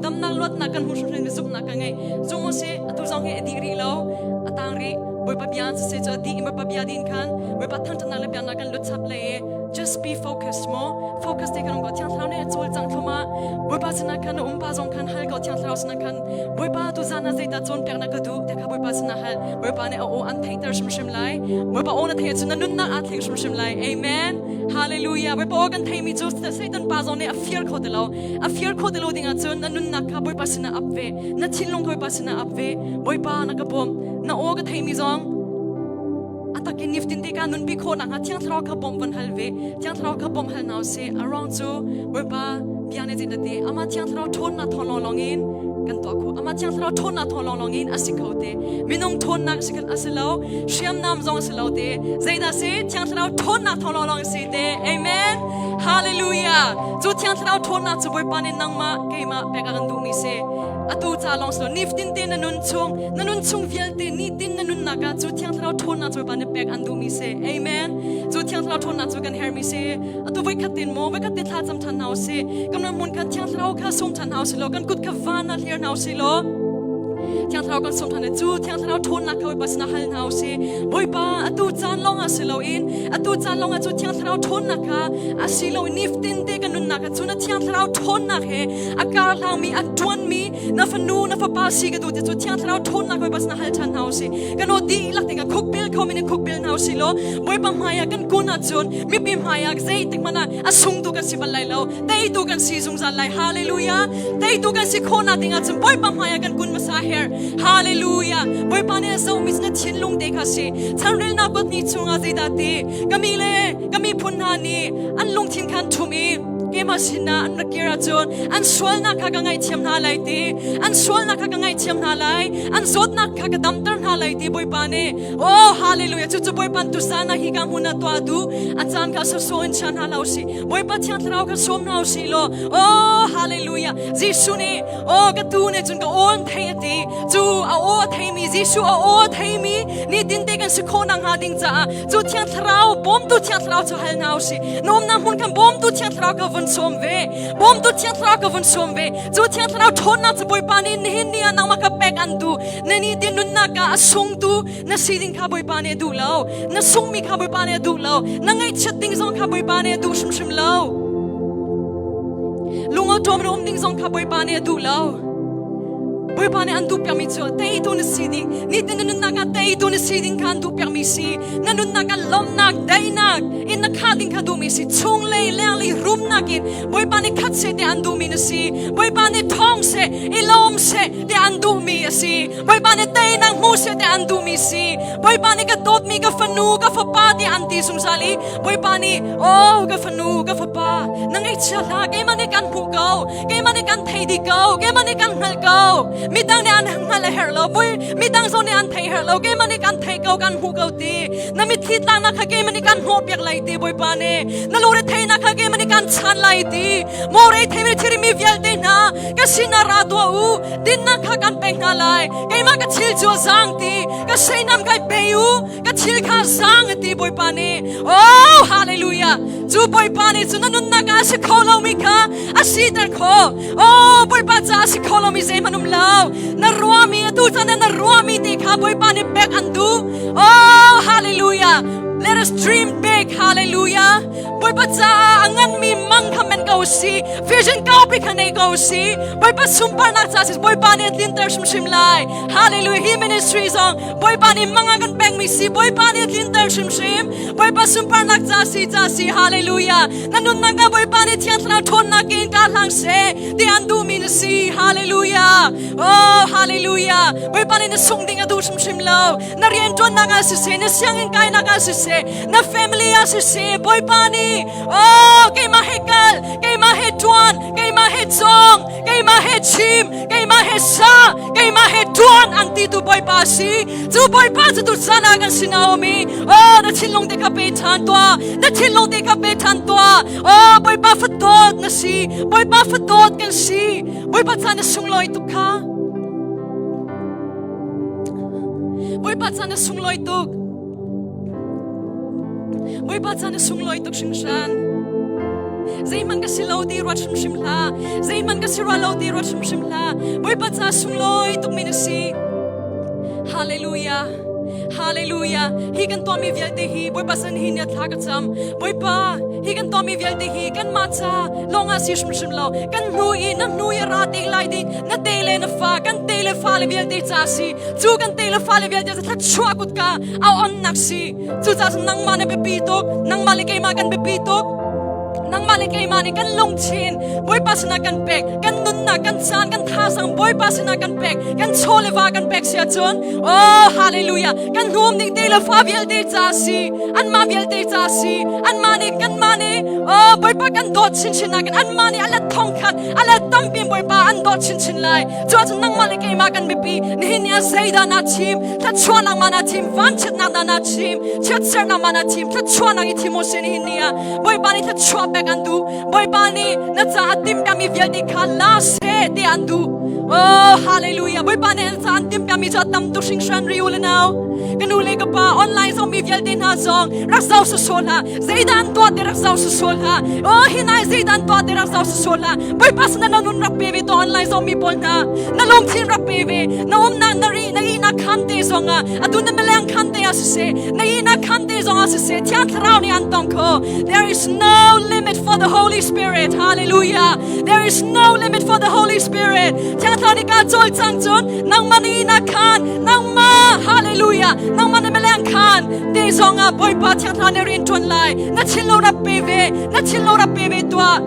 Damnak luatnak kan hmu hrimhrim mi zumhnak ka ngei. Zum usih, atu zong hi a dih rih lo. A tang rih. Bawipa bia siseh cu a dih i Bawipa bia din khan Bawipa thangṭhatnak le biaknak kan lut chap le i just be focused mo. Focus te kan um ko. Thiang Thlarau nih a cawlcangh thluahmah. Bawipa sinah khan na um pa zong khan hal ko. Thiang Thlarau sinah khan Bawipa tu zan ah zeidah cawnpiaknak ka duh ti kha Bawipa sinah hal. Bawipa nih a aw an theihter hrimhrim lai. Bawipa aw na theih ahcun na nunnak aa thleng hrimhrim lai. Amen. Hallelujah. Bawipa aw kan theimi cu Satan pa zong nih a fear kho ti lo. A fear kho ti lo ding ahcun na nunnak kha Bawipa sinah ap ve. Na thinlung kha Bawipa sinah ap ve. Bawipa na ka bawmh. Na aw ka theimi zong a takin niftin te ka nunpi khawh nakhnga Thiang Thlarau kha bawmh van hal ve. Thiang Thlarau kha bawmh hal hna usih. A ruang cu Bawipa bia nih zeidah ti amah Thiang Thlarau ṭhawnnak thawng lawnglawng in kan tuah khawh. Amah Thiang Thlarau ṭhawnnak thawng lawnglawng in a si kho te. Minung ṭhawnnak a si lo, hriamnam zong a si lo te. Zeidah si? Thiang Thlarau ṭhawnnak thawng lawnglawng a si te. Amen. Hallelujah. Cu Thiang Thlarau ṭhawnnak cu Bawipa nih nangmah keimah pek a kan duhmi si. Atu ca lawng si lo, nifatin te na nun chung, na nun chung vialte nitin na nunnak ah cu Thiang Thlarau ṭhawnnak cu Bawipa nih pek an duhmi si. Amen. Cu Thiang Thlarau ṭhawnnak cu kan herhmi si. Atu voikhat tin maw, voikhat te thla cam ṭhan hna usih. Kan ram hmun khan Thiang Thlarau kha sum ṭhan hna usih law, kan kut kha van ah hlir hna usih law, Thiang Thlarau kan sum ṭhan i cu Thiang Thlarau ṭhawnnak kha Bawipa sinah hal hna usih. Bawipa, atu caan lawng ah si loin, atu caan lawng ah cu Thiang Thlarau ṭhawnnak kha a si lo niftin te kan nunnak ah cu na Thiang Thlarau ṭhawnnak he a kar hlangmi, a ṭuanmi na fanu, na fapa si ka duh ti cu Thiang Thlarau ṭhawnnak Bawipa sinah hal ṭhan hna usih. Kan aw dihlak te kha khukbil kho min in khukbil hna usih law, Bawipa hmaiah kan kun ahcun mipi hmaiah zeitik hmanh ah a sungtu kan si bal lai lo teitu kan si zungzal lai. Hallelujah. Teitu kan si khawhnak ding ahcun Bawipa hmaiah kan kun hmasa her. Hallelujah. Bawipa nih a zohmi cu na thinlung te kha si. Chanrelnak kut ni chungah zeidah ti ka mi le ka miphun hna nih an lungthin khan ṭhum i keimah sinah an rak kir ahcun an sualnak kha ka ngaihthiam hna lai ti, an sualnak kha ka ngaihthiam hna lai, an zawtnak kha ka damter hna lai ti Bawipa nih. Oh, hallelujah. Cucu Bawipa tusan ah hi ka hmun ah tuah du. A caan kha sawsawh in chia hna lo si. Bawipa Thiang Thlarau kha sawm hna usih law. Oh, hallelujah. Jesuh nih, oh, ka tu nih cun ka aw an thei a ti. Cu a aw a theimi, Jesuh a aw a theimi, nitin te kan si khawh nakhnga ding caah cu Thiang Thlarau, bawmtu Thiang Thlarau cu hal hna usih. Na umnak hmun khan bawmtu Thiang Thlarau ka vun sawm ve. Bawmtu Thiang Thlarau ka vun sawm ve. Cu Thiang Thlarau ṭhawnnak cu Bawipa nih nihin ni ah nangmah ka pek an duh. Na ni ti nunnak ah a sungtu na si ding kha Bawipa nih a duh lo. Na sungmi kha Bawipa nih a duh lo. Na ngaihchiat ding zong kha Bawipa nih a duh hrimhrim lo. Lungawṭawm na um ding zong kha Bawipa nih a duh lo. Bawipa nih an duh piakmi cu teitu na si ding, nitin na nunnak ah teitu na si ding kha an duh piakmi si. Na nunnak ah lawmhnak, daihnak in na khah ding kha duhmi si. Chunglei, lenglei rumnak in Bawipa nih khat seh tiah an duhmi na si. Bawipa nih thawng seh, i lawm seh tiah an duhmi a si. Bawipa nih teinak hmu seh tiah an duhmi si. Bawipa nih ka dawtmi ka fanu, ka fapa tiah an ti zungzal i Bawipa nih, oh ka fanu, ka fapa, na ngaihchia hlah, keimah nih kan hmuh ko, keimah nih kan thei dih ko, keimah nih kan hngalh ko. Midang nih an hngalh a herh lo, midang zong nih an thei herh lo, keimah nih kan thei ko, kan hmuh ko ti. Na mitthli tlaknak kha keimah nih kan hnawhpiak lai ti Bawipa nih. Na lungre theihnak kha keimah nih kan chan lai ti. Maw rei theimi thirimi vialte hna ka sinah ra tuah u. Dinnak kha kan pek hna lai. Keimah ka thil cu a zaang ti. Ka seinam kai pe u. Ka thil kha zaang a ti Bawipa nih. Oh hallelujah. Cu Bawipa nih cu na nunnak ah a si kho lomi kha a siter khawh. Oh Bawipa caah a si kho lomi zeihmanh um lo. Na ruahmi atu caan na ruahmi te kha Bawipa nih pek an duh. Oh hallelujah. Let us dream big. Hallelujah. Bawipa caah a nganmi mang kha men ko si. Vision kaupi kha nei ko si. Bawipa sunparnak caah si Bawipa nih a tlinter hrimhrim lai. Hallelujah. Hi ministry zong Bawipa nih mang a kan pekmi si. Bawipa nih a tlinter hrimhrim. Bawipa sunparnak ca si ca si. Hallelujah. Na nunnak ah Bawipa nih Thiang Thlarau ṭhawnnak in ka hlang seh ti an duhmi na si. Hallelujah. Oh, hallelujah. Bawipa nih na sung ding a duh hrimhrim lo. Na rianṭuannak ah siseh, na sianginn kainak ah siseh, na family ah siseh, Bawipa nih, oh, keimah he kal, keimah he ṭuan, keimah he cawng, keimah he chim, keimah he sa, keimah he ṭuan an ti tu Bawipa a si. Cu Bawipa cu tu caan ah kan sinah a um i, oh, na thinlung te kha pe ṭhan tuah, na thinlung te kha pe ṭhan tuah. Oh, Bawipa fadawt na si, Bawipa fadawt kan si. Bawipa caan na sunglawi tuk kha. Bawipa caan na sunglawi tuk. Bawipa caan na sunglawi tuk hringhran. Zeihmanh ka si lo ti ruat hrimhrim hlah. Zeihmanh ka si rua lo ti ruat hrimhrim hlah. Bawipa ca sunglawi tukmi na si. Hallelujah. Hallelujah. Hi kan tuahmi vialte hi Bawipa san hi nia thla ka cam. Bawipa, hi kan tuahmi vialte hi kanmah ca lawngah si hrimhrim lo. Kan hnu i na hnu i ra te lai ding na te le na fa kan te le fa le vialte ca si. Cu kan te le fa le vialte ca thluachuah kutka a onnak si. Cucaah cun nangmah na biapi tuk. Nangmah le keimah kan biapi tuk. Nangmah le keimah nih kan lungthin Bawipa sinah kan pek, kan nunnak, kan caan, kan thazang Bawipa sinah kan pek, kan chaw le va kan pek si ahcun, oh hallelujah, kan hnum ning te le fa vialte ca si, anmah vialte ca si, anmah nih kanmah nih, oh Bawipa kan dawt chinchin nakin anmah nih a let thong khat, a let tampi Bawipa an dawt chinchin lai. Cu ahcun nangmah le keimah kan biapi. Nihin ni ah zeidah naa thim? Thluachuahnak ma naa thim? Vanchiatnak dah naa thim? Chiatsernak ma naa thim? Thluachuahnak i thim u sih nihin ni ah. Bawipa nih thluachuah pek an duh. Bawipa nih na caah timhpiakmi vialte kha la seh ti an duh. Oh, hallelujah. Bawipa nih an caah an timhpiakmi cu a tam tuk hringhran ri u le nau. Ka nu le ka pa online zong mi vialte hna zong rak zoh sawsawh hlah. Zeidah an tuah ti rak zoh sawsawh hlah. Oh, hi nai zeidah an tuah ti rak zoh sawsawh hlah. Bawipa sinah na nun rak pe ve to online zong mi pawl hna. Na lungthin rak pe ve. Na umnak na ri na ihnak khan te zong ah atu na mileng khan te ah siseh na ihnak khan te zong ah siseh Thiang Thlarau nih an tong kho. There is no limit for the Holy Spirit. Hallelujah. There is no limit for the Holy Spirit. Thiang Thlarau nih ka cawl cang cun nangmah na ihnak khan nangmah hallelujah nangmah na mileng khan te zong ah Bawipa Thiang Thlarau nih rian ṭuan lai. Na thinlung rak pe ve. Na thinlung rak pe ve tuah.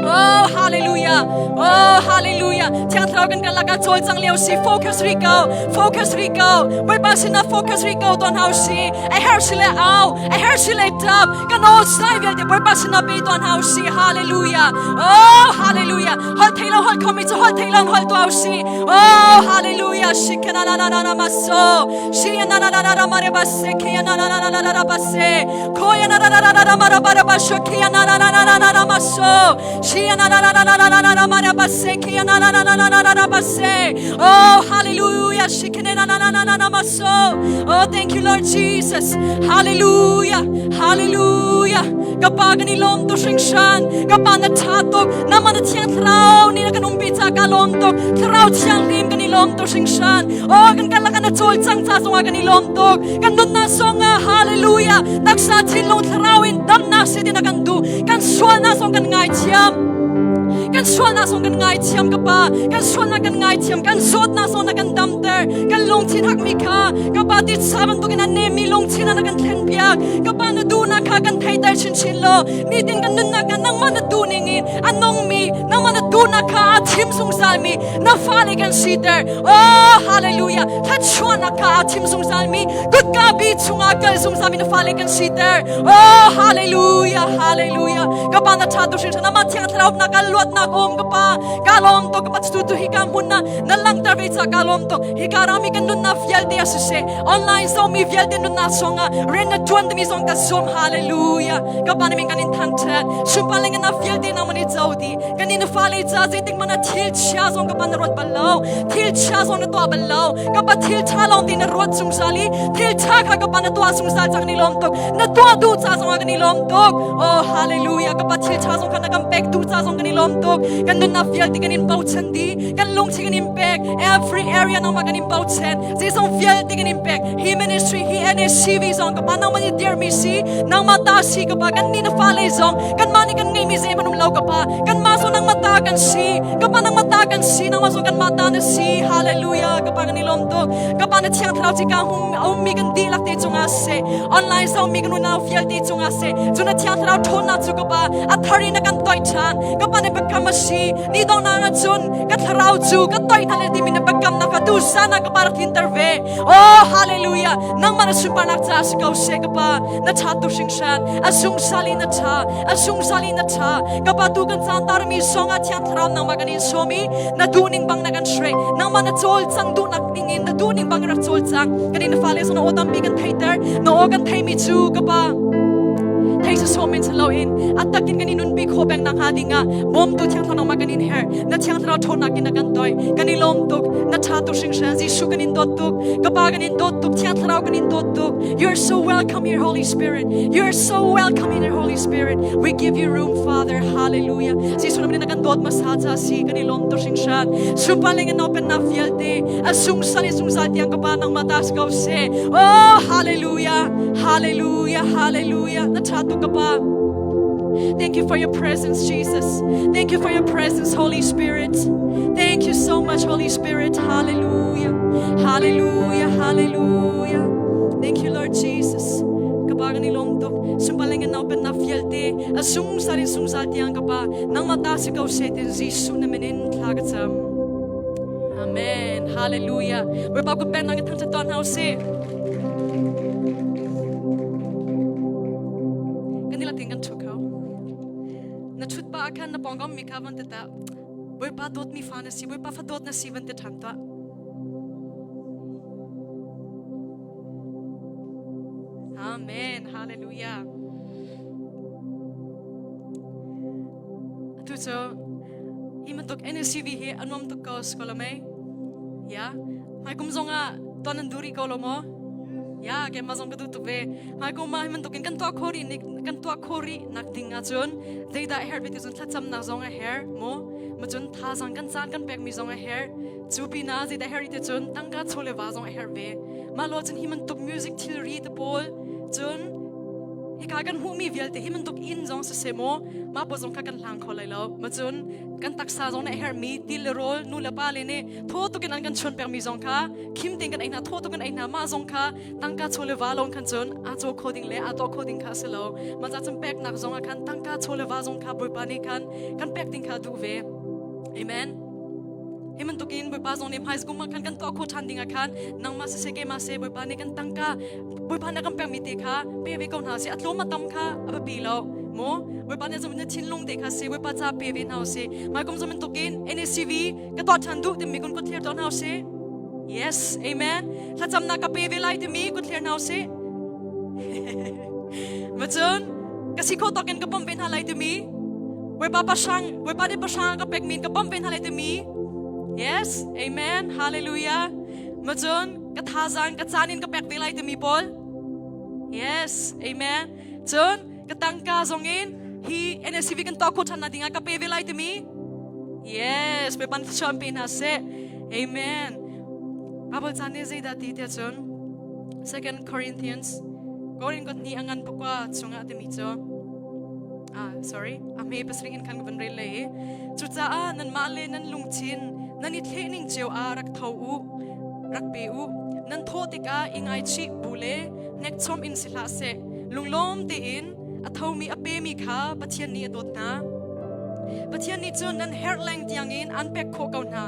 Oh, hallelujah. Oh, hallelujah. Thiang Thlarau kan kan lakah cawlcang lio si. Focus ri ko. Focus ri ko. Bawipa sinah focus ri ko tuan hau si. A herh si le au. A herh si le tap. Kan aw sai vialte Bawipa sinah pe tuan hau si. Hallelujah. Oh, hallelujah. Hol thei lo hol khomi cu hol thei lo hol tu hau si. Oh, hallelujah. Shikana na na na na maso. Shia na na na na na mare basse. Kia na na na na na na basse. Koya na na na na na mara bara basho. Kia na na na na na na maso. Shia na na na na na na na mara basse. Kia na na na na na na basse. Oh, hallelujah. Shikene na na na na na maso. Oh, thank you, Lord Jesus. Hallelujah. Hallelujah. Kapa kan i lawm tuk hringhran. Kapa na ṭha tuk. Nangmah na thiang thlarau nih na kan umpi ca ka lawm tuk. Thlarau thianghlim kan i lawm tuk hringhran. Oh, kan karlak ah na cawlcang ca zongah kan i lawm tuk. Kan nunnak zongah hallelujah. Taksa thinlung thlarau in damnak si ti na kan duh. Kan sualnak zong kan ngaithiam. Kan sualnak zong kan ngaithiam ka Pa. Kan sualnak kan ngaithiam. Kan zawtnak zong na kan damter. Kan lungthin hakmi kha ka Pa titsa bantukin a nemmi lungthin ah na kan thlenpiak. Ka Pa na duhnak kha kan theiter chinchin law nitin kan nunnak ah nangmah na duh ningin a nungmi nangmah na duhnak kha aa thim zungzalmi na fale kan siter. Oh, hallelujah. Thluachuahnak kha aa thim zungzalmi kutka bi chungah kal zungzalmi na fale kan siter. Oh, hallelujah, hallelujah. Ka pa na ṭha tu hringhran amah thiang thlarau na ka luatnak um ka pa ka lawm tuk ka pa tu tu hi ka hmun na na langhter ve ca ka lawm tuk hi ka rami kan nunnak vialte a siseh online zomi vialte nunnak songah rian na ṭuan timi zong ka zum hallelujah ka pa na min kan in thangṭhat sunparling na vialte nang man i co di kan in fale ca zeitik mana thil chia zong ka pa na ruat bal lo thil chia zong na tuah bal lo ka pa thil ṭha lawng ti na ruat zungzal i thil ṭha kha ka pa na tuah zungzal cang ni lawm tuk na tuah duh ca zong ah kan i lawm tuk oh hallelujah ka pa thil ṭha zong kha na kan pek duh ca zong kan i lawm tuk kan nunnak vialte kan in bochan di kan lungthin kan in pek every area nangmah kan in bochan zeizong vialte kan in pek hi ministry hi NSCV zong ka pa nangmah nih dirmi si nangmah ta si ka pa kan ni na fale zong kanmah nih kan ngeimi zeihmanh um lo ka pa kanmah zong nangmah ta kan si ka pa nangmah ta kan si nangmah zong kanmah ta na si hallelujah ka pa kan i lawm tuk ka pa na thiang thlarau ci ka hum a ummi kan dihlak te cungah seh online zongmi kan unau vialte cungah seh cu na thiang thlarau ṭhawnnak cu ka pa a thar in na kan toih ṭhan ka pa na biakam a si ni donghnak ah cun ka thlarau cu ka toih hna le timi na biakamnak kha tu sana ka pa rak tlinter ve oh hallelujah nangmah na sunparnak caah si ko seh ka pa na ṭha tu hringhran a zungzal in na ṭha a zungzal in na ṭha ka pa tu kan caan tarmi songah thiang thlarau nangmah kan in sawm i na duhning bang na kan hreh nangmah na cawlcang duhnak ding in na duhning bang rak cawlcang kan in fale zong na aw tampi kan theiter na aw kan theimi cu ka pa thei. sawsawh men si loin a takin kan i nunpi khawh peng nakhnga dingah bawmtu Thiang Thlarau nangmah kan in herh. Na Thiang Thlarau ṭhawnnak in na kan toih. Kan i lawm tuk. Na ṭha tuk hringhran. Jesuh kan in dawt tuk. Ka Pa kan in dawt tuk. Thiang Thlarau kan in dawt tuk. You're so welcome here, Holy Spirit. You're so welcome here, Holy Spirit. We give you room, Father. Hallelujah. Jesuh na kan dawt hmasa ca si kan i lawm tuk hringhran. Supaling in open na vialte a sungsal i zungzal tiang ka Pa nangmah ta si ko seh. Oh, hallelujah. Hallelujah. Hallelujah. Na ṭha tuk ka Pa. Thank you for your presence, Jesus. Thank you for your presence, Holy Spirit. Thank you so much, Holy Spirit. Hallelujah. Hallelujah. Hallelujah. Thank you, Lord Jesus. Ka Pa kan i lawm tuk. Sumpaling in open na vialte. A sungsal in sungsal tiang ka Pa. Nangmah ta si ko seh tin Jesuh na min in thla ka cam. Amen. Hallelujah. Bawipa kut pek nang in thangṭhat tuah hna usih. Kan ila ting kan ṭhu kho. Na ṭhut pa ah khan na pawngkam mi kha van ti ta. Bawipa dawtmi fa na si, Bawipa fa dawt na si van ti ṭhan tuah. Amen. Hallelujah. Atu cu hi bantuk NSCV hi a nuam tuk ko si ko lo mei? Ya, hmaikum zong ah tuan nan duh rih ko lo maw? Ya, keimah zong ka duh tuk ve. Hmaikum ah hi bantuk in kan tuah khawh rih kan tuah khawh rih nak ding ahcun zeidah a herh ve ti cun thlacamnak zong a herh mu. Ma cun thazaang kan caan kan pekmi zong a herh. Cu pinah zeidah herh rih ti cun tangka chaw le va zong a herh ve. Mah lo cun hi bantuk music thilri te pawl cun hika kan hmuhmi vialte hi bantuk inn zong siseh maw mah pawl zong kha kan hlang kho lai lo ma cun kan taksa zong nih a herhmi ti le rawl nu le pa le nih thaw tukin an kan chuan pekmi zong kha khim tein kan ei hna thaw tukin ei hna mah zong kha tangka chaw le va lawng khan cun aa caw kho ding le aa tuah kho ding kha a si lo mah ca cun peknak zong ah khan tangka chaw le va zong kha Bawipa nih khan kan pek ding kha duh ve amen Hi bantukin Bawipa zong nih hmaizkum ah khan kan tuah khawh ṭhan ding ah khan nangmah siseh keimah seh Bawipa nih kan tangka Bawipa nih a kan pekmi te kha pe ve ko hna sih a tlawm a tam kha a biapi lo mu Bawipa nih zum na thinlung te kha si Bawipa ca pe ve hna usih hmaikum zum bantukin NACV ka tuah ṭhan duh timi kun kut thlir tuah hna usih Yes, amen. Thlacamnak ka pe ve lai timi kut thlir hna usih. Macun ka si khawh tawkin ka pom ve hna lai timi Bawipa pahrang Bawipa nih pahrang ka pek min ka pom ve hna lai timi Yes, amen. Hallelujah. Macun ka thazaang ka caan in ka pek ve lai timi pawl Yes, amen. Cun ka tangka zong in hi NSCV kan tuah khawh ṭhan na dingah ka pe ve lai timi Yes, Bawipa nih thluachuah pe hna seh. Amen. Bible caan nih zeidah ti tiah cun Second Corinthians Korin kot ni angan pakua chungah timi cu ah sorry a hme pasarih in khan ka van rel le i cucaah nanmah le nan lungthin nan i thleh ning cio ah rak tho u rak pe u nan thawh tikah i ngaichih bu le hnekchom in si hlah seh lunglawm tein a thomi a pemi kha Pathian nih a dawt hna Pathian nih cun nan herh leng tiangin an pek khawh ko hna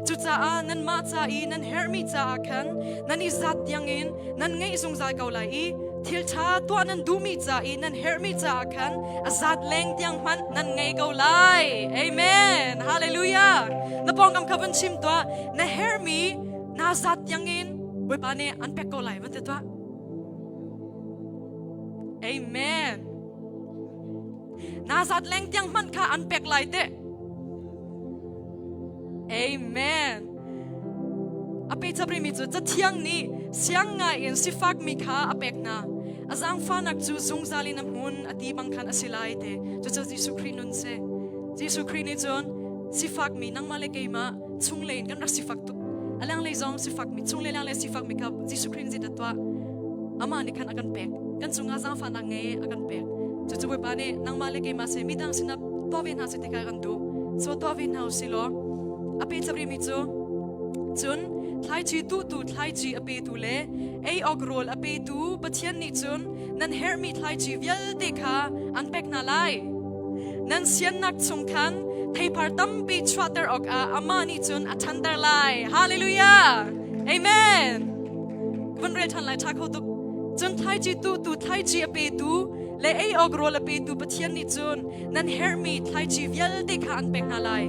cucaah nanmah ca i nan herhmi caah khan nan i zat tiangin nan ngeih zungzal ko lai i thil ṭha tuah nan duhmi ca i nan herhmi caah khan a zat leng tiang hmanh nan ngei ko lai. Amen. Hallelujah. Na pawngkam kha van chim tuah. Na herhmi naa zat tiangin Bawipa nih an pek ko lai van ti tuah. Amen. Na zat leng tiang hmanh kha an pek lai teh. Amen. A pe chap rimi cu Cathiang nih siang ngai in sifakmi kha a pek hna. A zaangfahnak cu zungzal in a hmun a ti bang khan a si lai te. Cucu Jesuh Khrih nun si. Jesuh Khrih nih cun sifakmi nangmah le keimah chunglei in kan rak sifak tuk. A lenglei zong sifakmi chunglei lenglei sifakmi kha Jesuh Khrih nih zeidah tuah? Amah nih khan a kan pek. Kan cungah zaangfahnak ngei a kan pek. Cucu Bawipa nih nangmah le keimah si midang sinah tuah ve hna seh ti kha kan duh. So tuah ve hna usih law a pe chap rihmi cu cun thlaici tuhtu thlaici a petu le ei awk rawl a petu Pathian nih cun nan herhmi thlaici vialte kha an pek hna lai. Nan siannak chung khan theipar tampi chuahter awkah amah nih cun a ṭhanter lai. Hallelujah! Amen! Ka van rel ṭhan lai ṭha kho tuk. Cun thlaici tuhtu thlaici a petu le ei awk rawl a petu Pathian nih cun nan herhmi thlaici vialte kha an pek hna lai.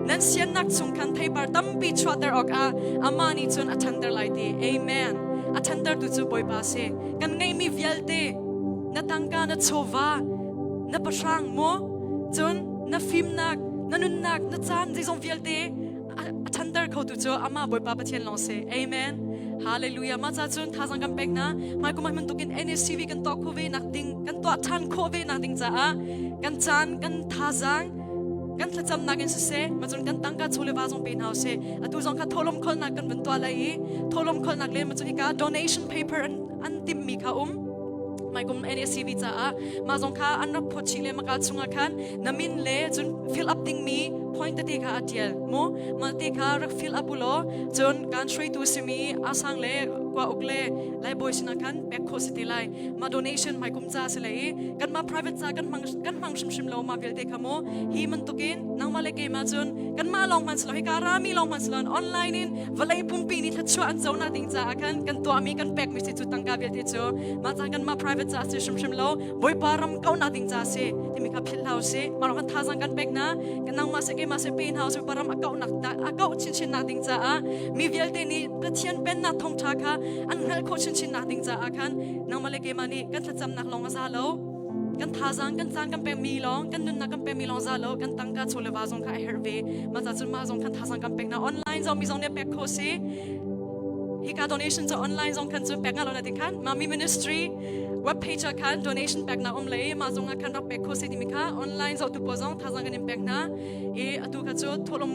Nan siannak chung khan theipar tampi chuahter awkah amah nih cun a ṭhanter lai ti. Amen. A ṭhantertu cu Bawipa a si. Kan ngeihmi vialte, na tangka, na chawva, Na pahrang maw? Cun na fimnak, na nunnak, na caan zeizong vialte a ṭhanter khotu cu amah Bawipa Pathian lawng si. Amen. Hallelujah. Mah ca cun thazang kan pek hna. Hmai kum ah bantukin NACV kan tuah khawh ve nak ding, kan tuah ṭhan khawh ve nak ding caah kan caan, kan thazang, kan thlacamnak in siseh, ma cun kan tangka chaw le va zong pe hna usih. Atu zong kha thawhlawm kholnak kan vun tuah lai i thawhlawm kholnak le ma cun hika donation paper an an timhmi kha um. Mai kum NACV caah mah zong kha an rak phawt chih le maka chungah khan na min le cun fill up dingmi point tete kha a tial mu mah te kha rak fill up u law cun kan hruaitu simi asang le kwa uk le lai bawi sinah khan pek khawh si te lai mah donation mai kum ca si le i kanmah private ca kan hmang kan hmang hrimhrim lo mah vialte kha mu hi bantukin nangmah le keimah cun kanmah lawng hman si lo hika rami lawng hman si lo online in vawlei pumpi nih thluachuah an co nak ding caah khan kan tuahmi kan pekmi si cu tangka vialte cu mah caan kanmah private ca si hrimhrim lo Bawipa ram kaunak ding ca si timi kha philh hau si mah kan thazang kan pek hna kan nangmah se keimah se pe hna si Bawipa ram a kauhnak a kauh chinchin nak ding caah mi vialte nih Pathian pennak thawngṭha kha an hngalh khawh chinchin nak ding caah khan nangmah le keimah nih kan thlacamnak lawng a za lo kan thazang kan caan kan pekmi lawng kan nunnak kan pekmi lawng za lo kan tangka chaw le va zong kha a herh ve mah ca cun mah zong khan thazang kan pek hna online zong mi zong nih pek khawh si hika donation cu online zong khan cu pek nga lo na ti khan mami ministry web page ah khan donation pek na um le mah zong ah khan rak pek kho si timi kha online zoh tu pawl zong thazang kan in pek hna i atu kha cu thawhlawm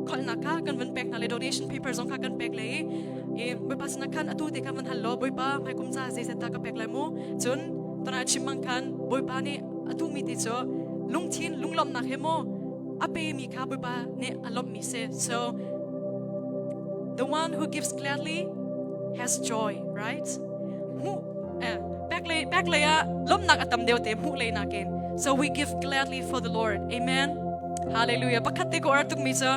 kholhnak kha kan van pek hna le donation paper zong kha kan pek le i bawipa sinah khan atu te kha van hal law bawipa hmaikum ca zeizat dah ka pek lai mu cun tana chim mang khan bawipa nih atu mi te cu lungthin lunglawmhnak he maw a pe mi kha bawipa nih a lawmh mi si so the one who gives gladly has joy right hmuh eh, pek lei pek lei ah lawmhnak a tam deuh te hmuh lei nakin so we give gladly for the Lord amen hallelujah pakhat te ko ar tuk mi cu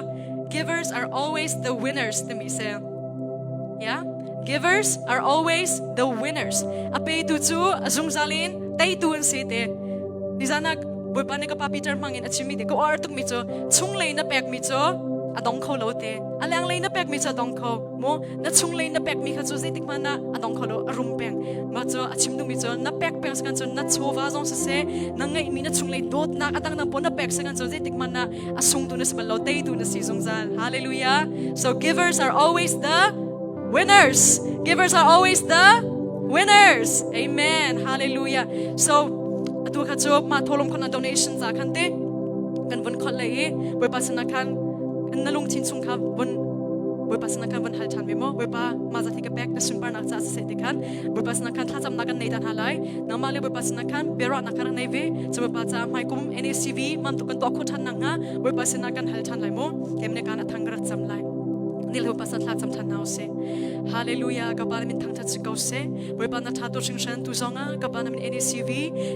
givers are always the winners timi si yeah givers are always the winners a petu cu a zungzal in teitu an si te nizan ah Bawipa nih ka pa Peter hmang in a chimmi te ka uar tukmi cu chunglei na pekmi cu a dong kho lo te a lenglei na pekmi cu a dong kho mu na chunglei na pekmi kha cu zeitik hmanh ah a dong kho lo a rum peng mah cu a chim duhmi cu na pek peng sakan cun na chawva zong siseh na ngeihmi na chunglei dawtnak a dangdang pawl na pek sakan cun zeitik hmanh ah a sungtu na si bal lo teitu na si zungzal hallelujah so givers are always the winners givers are always the winners amen hallelujah so atu kha cu mah tholom khon donation za khan te kan vun khol le i bawipa sinah khan na lungthin chung kha vun bawipa sinah khan vun hal ṭhan ve maw bawipa mah zat hi ka pek na sunparnak ca siseh ti khan bawipa sinah khan thlacamnak kan nei dan hna lai nangmah le bawipa sinah khan biaruahnak khan rak nei ve cu bawipa ca hmaikum NACV man tu kan tuah khawh ṭhan nakhnga bawipa sinah kan hal ṭhan lai mu kem ne kan a thang ka rak cam lai nil ho pasal thla cam ṭhan hna usih hallelujah ka pa min thangṭhat si ko seh Bawipa na ṭha tu hringhran tu zong ah ka pa na min NACV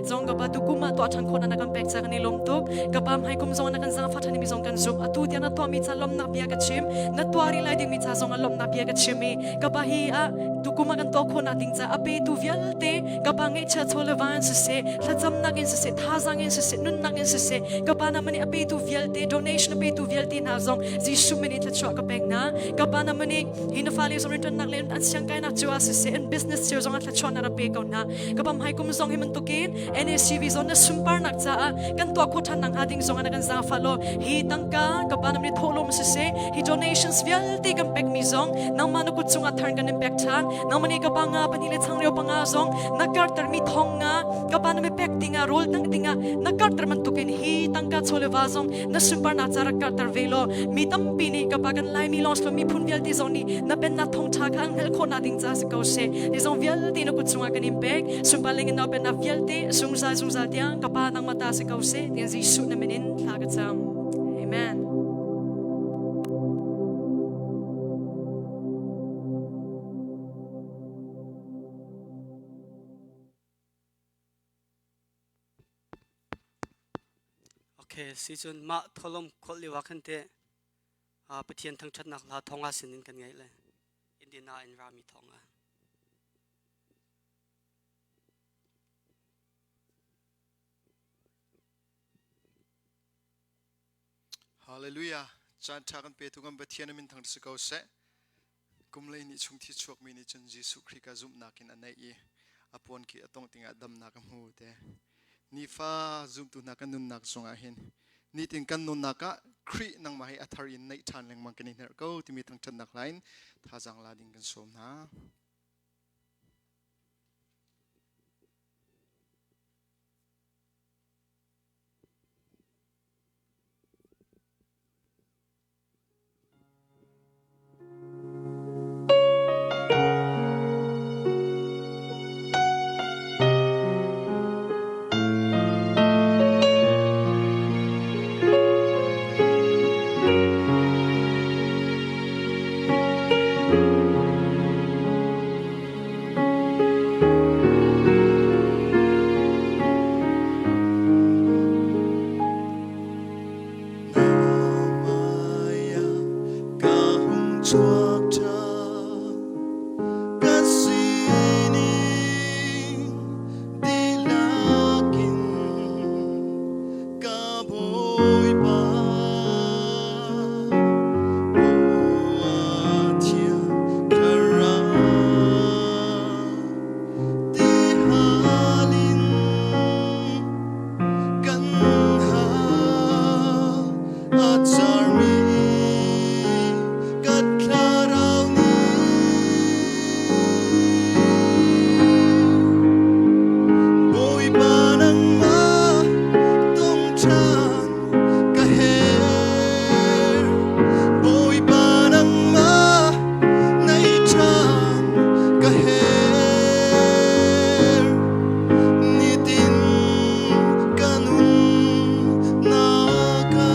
zong ka pa tu kum ah tuah ṭhan khawh na kan pek ca kan i lawm tuk ka pa hmai kum zong na kan zaangfah ṭhan mi zong kan zumh atu tiang na tuahmi ca lawmnak bia ka chim na tuah rih lai dingmi ca zong ah lawmnak bia ka chim i ka pa hi ah tu kum ah kan tuah khawhnak ding ca a petu vialte ka pa ngeihchia chaw le van siseh thlacamnak in siseh thazaang in siseh nunnak in siseh ka pa na mani a petu vialte donation a petu vialte hna zong Jesuh min in thluachuah ka pek hna ka pa na mani hi na fale zong rianṭuannak le an siangkainak cio ah siseh an business cio zong ah thluachuahnak rak pe ko hna ka pam hai kum zong hi bantukin NACV zong na sunparnak caah kan tuah khawh ṭhan nakhnga ding zong ah na kan zaangfah law hi tangka ka pa nam nih thawhlawm siseh hi donations vialte kan pekmi zong nangmah na kut cungah thar kan in pek ṭhan nangmah nih ka pa nga pahnih le changreu panga zong na kartermi thong nga ka pa na mi pek dingah rawl dang dingah na karter bantukin hi tangka chaw le va zong na sunparnak ca rak karter ve law mi tampi nih ka pa kan Laimi lawng si lo miphun vialte zong nih na pennak thawngṭha kha an hngalh khawhnak ding ca si ko seh ti zong vialte na kut cungah kan in pek sunpar lengin nau pennak vialte zungzal zungzal tiang ka pa nangmah ta si ko seh tiang Jesuh na min in thla ka cam amen Okay, si cun mah tholom kholh lio ah khan te Pathian thangṭhatnak hla thonga sinin kan ngaih le Indiana in rami thonga. Hallelujah. Caan ṭha kan petu kan Pathian min thang si ko seh. Kum lei ni chung thi chuakmi nih cun Jesuh Khrih ka zumhnak in a neih i a puan ki a tongh tingah damnak a hmu te. Nifa zumtu hna kan nunnak zongah hin nitin kan nunnak ah Khrih nangmah hi a thar in neih ṭhan lengmang kan i hnerh ko timi thangṭhatnak hla in thazaang la ding kan sawm hna. Ka hung chuak ṭhan ka sining dihlak in ka Bawipa aw thiang thlarau ti hal in kan hal a carmi ka thlarau nih Bawipa nangmah tong ṭhan ka herh Bawipa nangmah nei ṭhan ka herh nitin ka nunnak ah.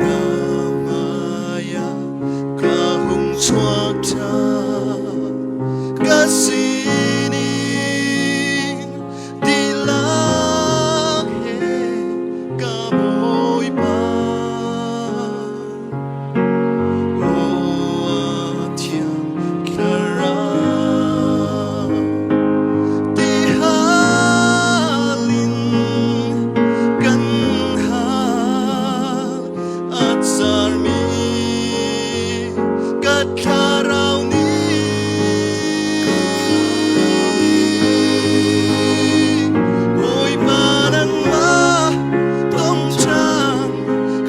Na hmaiah ka hung chuak ṭhan ka sining dihlak he ka Bawipa. Aw thiang thlarau ti hal in kan hal a carmi ka thlarau nih Bawipa nangmah tong ṭhan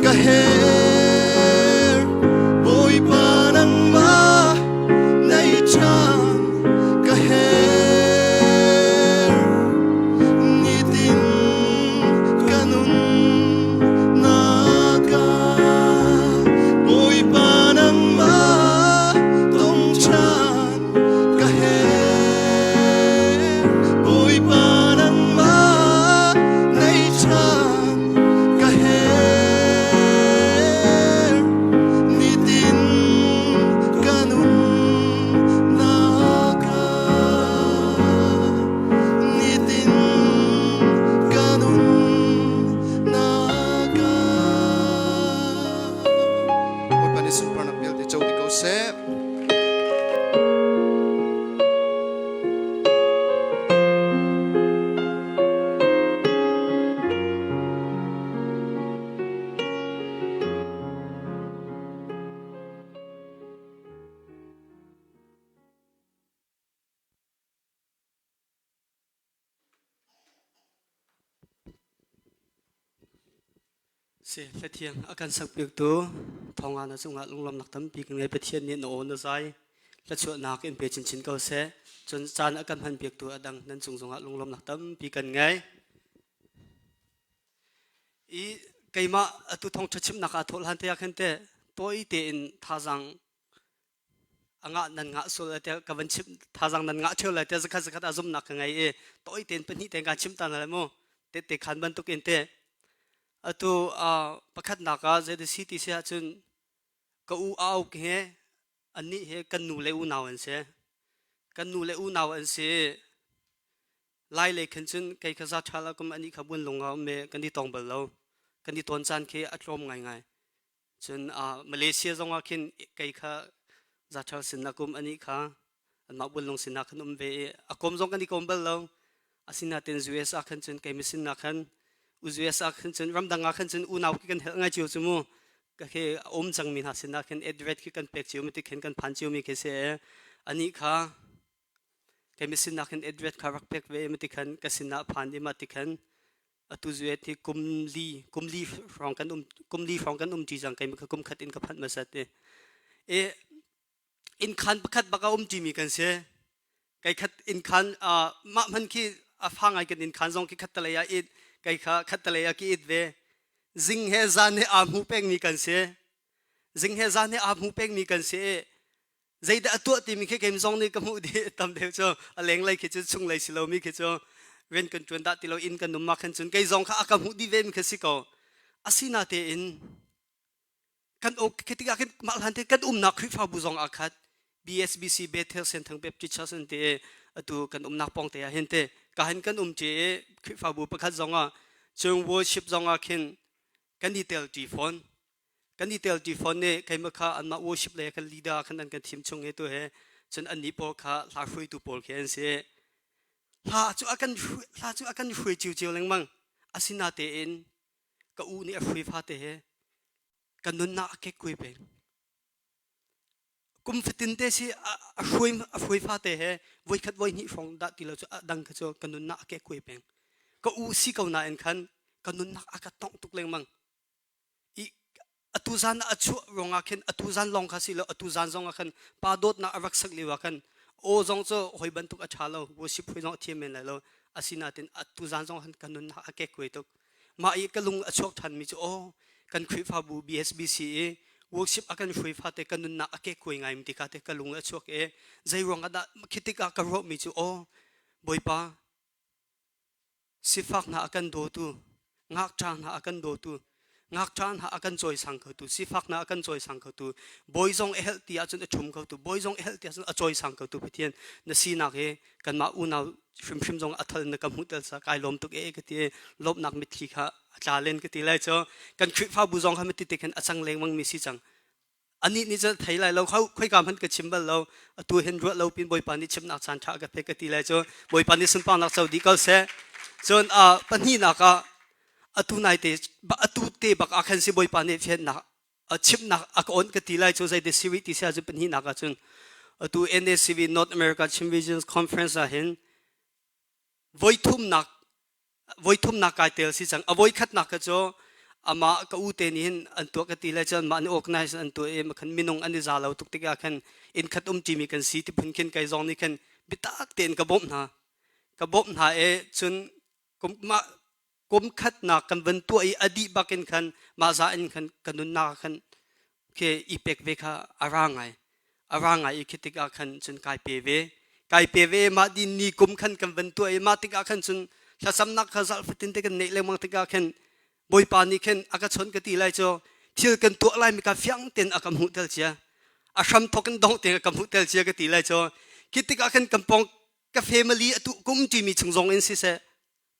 ka herh Bawipa nangmah nei ṭhan ka herh nitin ka nunnak ah Bawipa nangmah tong ṭhan ka herh Bawipa nangmah nei ṭhan ka herh nitin ka nunnak ah nitin ka nunnak ah Bawipa nih sunparnak vialte co dih ko seh. Si hlathiang a kan sakpiaktu thawngah na cungah lunglawmnak tampi kan ngei. Pathian nih na aw na zai thlachuahnak in pe chinchin ko seh. Cun caan a kan hmanpiaktu a dang nan cung zongah lunglawmnak tampi kan ngei. I keimah atu thawngṭha chimnak aa thawh hlan te ah khan te tawi tein thazaang a ngah nan ngah sul te ka van chim thazang nan ngah theu lai te zakhat zakhat a zumnak ka ngei i toi ten pahnih ten ka chim ta na mu te te khan bantuk in te atu pakhat nak ah ZC ti si ahcun ka u au he annih he kan nu le unau an si kan nu le unau an si lai lei khan cun kei kha za tha la kum ani kha bun lunga me kan i tong bal lo kan i ton caan khi a tlawm ngai ngai Cun Malaysia zongah khin kei kha zaṭhal sin na kum anih kha Anmah buanlung sinah khan um ve i a kom zong kan i kom bal lo. Asinain US ah khan cun keimah sinah khan US ah khan cun ramdang ah khan cun unau khi kan helh ngai cio cu mu. Ka khi a um cangmi hna sinah khin address khi kan pek cio mi ti khin kan phan cio mi khi si. Anih kha keimah sinah khin address kha rak pek ve ma ti khan ka sinah phan i ma ti khan atu zuet hi kum li kum li hrawng kan um kum li hrawng kan um ṭi cang keimah kha kum khat in ka phanh hmasat i i innkhan pakhat bak a um ṭimi kan si. Kai khat innkhan mah hman khi a fa ngai kan innkhan zong khi khat talei ah it kai kha khat talei ah ki it ve. Zing he zan he aa hmu pengmi kan si. Zing he zan he aa hmu pengmi kan si i zeidah a tuah timi khi keim zong nih ka hmuh dih tam deuh cu a lenglei khi cu chunglei si lomi khi cu rian kan ṭuan dah ti lo inn kan um ma khan cun kei zong kha a ka hmuh dih ve mi kha si ko. Asinatein kan khi tikah khin mah hlan te kan umnak Khrihfabu zong aa khat BSBC Bethel Senthang Baptist Church an ti i atu kan umnak pawng te ah hin te ka hin kan um ṭi i Khrihfabu pakhat zong ah cun worship zong ah khin kan i tel ṭi fawn kan i tel ṭi fawn i keimah kha anmah worship le kan leader khan an kan thim chung i tu he cun annih pawl kha hla hruaitu pawl khi an si hla cu a kan hla cu a kan hruai cio lengmang asinatein ka u nih a hruai fate he ka nunnak a kekkuai peng. Kum fatin te si a hruai a hruai fate he voikhat voihnih hrawng dah ti lo cu a dang kha cu ka nunnak a kekkuai peng. Ka u si ko nain khan ka nunnak a ka tongh tuk lengmang. I atu zan a chuah ruangah khin atu zan lawng kha si lo atu zan zong ah khan pa dawtnak a rak sak lio ah khan aw zong cu hoi bantuk a ṭha lo worship hoi zong a thiam men lai lo asinain atu zan zong khan ka nunnak a kekkuai tuk. Mah i ka lung a chuak ṭhanmi cu aw kan Khrihfabu BSBC i worship a kan hruai fate ka nunnak a kekkuai ngai ti kha te ka lung a chuak i zei ruang ah dah khi tikah ka ruahmi cu aw Bawipa sifak hna a kan dawtu ngakṭa hna a kan dawtu ngakṭa hna a kan cawisang khotu sifak hna a kan cawisang khotu bawi zong a helh ti ahcun a ṭhum khotu bawi zong a helh ti ahcun a cawisang khotu Pathian na sinak hi kanmah unau hrimhrim zong a thal na ka hmuh tel sa kai lawm tuk e ka ti lawmhnak mitthli kha a tla len ka ti lai cu kan Khrihfabu zong kha mati te khan a cang lengmang mi si cang anih nih cun thei lai lo khoika hmanh ka chim bal lo atu hin ruah lo pin Bawipa nih chimnak caan ṭha ka pek ka ti lai cu Bawipa nih sunparnak co dih ko seh cun pahnihnak ah atu nai te atu te bak ah khan si Bawipa nih fiannak chimnak a ka on ka ti lai cu zei si ti sia cu pahnihnak ah cun atu NACV North America Chin Regions Conference ah hin voithumnak voithumnak kai tel si cang a voikhatnak ka cu amah ka u te nih hin an tuah ka ti lai cun mah nih organize an tuah i khan minung an i za lo tuk tikah khan inn khat um ṭimi kan si ti phun khin kai zong nih khan biatak tein ka bawmh hna ka bawmh hna i cun mah kum khatnak kan van tuah i a dih bak in khan mah za in khan ka nunnak khan khi i pek ve kha a ra ngai a ra ngai i khi tikah khan cun kai pe ve kai pe ve mah din ni kum khan kan van tuah i mah tikah khan cun thlacamnak kha zal fatin te kan neih lengmang tikah khan Bawipa nih khin a ka chon ka ti lai cu thil kan tuah lai mi ka fiang ten a ka hmuh tel cia a hram thok in dong te ka hmuh tel cia ka ti lai cu khi tikah khan kan pong ka family atu kum ṭimi chung zong in siseh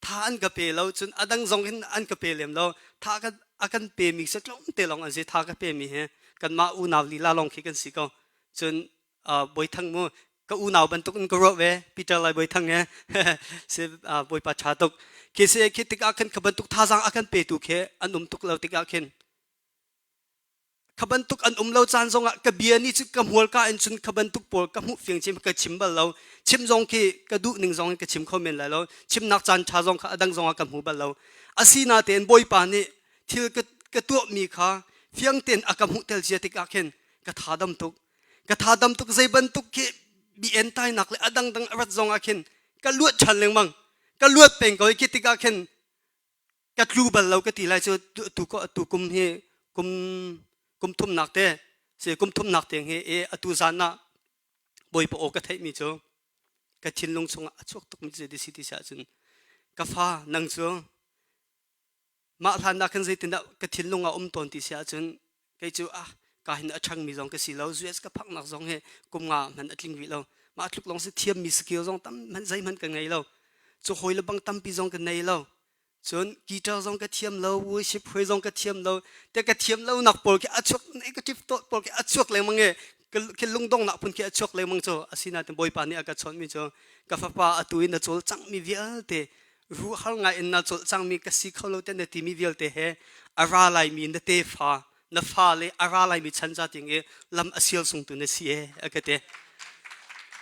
tha an ka pe lo cun a dang zong in an ka pe lem lo tha kan a kan pe mi se tlawm te lawng an si tha ka pe mi he kanmah unau lila lawng khi kan si ko cun Bawi Thang mu ka unau bantuk in ka ruah ve Peter Lai Bawi Thang he si Bawipa tha tuk khi si khi tikah khan kha bantuk thazaang a kan petu khi an um tuk lo tikah khin Kha bantuk an um lo caan zongah ka bia nih cun ka hmualka in cun kha bantuk pawl ka hmuh fiang chim ka chim bal lo. Chim zong khi ka duh ning zong in ka chim kho men lai lo. Chimnak caan ṭha zong kha a dang zongah ka hmu bal lo. Asinain Bawipa nih thil ka, ka tuahmi kha fiang tein a ka hmuhtel cia tikah khin ka tha dam tuk. Ka tha dam tuk zei bantuk khi bi entainak le a dangdang a rat zongah khin ka luat ṭhan lengmang. Ka luat peng ko i khi tikah khin ka tlu bal lo ka ti lai cu tu ko tu kum hi kum kum thumnak te si kum thumnak tiang hi e atu zan ah bawipa aw ka theihmi cu ka thinlung chungah a chuak tukmi cu si ti siah cun ka fa nang cu mah hlan ah khan zeitindah ka thinlung ah um tawn ti siah cun kei cu ah ka hin a ṭhangmi zong ka si lo US ka phaknak zong hi kum nga hmanh a tling rih lo mah tluk lawng si thiammi skill zong tam hmanh zeihmanh ka ngei lo cu hawi le bang tampi zong ka nei lo cun guitar zong ka thiam lo worship hruai zong ka thiam lo te ka thiam lo nak pawl khi a chuak negative thought pawl khi a chuak lengmang e. Khi lungdongnak phun khi a chuak lengmang cu asinain Bawipa nih a ka chawnhmi cu ka fapa atu in na cawlcanghmi vialte ruahhar ngai in na cawlcangmi ka si kho lo te na timi vialte he a ra laimi na tefa na fale a ra laimi chan ca ting i lam a sial sungtu na si e a ka ti.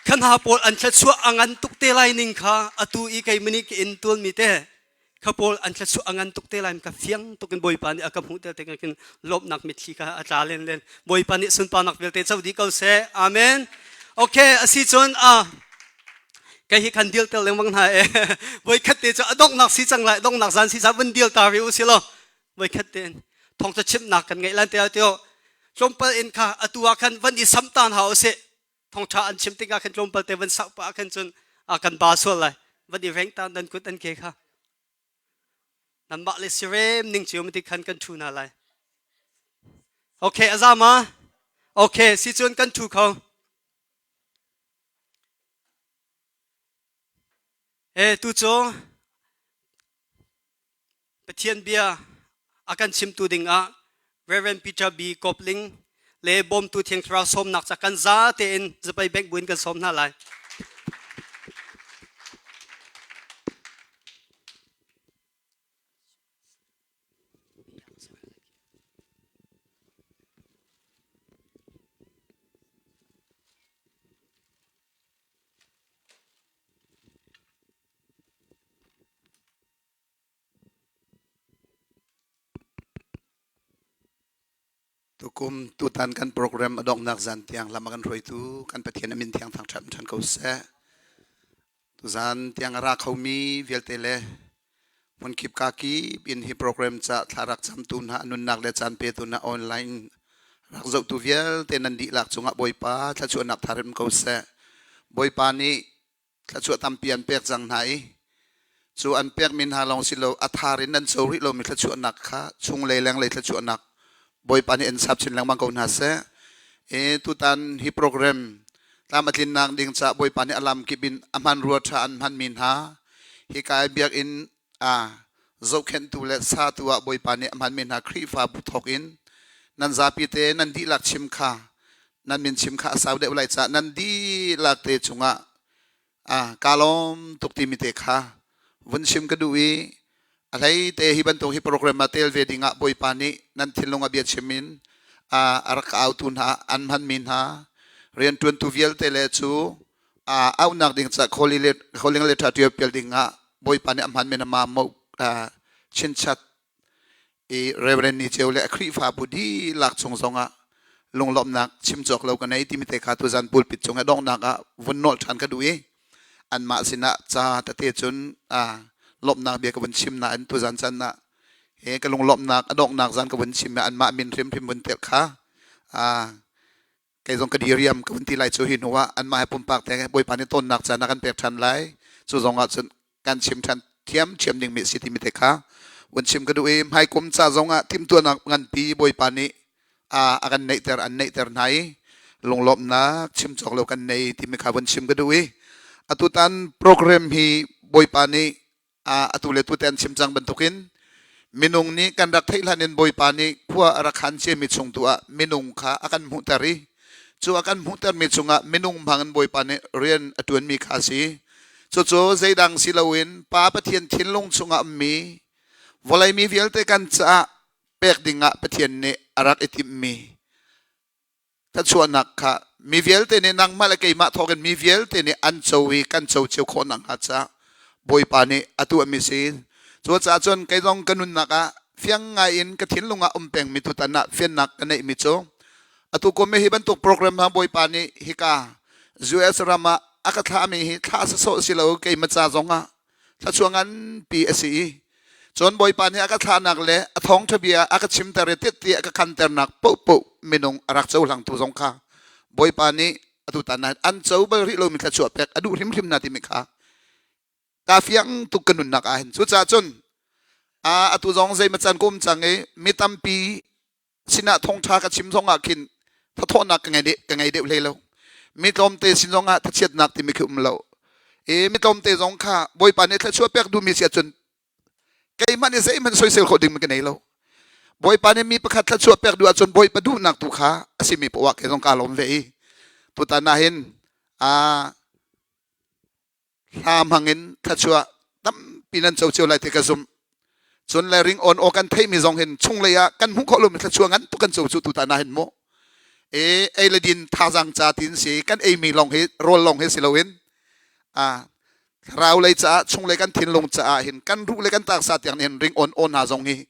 Kha hna pawl an thluachuah a ngan tuk te lai ning kha atu i kei mani ka in tuanmi te kha pawl an thluachuah a ngan tuk te lai ka fiang tuk in Bawipa nih a ka hmuh te te khin lawmhnak mitthli kha a tla len len. Bawipa nih sunparnak vialte co dih ko seh. Amen. Okay, asi cun a kei hi khan deal tel lengmang hna e. Voikhat te cu a donghnak si cang lai, donghnak zan si ca vun deal ta rih u si law. Voikhat te in thawngtha chimnak kan ngeih lan te ah tio tlawmpal in kha atu ah khan van i sam ta hna usih. Thawngtha an chim tikah khan tlawmpal te van sak pah khan cun a kan ba sual lai. Van i reng ta nan kut an ke kha. Nanmah le sirem ning cio ti khan kan thu hna lai. Okay, azama. Okay, si cun kan thu kho. E tu cu Pathian bia a kan chimtu dingah Reverend Peter B. Kopling le bawmtu Thiang Thlarau sawmnak ca kan za tein zapai bank buin kan sawm hna lai. Tukum tutan kan program a donghnak zan tiang lam a kan hruaitu kan Pathian a min thiang thangṭhat ṭhan ko seh. Tuzan tiang a ra khomi vialte le hmunkip kakip in hi program ca thla rak camtu hna nunnak le caan petu hna online rak zohtu vialte nan dihlak cungah Bawipa thluachuahnak tharim ko seh. Bawipa nih thluachuah tampi an pek cang hna i cu an pekmi hna lawng si lo a thar in nan co rih lomi thluachuahnak kha chunglei lenglei thluachuahnak Bawipa nih in sap chin lengmang ko hna seh. E tutan hi program tlam a tlinnak ding ca Bawipa nih a lam kip in a hman rua ṭha an hmanmi hna hi kai biakinn a zohkhenhtu le satu ah Bawipa nih a hmanmi hna Khrihfabu thawk in nan zapi te nan dihlak chim kha nan min chim kha a sau deuh lai caah nan dihlak te cungah a ka lawm tuk timi te kha vun chim ka duh i a hlei te hi bantuk hi program ah tel ve ding ah Bawipa nih nan thinlung a bia chim in a rak autu hna an hmanmi hna rianṭuantu vialte le cu auhnak ding ca calling letter ṭial pial ding ah Bawipa nih a hmanmi na ma mo chinchat i Reverend Ni Ceu le a Khrihfabu dihlak chung zongah lunglawmhnak chim cawk lo ka nei timi te kha tuzan pulpit cung i donghnak ah vun nawl ṭhan ka duh i anmah sinah ca tete cun lawmhnak bia ka vun chim nain tuzan can ah he ka lunglawmhnak a donghnak zan ka vun chim i anmah min hrimhrim vun telh kha kei zong ka diriam ka vun ti lai cu hi hnu ah anmah he pumpak te Bawipa nih tonnak caan a kan pek ṭhan lai cu zong ah cun kan chim ṭhan thiam thiam ding mi si timi te kha vun chim ka duh i hmaikum ca zong ah timhtuahnak nganpi Bawipa nih a kan neihter an neihter hna i lunglawmhnak chim cawk lo kan nei timi kha vun chim ka duh i atutan program hi Bawipa nih atu le tu te an chim cang bantukin minung nih kan rak theih hlan in Bawipa nih khua a rak khan ciami chung tu ah minung kha a kan hmuhter i cu a kan hmuhtermi chungah minung hmang in Bawipa nih rian a ṭuanmi kha a si. Cucu zeidang si loin Pa Pathian thinlung chungah ummi vawlei mi vialte kan caah pek dingah Pathian nih a rak i timhmi thluachuahnak kha mi vialte nih nangmah le keimah thawngin mi vialte nih an co i kan co cio khawh nakhnga caah Bawipa nih a tuahmi si. Cucaah cun kei zong ka nunnak ah fiang ngai in ka thinlung ah um pengmi tutan ah fiannak ka neihmi cu atu kum hi bantuk program ha Bawipa nih hika US ram ah a ka thlahmi hi thlah sawsawh si lo keimah ca zong ah thluachuah nganpi a si i cun Bawipa nih a ka thlahnak le a thawngṭha bia a ka chimter i tette a ka khanternak paohpaoh minung a rak cohlangtu zong kha Bawipa nih atu tan ah an co bal rih lomi thluachuah pek a duh hrimhrim na timi kha ka fiang tuk ka nunnak ah hin cucaah cun atu zong zeimaw can ka um cang i mi tampi sinah thawngṭha ka chim zongah khin thathawhnak ka ngei deuh ka ngei deuh hlei lo mi tlawmte sin zongah thachiatnak timi khi um lo i mi tlawmte zong kha Bawipa nih thluachuah pek duhmi si ahcun keimah nih zeihmanh soisel khawh ding ka nei lo Bawipa nih mi pakhat thluachuah pek duh ahcun Bawipa duhnak tu kha a simi poah kei zong kaa lawm ve i. Tutan ah hin a hla hmang in thluachuah tampi nan co cio lai ti ka zumh. Cun le ring on aw kan theihmi zong hin chunglei ah kan hmuh khawh lomi thluachuah ngan tuk kan co cu tutan ah hin mu. E ei le din thazaang ca tin si kan eimi lawng hi rawl lawng hi si loin a thlarau lei caah chunglei kan thinlung caah hin kan ruh le kan taksa tiang nih hin ring on aw hna zong hi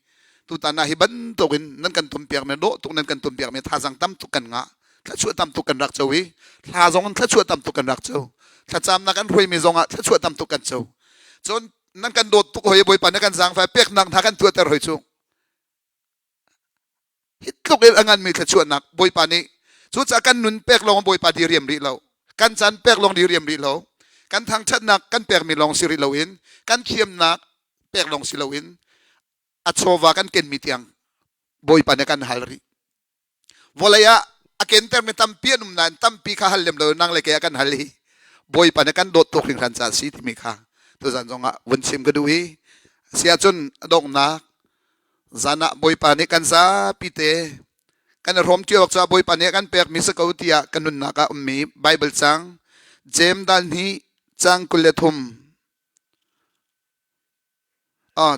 tutan ah hi bantukin nan kan tumpiak mi dawh tuk nan kan tumpiak mi thazaang tam tuk kan ngah thluachuah tam tuk kan rak co i thla zong in thluachuah tam tuk kan rak co thlacamnak kan hruaimi zong ah thluachuah tam tuk kan co cun nan kan dawt tuk hoi bawipa na kan zaangfai peknak hna kan tuahter hoi cu hi tluk in a nganmi thluachuahnak bawipa nih cucaah kan nun pek lawng bawipa diriam rih lo kan caan pek lawng diriam rih lo kan thangṭhatnak kan pekmi lawng si rih loin kan thiamnak pek lawng si loin a chawva kan kenmi tiang bawipa nih kan hal rih Vawlei ah a kentermi tampi an um nain tampi kha hal lem lo nang le kei a kan hal hi Bawipa nih kan dawt tuk hringhran ca si timi kha tuzan zong ah vun chim ka duh hi si ahcun a donghnak zan ah Bawipa nih kan zapi te kan i hrawm ṭi awk caah Bawipa nih a kan pekmi si ko tiah ka nunnak ah ummi Bible cang Jeim dal hnih cang 23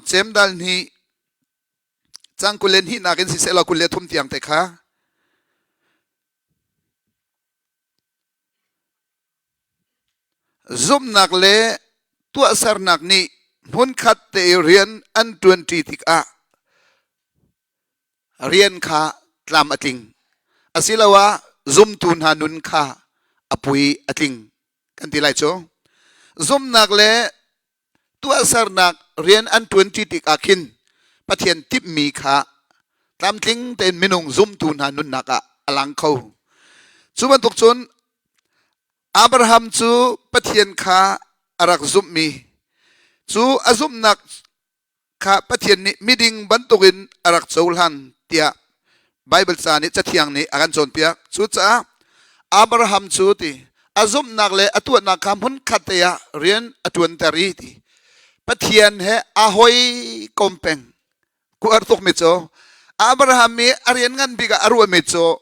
Jeim dal hnih Cang 22 nak in siseh law 23 tiang te kha zumhnak le tuahsernak nih hmunkhat te i rian an ṭuanṭi tikah rian kha tlam a tling asiloah zumtu hna nun kha a pui a tling kan ti lai cu zumhnak le tuahsernak rian an ṭuanṭi tikah khin Pathian timhmi kha tlamtling tein minung zumtu hna nunnak ah a lang kho. Cu bantuk cun Abraham cu Pathian kha a rak zumhmi cu a zumhnak kha Pathian nih miding bantukin a rak cohlan tiah Baibal ca nih Cathiang nih a kan cawnpiak. Cucaah Abraham cu ti a zumhnak le a tuahnak kha hmunkhat te ah rian a ṭuanter i ti Pathian he a hoi kom peng. Kuar tukmi cu Abraham i a rian ngan bik ah a ruahmi cu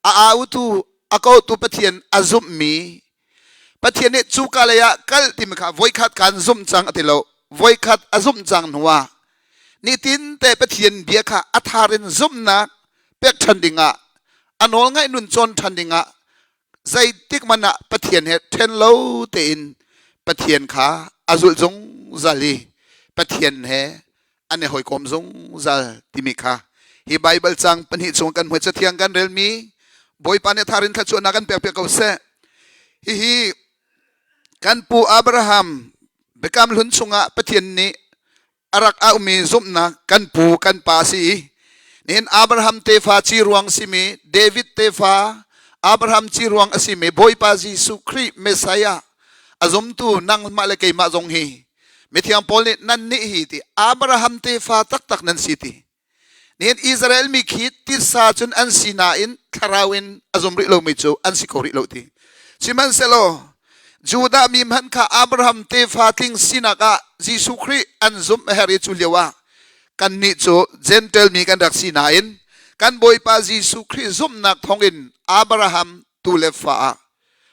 a autu a kotu Pathian a zumhmi Pathian nih cuka lei ah kal timi kha voikhat kaan zumh cang a ti lo. Voikhat a zumh cang hnuah nitin te Pathian bia kha a thar in zumhnak pek ṭhan dingah a nawlngaih nun cawn ṭhan dingah zeitik hmanh ah Pathian he ṭhen lo tein Pathian kha a zulh zungzal i Pathian he an i hawikom zungzal timi kha hi Baibal cang pahnih chung kan hmuh cathiang kan relmi Bawipa nih tharin thluachuahnak kan pek piak ko seh. Hihi kan pu Abraham biakam hlun chungah Pathian nih a rak aumi zumhnak kan pu kan pa si i nihin Abraham tefa ci ruang simi David tefa Abraham ci ruang a simi Bawipa Jesuh Khrih Messiah a zumtu nangmah le keimah zong hi Mithiang Paul nih nannih hi ti Abraham tefa taktak nan si ti. Nihin Israel mi khi titsa cun an si nain thlarau in a zum rih lomi cu an si kho rih lo ti. Sihmanhsehlaw Judah mi hmanh kha Abraham tefa tling sinak ah Jesuh Khrih an zumh a herh i cu lio ah kannih cu Gentile mi kan rak si nain kan Bawipa Jesuh Khrih zumhnak thawngin Abraham tu le fa ah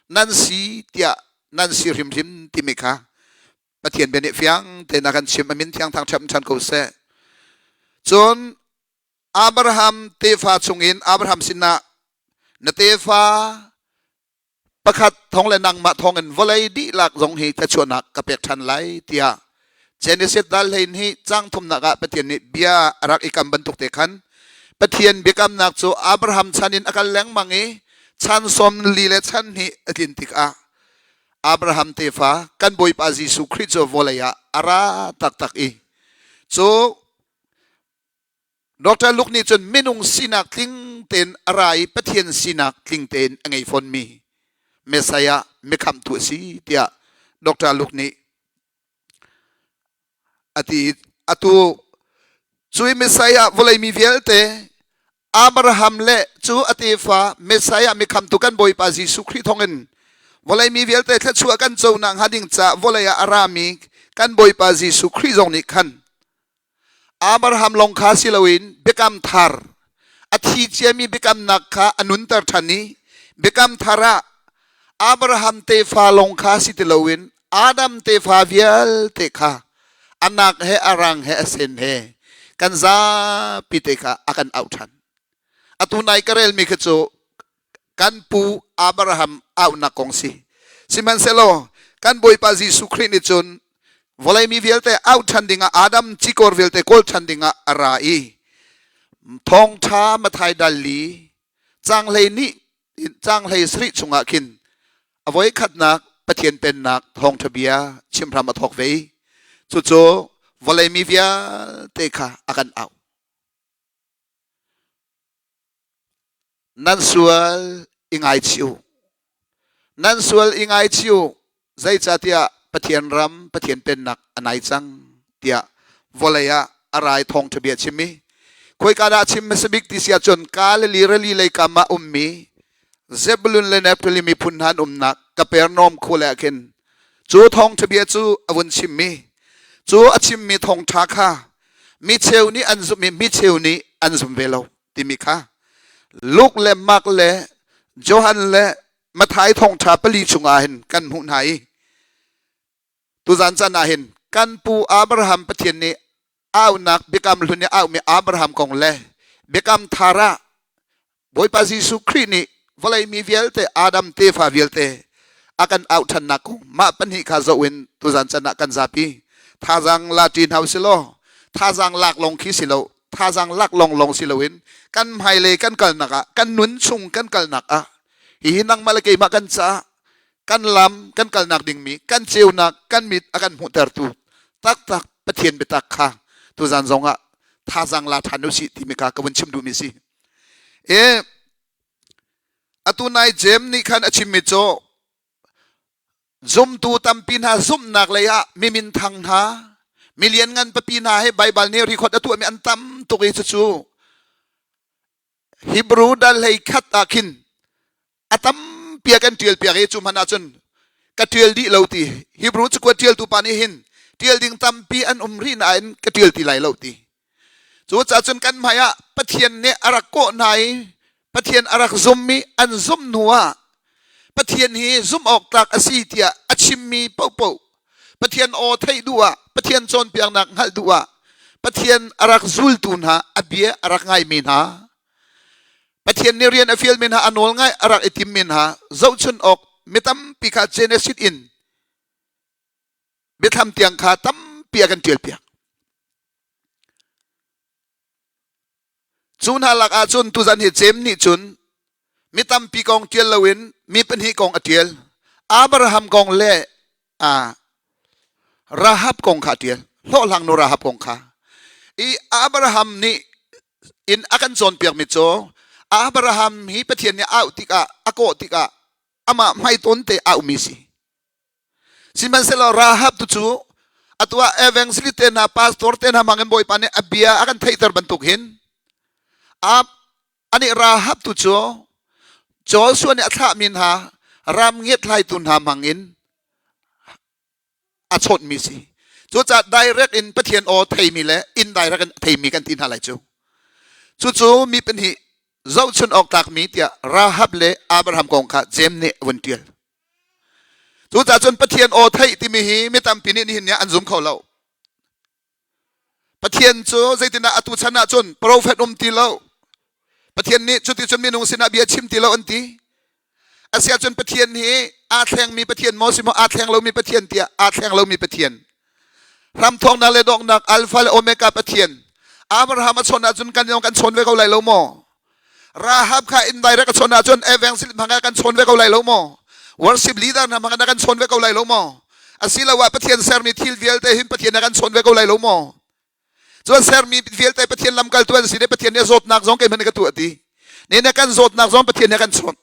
nan si tiah nan si hrimhrim timi kha Pathian bia nih fiang tein a kan chim a min thiang thang ṭhiam ṭhan ko seh. Cun Abraham tefa chungin Abraham sinah na tefa pakhat thong le nangmah thawngin vawlei dihlak zong hi thluachuahnak ka pek ṭhan lai tiah Genesis dal hlein hi cang thumnak ah Pathian nih bia a rak i kam bantuk te khan Pathian biakamnak cu Abraham chan in a kal lengmang i chan sawm li le chan hnih a tlin tikah Abraham tefa kan Bawipa Jesuh Khrih cu vawlei ah a ra taktak i cu Dr. Luke nih cun minung sinak tling tein a ra i Pathian sinak tling tein a ngei fawnmi Messiah mikhamhtu a si tiah Dr. Luke nih a ti atu cui Messiah vawlei mi vialte Abraham le cu a tefa Messiah mikhamtu kan Bawipa Jesuh Khrih thawngin vawlei mi vialte thluachuah kan co nak hnga ding ca vawlei ah a rami kan Bawipa Jesuh Khrih zong nih khan Abraham lawng kha si loin biakam thar a thi ciami biakamnak kha a nunter ṭhan i biakam thar ah. Abraham tefa lawng kha si ti loin Adam tefa vialte kha anak he arang he asen he kan zapi te kha a kan auh ṭhan. Atu nai ka relmi kha cu kan pu Abraham auhnak kong si. Sihmanhsehlaw kan Bawipa Jesuh Khrih nih cun vawlei mi vialte auh ṭhan dingah Adam cikawr vialte kawl ṭhan dingah a ra i thawngṭha Mathai dal li caang hlei caang hlei sarih chungah khin a voi khatnak Pathian pennak thawngṭha bia chim hram a thawk ve i cucu vawlei mi vialte kha a kan auh. Nan sual i ngaichih u. Nan sual i ngaichih u. Zeicahtiah Pathian ram, Pathian pennak a nai cang tiah vawlei ah a rai thawngṭha bia chim i khoika dah a chim hmasa bik ti si ahcun Galilee rili lei kam ah ummi Zebulun le Naphtali miphun hna an umnak Kapernaum khua ah khin cu thawngṭha bia cu a vun chimmi cu a chimmi thawngṭha kha mi cheu nih an zumh i mi cheu nih an zum ve lo timi kha Luke le Mark le Johan le Mathai thawngṭha pali chungah hin kan hmuh hna i tuzan caan ah hin kan pu Abraham Pathian nih aunak biakam hlun i aumi Abraham kong le biakam thar ah Bawipa Jesuh Khrih nih vawlei mi vialte Adam tefa vialte a kan auh ṭhannak kong mah pahnih kha zoh in tuzan caan ah kan zapi thazaang la ṭi hna usih law thazaang lak lawng khi si lo thazaang lak lawng lawng si loin kan hmailei kan kalnak ah kan nun chung kan kalnak ah hihi nangmah le keimah kan caah kan lam kan kalnak dingmi kan ceunak kan mit a kan hmuhtertu taktak Pathian biatak kha tuzan zongah thazaang la ṭhan usih timi kha ka vun chim duhmi si. E atu nai Jeim nih khan a chimmi cu Zumtu tampi hna zumhnak lei ah mi minthang hna, mi lianngan papi hna he Baibal nih record a tuahmi an tam tuk i cucu Hebrew dal hlei khat ah khin a tampi a kan ṭial piak i cu hmanh ahcun ka ṭial dih lo ti. Hebrew cakuat ṭialtu pa nih hin ṭial ding tampi an um rih nain ka ṭial ti lai lo ti. Cucaah cun kan hmai ah Pathian nih a rak kawh hna i Pathian a rak zum i an zumh hnu ah Pathian hi zumh awk tlak a si tiah a chimmi paohpaoh Pathian aw theih duh ah Pathian cawnpiaknak hngalh duh ah Pathian a rak zultu hna a bia a rak ngaimi hna Pathian nih rian a fialmi hna a nawl ngai a rak i timmi hna zohchun awk mi tampi kha Genesis in biathlam tiang kha tampi a kan ṭialpiak. Cu hna lak ahcun tuzan hi Jeim nih cun mi tampi kong ṭial loin mi pahnih kong a ṭial. Abraham kong le ah, Rahab kong kha a ṭial. Hlawhhlang nu Rahab kong kha. I Abraham nih in a kan cawnpiakmi cu Abraham hi Pathian nih a auh tikah a kawh tikah amah hmaitawn te aumi si. Sihmanhsehlaw Rahab tu cu atu ah evangelist te hna pastor te hna hmang in Bawipa nih a bia a kan theihter bantuk hin anih Rahab tu cu Joshua nih a thlahmi hna ram ngiathlaitu hna hmang in a chawnhmi si. Cucaah direct in Pathian aw theimi le indirect in theimi kan ti hna lai cu. Cucu mi pahnih zohchun awk tlakmi tiah Rahab le Abraham kong kha Jeim nih a vun ṭial. Cucaah cun Pathian aw theih timi hi mi tampi nih nihin ni ah an zum kho lo. Pathian cu zeitindah atu chan ah cun profet um ti lo. Pathian nih cuticun minung sinah bia chim ti lo an ti. Asiahcun Pathian hi aa thlengmi Pathian maw si maw aa thleng lomi Pathian tiah aa thleng lomi Pathian. Hramthawknak le donghnak Alpha le Omega Pathian. Abraham a chawn ahcun kan kan chawn ve ko lai lo maw? Rahab kha indirect a chawn ahcun evangelist hmang kan chawn ve ko lai lo maw? Worship leader hna hmang kan chawn ve ko lai lo maw? Asiloah Pathian sermi thil vialte hin Pathian kan chawn ve ko lai lo maw? Cuan sermi vialte Pathian lamkaltu an si le Pathian nih a zawtnak zong keimah nih ka tuah ti. Ne na kan zawtnak zong Pathian nih a kan chawnh.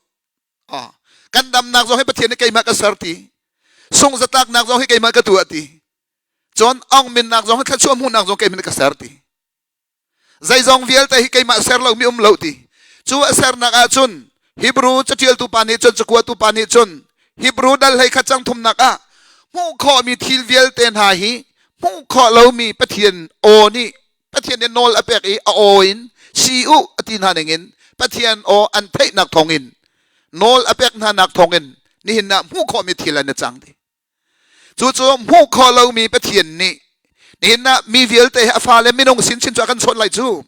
Ah, kan damnak zong hi Pathian nih keimah ka ser ti. Sung zatlaknak zong hi keimah ka tuah ti. Cun ongminnak zong hi thluachuah hmuhnak zong keimah nih ka ser ti. Zeizong vialte hi keimah ser lomi um lo ti. Cu a sernak ahcun Hebrew caṭialtu pa nih cun cakuatu pa nih cun Hebrew dal hlei khat cang thumnak ah hmuh khawhmi thil vialte hna hi hmuh khawh lomi Pathian aw nih Pathian nih nawl a pek i a aw in si u a ti hna ningin Pathian aw an theihnak thawngin nawl a pek hna nak thawngin. Nihin ah hmuh khawhmi thil an i cang dih. Cucu hmuh khawh lomi Pathian nih nihin ah mi vialte a fale minung sinchin cu a kan chawnh lai cu.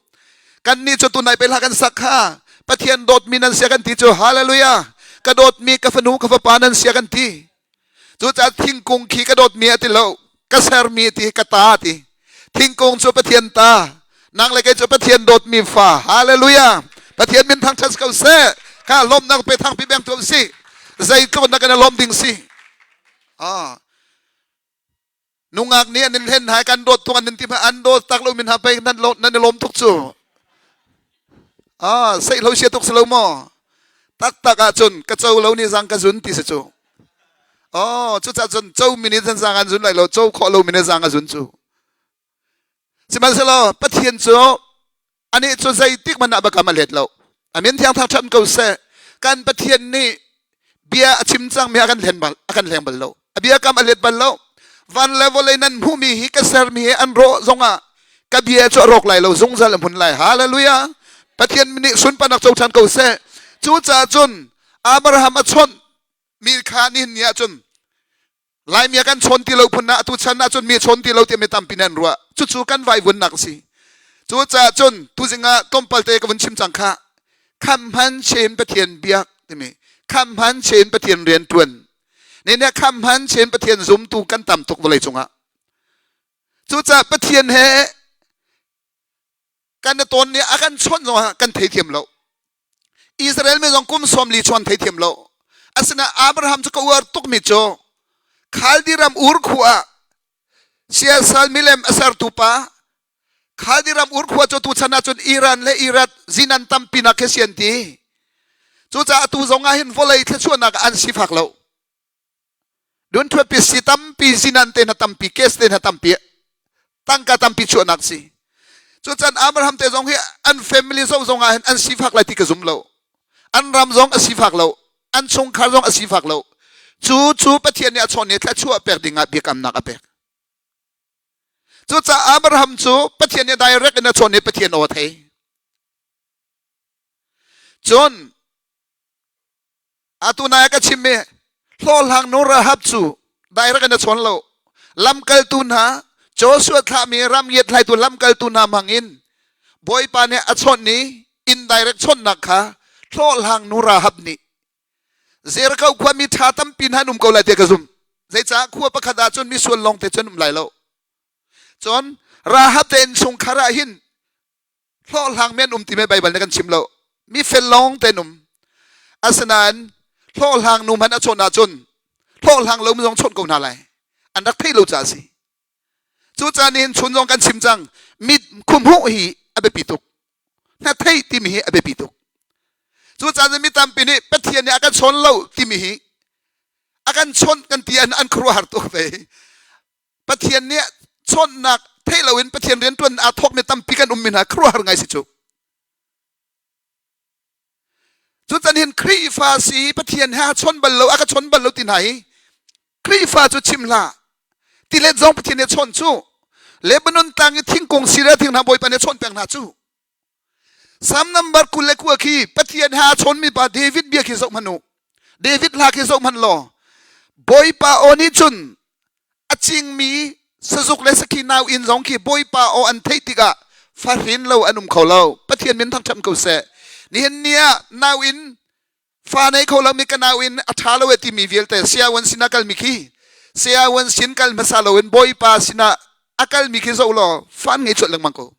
Kannih cu tunai pe hlah kan sak kha Pathian dawtmi nan sia kan ti cu hallelujah ka dawtmi ka fanu ka fapa nan sia kan ti. Cucaah thingkung khi ka dawtmi a ti lo ka sermi ti ka ta ti. Thingkung cu Pathian ta nang le kei cu Pathian dawtmi fa hallelujah Pathian min thangṭhat ko seh kha lawmnak pe thangpi beng tu si zeitluk na kan i lawm ding si Ah. Nungak nih an in hlen hai kan dawt tuk an in ti an dawt tak lo min ha pei nan lo nan i lawm tuk cu. Ah, seih lo sia tuk si lo maw? Tak tak ahcun ka co lo ni zang ka zun ti si cu. Oh, cucaah cun co mi nih zan zang an zun lai lo, co khawh lo mi nih zang a zun cu. Sihmanhsehlaw Pathian cu anih cu zeitik hmanh ah biakam a let lo. A min thiang thangṭhat ko seh. Kan Pathian nih bia a chim cangmi a kan hlen bal a kan hleng bal lo. A biakam a let bal lo. Van le vawlei nan hmuhmi hi ka sermi hi an rawh zongah ka bia cu a rawk lai lo zungzal a hmun lai. Hallelujah. Pathian nih sunparnak co ṭhan ko seh. Cucaah cun Abraham a chawnh mi kha nihin ni ahcun Laimi a kan chawn ti lo phun ah atu chan ahcun mi chawn ti lo ti mi tampi nih an ruah. Cucu kan vaivunnak a si. Cucaah cun tuzing ah tlawmpal te ka vun chim cang kha. Kham hman chen Pathian biak timi kham hman chen Pathian rian tuan. Ne ne kham hman chen Pathian zumtu kan tam tuk vawlei cungah. Cucaah Pathian he kan i tawn nih a kan chawnh zong ah kan theithiam lo Israel mi zong kum sawm li chuan theithiam lo asinain Abraham cu ka uar tukmi cu Khaldi ram Ur khua ah siasal milem a sertu pa Khaldi ram Ur khua cu tuchan ahcun Iran le Iraq zinan tampi nak khi si an ti cucaah atu zong ah hin vawlei thluachuahnak an sifak lo Dunṭhuatpi si tampi zinan te hna tampi case te hna tampi tangka tampi chuahnak si cucan Abraham te zong hi an family zong zong ah hin an sifak lai ti ka zum lo an ram zong a sifak lo an chungkhar zong a sifak lo cu cu Pathian nih a chawn i thluachuah pek ding ah biakamnak a pek cucaah Abraham cu Pathian nih direct in a chawn i Pathian aw a thei cun Atu nai ka chimmi hlawhhlang nu Rahab cu direct in a chawn lo. Lamkaltu hna Joshua thlahmi ram ngiathlaitu lamkaltu hna hmangin Bawipa nih a chawnh i indirect chawnhnak kha hlawhhlang nu Rahab nih Jericho khua mi ṭha tampi hna an um ko lai tiah ka zumh. Zeicah khua pakhat ah cun misual lawng te cun um lai lo. Cun Rahab te innchungkhar ah hin hlawhhlang mi an um ti me Baibal nih kan chim lo mi fel lawng te um asinain hlawhhlang nu hmanh a chawnh ahcun hlawhhlang lo mi zong chawnh ko hna lai an rak theih lo caah a si cucaah nihin chun zong kan chim cang mit khumhuh hi a biapi tuk hna theih timi hi a biapi tuk cucaah mi tampi nih Pathian nih a kan chawn lo timi hi a kan chawnh kan ti an an khuaruahhar tuk ve Pathian nih chawnhnak theih loin Pathian rianṭuan aa thawkmi tampi kan ummi hna khuaruahhar ngai si cu. Cucan hin Khrihfa si Pathian he a chawn bal lo a ka chawn bal lo ti hna hi Khrihfa cu chim hlah tilet zong Pathian nih a chawn cu Lebanon tlang i thingkung Syria thing hna Bawipa nih a chawn peng hna cu Psalm number 29 khi Pathian he aa chawnmi pa David bia khi zoh hmanh u. David hla khi zoh hmanh law Bawipa aw nih cun a cingmi sazuk le sakhi nau inn zong khi Bawipa aw an theih tikah fahrin lo an um kho lo. Pathian min thangṭhat ko seh. Nihin ni ah nau inn fa nei kho lomi ka nau inn a ṭha lo e timi vialte siawan sinah kalmi khi siawan sin kal hmasa loin Bawipa sinah a kalmi khi zoh law fa an ngei chuah lengmang ko.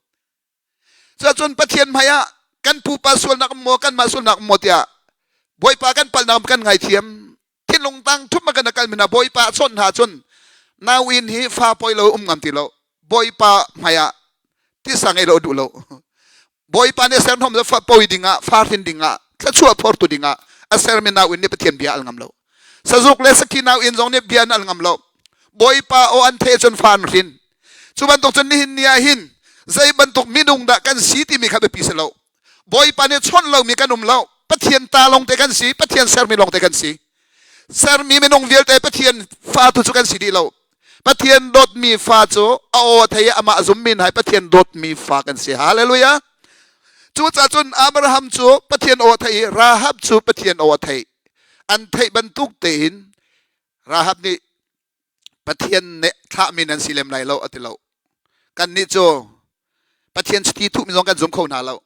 Cuahcun Pathian hmai ah kan pupa sualnak maw kanmah sualnak maw tiah Bawipa kan palhnak kan ngaithiam thinlung tang thup ma kan kal mina Bawipa a chawnh hna cun nauin hi fa poi lo um ngam ti lo Bawipa hmai ah tisa ngei lo duh lo Bawipa nih ser hnom fa poi dingah fa hrin dingah thluachuah phortu dingah a sermi nauin nih Pathian bia al ngam lo sazuk le saki nauin zong nih bia an al ngam lo Bawipa aw an theh cun fa an hrin Cu bantuk cun nihin ni ah hin zei bantuk minung dah kan si timi kha biapi si lo. Bawipa nih chawnh lomi kan um lo. Pathian ta lawngte kan si, Pathian sermi lawngte kan si. Sermi minung vialte Pathian fa tu cu kan si dih lo. Pathian dawtmi fa cu a aw a thei i amah zummi hna hi Pathian dawtmi fa kan si. Hallelujah. Cucaah cun Abraham cu Pathian aw a thei i Rahab cu Pathian aw a thei. An theih bantuk tein Rahab nih Pathian nih thlahmi nan si lem lai lo a ti lo. Kannih cu Pathian chiti thuhmi zong kan zum kho hna lo.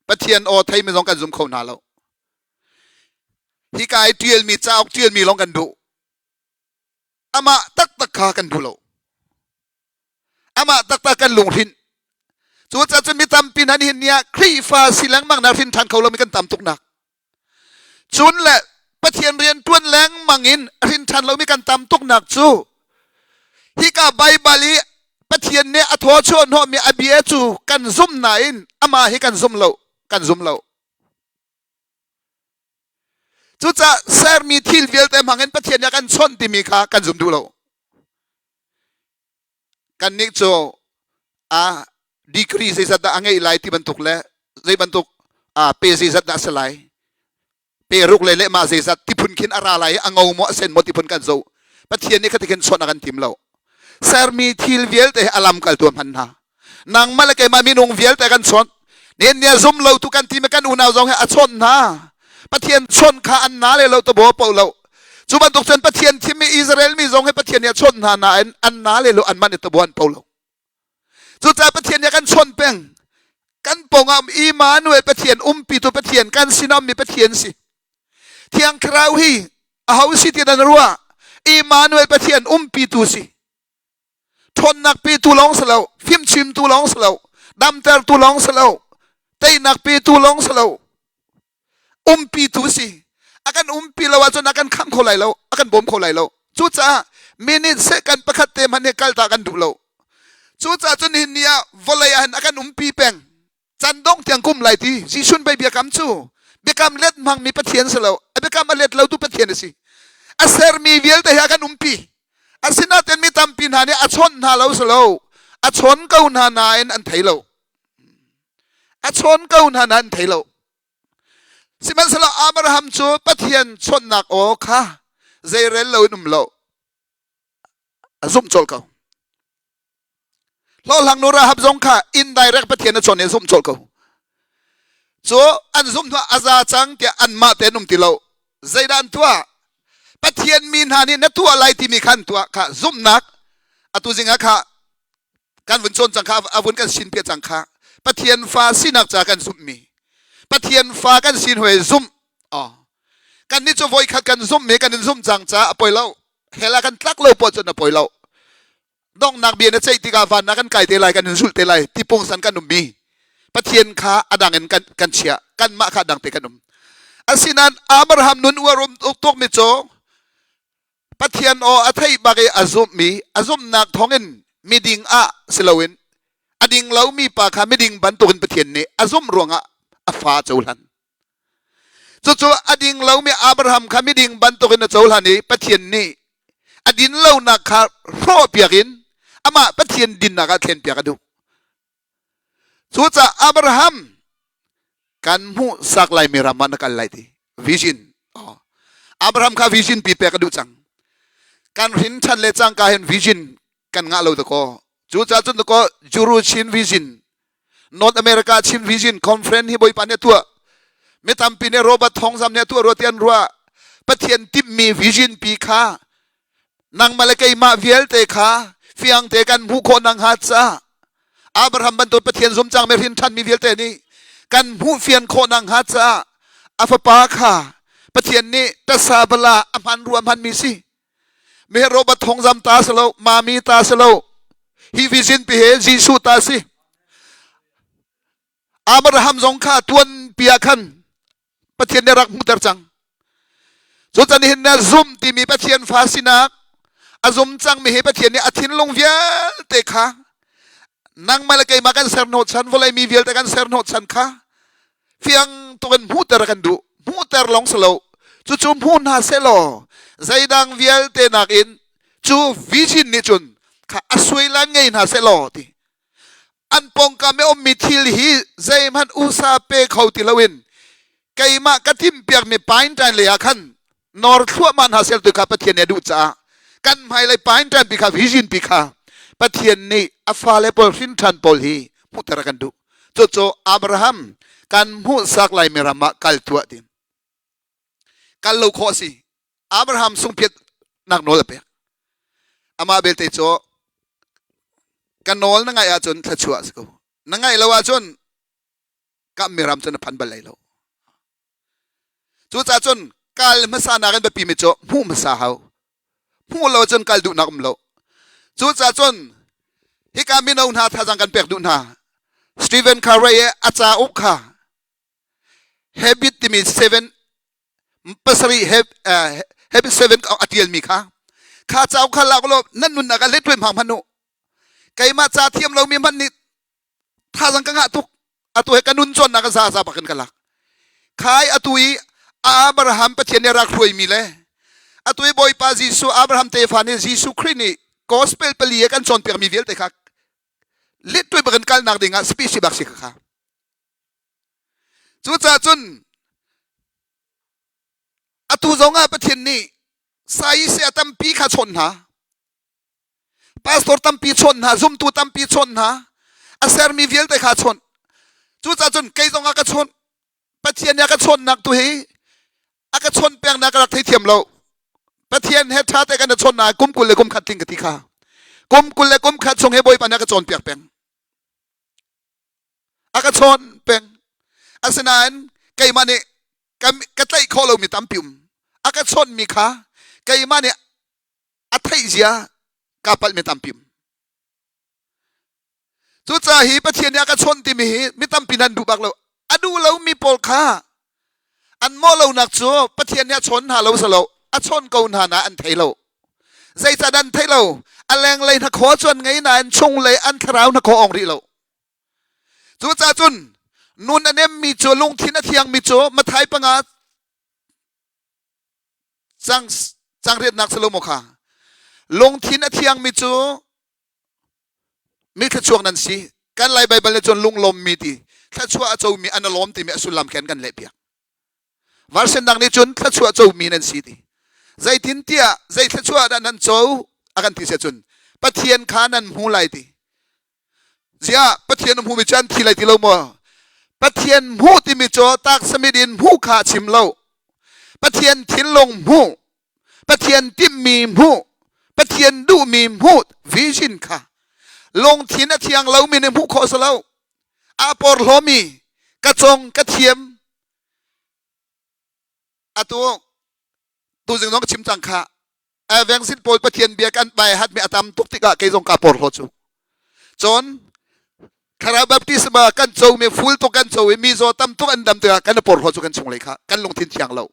Pathian aw theimi zong kan zum kho hna lo. Hika i ṭialmi cauk ṭialmi lawng kan duh. Amah taktak kha kan duh lo. Amah taktak kan lunghrinh. Cucaah cun mi tampi hna nihin ni ah Khrihfa si lengmang na hrin ṭhan kho lomi kan tam tuk nak. Cun le Pathian rian ṭuan lengmang in hrin ṭhan lomi kan tam tuknak cu hika Baibal i Pathian nih a thaw chuah hnawhmi a bia cu kan zum nain amah hi kan zum lo, kan zum lo. Cucaah sermi thil vialte hmang in Pathian nih a kan chawnh timi kha kan zum duh lo. Kannih cu a degree zeizat dah a ngeih lai ti bantuk le zei bantuk a pe zeizat dah a si lai pe ruk le lehmah zeizat ti phun khin a ra lai i a ngo maw a sen maw ti phun kan zoh. Pathian nih khati khin chawnh a kan tim lo. Sermi thil vialte hi a lamkaltu a hman hna. Nangmah le keimah minung vialte kan chawnh. Nen nia zum lo tu kan ti mi kan unau zong hi a chawnh hna. Pathian chawnh kha an na le lo to bo po lo. Cu bantuk cun Pathian thimmi Israel mi zong hi Pathian nih a chawnh hna nain an na le lo an man i to bo an po lo. Cucaah Pathian nih a kan chawnh peng. Kan pawngah Immanuel Pathian umpitu Pathian kan sinah ummi Pathian si. Thiang Thlarau hi aho si ti nan ruah? Immanuel Pathian umpitu si. Ṭhawnnak petu lawng si lo, fimchimtu lawng si lo, damtertu lawng si lo, teinak petu lawng si lo, umpitu si. A kan umpi lo ahcun a kan khamh kho lai lo, a kan bawm kho lai lo. Cucaah minute second pakhat te hmanh hi kalta kan duh lo. Cucaah cun nihin ni ah vawlei ah hin a kan umpi peng. Can dongh tiang kum lai ti Jesuh pei biakam cu biakam let hmangmi Pathian si lo a biakam a let lotu Pathian a si a sermi vialte hi a kan umpi asinain mi tampi hna nih a chawnh hna lo si lo a chawn ko hna nain an thei lo a chawn ko hna nain an thei lo sihmanhsehlaw Abraham cu Pathian chawnhnak aw kha zeirel lo in um lo a zumh colh ko hlawhhlang nu Rahab zong kha indirect Pathian a chawn i a zumh colh ko cu an zumh hnu a za cang tiah anmah te an um ti lo zeidah an tuah Pathian mi hna nih na tuah lai timi kha an tuah kha zumhnak atu zing ah kha kan vun cawn cang kha a vun kan sin piah cang kha Pathian fa sinak ca kan zumhmi Pathian fa kan sin hoi zumh oh kan nih cu voikhat kan zumhmi kan in zumh cang ca a poi lo hell ah kan tlak lo poah cun a poi lo donghnak bia na ceih tikah van ah kan kai te lai kan in zulh te lai ti pungsan kan ummi Pathian kha a dang in kan, kan chiah kanmah kha dang te kan um asinain Abraham nun uar um tukmi cu Pathian aw a theih bak i a zumhmi a zumhnak thawngin miding ah si loin a ding lomi pa kha miding bantukin Pathian nih a zumh ruangah a fa cohlan Cucu a ding lomi Abraham kha miding bantukin a cohlan i Pathian nih a din lonak kha hrawhpiak in amah Pathian dinnak ah thlenpiak a duh. Cucaah Abraham kan hmuhsak laimi ram ah na kal lai ti vision. Oh. Abraham kha vision pi pek a duh cang. Kan hrin ṭhan le cangka hin vision kan ngah lo dakaw. Cucaah cun dakaw Juru Chin vision North America Chin Vision Conference hi Bawipa nih a tuah. Mi tampi nih Robert Thawngzam nih a tuah rua ti an ruah. Pathian timhmi vision pi kha nangmah le keimah vialte kha fiang te kan hmuh khawh nakhnga ca Abraham bantuk Pathian zum cangmi hrin ṭhanmi vialte nih kan hmuh fian khawh nakhnga ca a fapa kha Pathian nih tasa bala a hman rua hmanmi si. Meher Robert Thawngzam ta si lo, Mami ta si lo. Hi vision pi he Jesuh ta si. Abraham zong kha tuan pi ah khan Pathian nih rak hmuhter cang. Cu can hin na zum timi Pathian fa sinak a zum cangmi hi Pathian nih a thinlung vialte kha nangmah le keimah kan ser hnawhchan vawlei mi vialte kan ser hnawhchan kha fiang tuk in hmuhter kan duh hmuhter lawng si lo cucu hmu hna sehlaw zeidang vialte nakin cu vision nih cun kha a suailan ngei hna sehlaw ti an pawngkam i ummi thil hi zeihmanh usa pe kho ti loin keimah ka timhpiakmi pine ṭan lei ah khan nawr thluahmah hna sel tu kha Pathian nih a duh caah kan hmailei pine ṭan pi kha vision pi kha Pathian nih a fale pawl hrin ṭhan pawl hi hmuhter a kan duh cucu Abraham kan hmuhsak laimi ram ah kal tuah ti. Kal lo khawh a si. Abraham sungphiatnak nawl a pek. Amah belte cu ka nawl na ngaih ahcun thluachuah a si ko. Na ngaih lo ahcun kammi ram cu na phan bal lai lo. Cucaah cun kal hmasa nak in biapi mi cu hmuh hmasa hau. Hmuh lo cun kal duhnak um lo. Cucaah cun hika mino hna thazang kan pek duh hna. Stephen Curry i a cauk kha habit timi seven pasarih habit seven a tialmi kha kha cauk kha lak law nan nunnak ah let hmang hmanh u. Keimah ca thiam lomi hmanh nih thazang ka ngah tuk atu he ka nun cawnnak a za za bak in ka lak khai atu i Abraham Pathian nih rak hruaimi le atu i Bawipa Jesuh Abraham tefa nih Jesuh Khrih nih gospel pali he kan cawnpiakmi vialte kha lit tuai bak in kalnak ding ah speech bak si kha kha cucaah cun atu zong ah Pathian nih sai se a tampi kha chawn hna Pastor tampi chawn hna, zumtu tampi chawn hna, a sermi vialte kha chawn. Cucaah cun kei zong a ka chawn. Pathian nih a ka chawnnak tu hi a ka chawn pengnak ka rak theithiam lo. Pathian he ṭha te kan i chawnnak kum 20 le kum khat tling ka ti kha. Kum 20 le kum khat chung he Bawipa nih a ka cawnpiak peng. A ka chawn peng. Asinain keimah nih ka, ka tlaih khawh lomi tampi um. A ka chawnmi kha keimah nih a theih zia kaa palh mi tampi um. Cucaah hi Pathian nih a ka chawnh timi hi mi tampi nan duh bak lo. A duh lomi pawl kha an mawh lonak cu Pathian nih a chawn hna lo si lo, a chawn ko hna na an thei lo. Zeicah an thei lo? A lenglei hnakhaw cu an ngei nain chunglei an thlarau hnakhaw ong rih lo. Cucaah cun nun a nemmi cu lungthin a thiangmi cu Mathai panga cang cang riatnak si lo maw kha lungthin a thiangmi cu mi thluachuak nan si kan lai baibal nih cun lunglawmmi ti thluachuah a comi an a lawm timi a sullam khen kan lehpiak version dang nih cun thluachuah comi nan si ti zeitin tiah zei thluachuah dah nan co a kan ti sia cun pathian kha nan hmu lai ti Ziah Pathian hmumi cu an thi lai ti lo maw? Pathian hmuh timi cu taksamit in hmuh kha a chim lo. Pathian thinlung hmuh, Pathian timhmi hmuh, Pathian duhmi hmuh vision kha lungthin a thiang lomi nih hmuh khawh si lo. Aa porhlawmi ka cong ka thiam atu tuzing zong ka chim cang kha Evangelist pawl Pathian bia kan bai hatmi a tam tuk tikah kei zong kaa porhlaw cu. Cun thlarau baptisma kan comi full tuk kan co i mi zaw tam tuk an dam tikah kan i porhlaw cu kan chunglei kha kan lungthin thiang lo.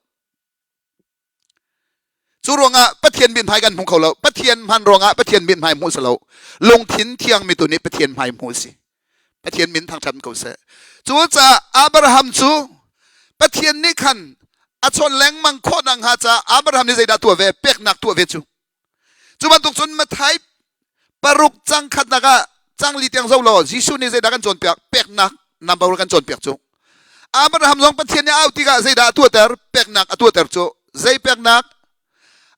Cu ruangah Pathian mithmai kan hmu kho lo. Pathian hman ruangah Pathian mithmai hmuh si lo. Lungthin thiang mi tu nih Pathian hmai hmuh si. Pathian min thangṭhat ko seh. Cucaah Abraham cu Pathian nih khan a chawn lengmang khawh nakhnga caah Abraham nih zeidah tuah ve? Peknak tuah ve cu. Cu bantuk cun Matthai paruk cang khatnak ah cang li tiang zoh law Jesuh nih zeidah kan cawnpiak? Peknak number kan cawnpiak cu. Abraham zong Pathian nih a auh tikah zeidah a tuahter? Peknak a tuahter cu. Zei peknak?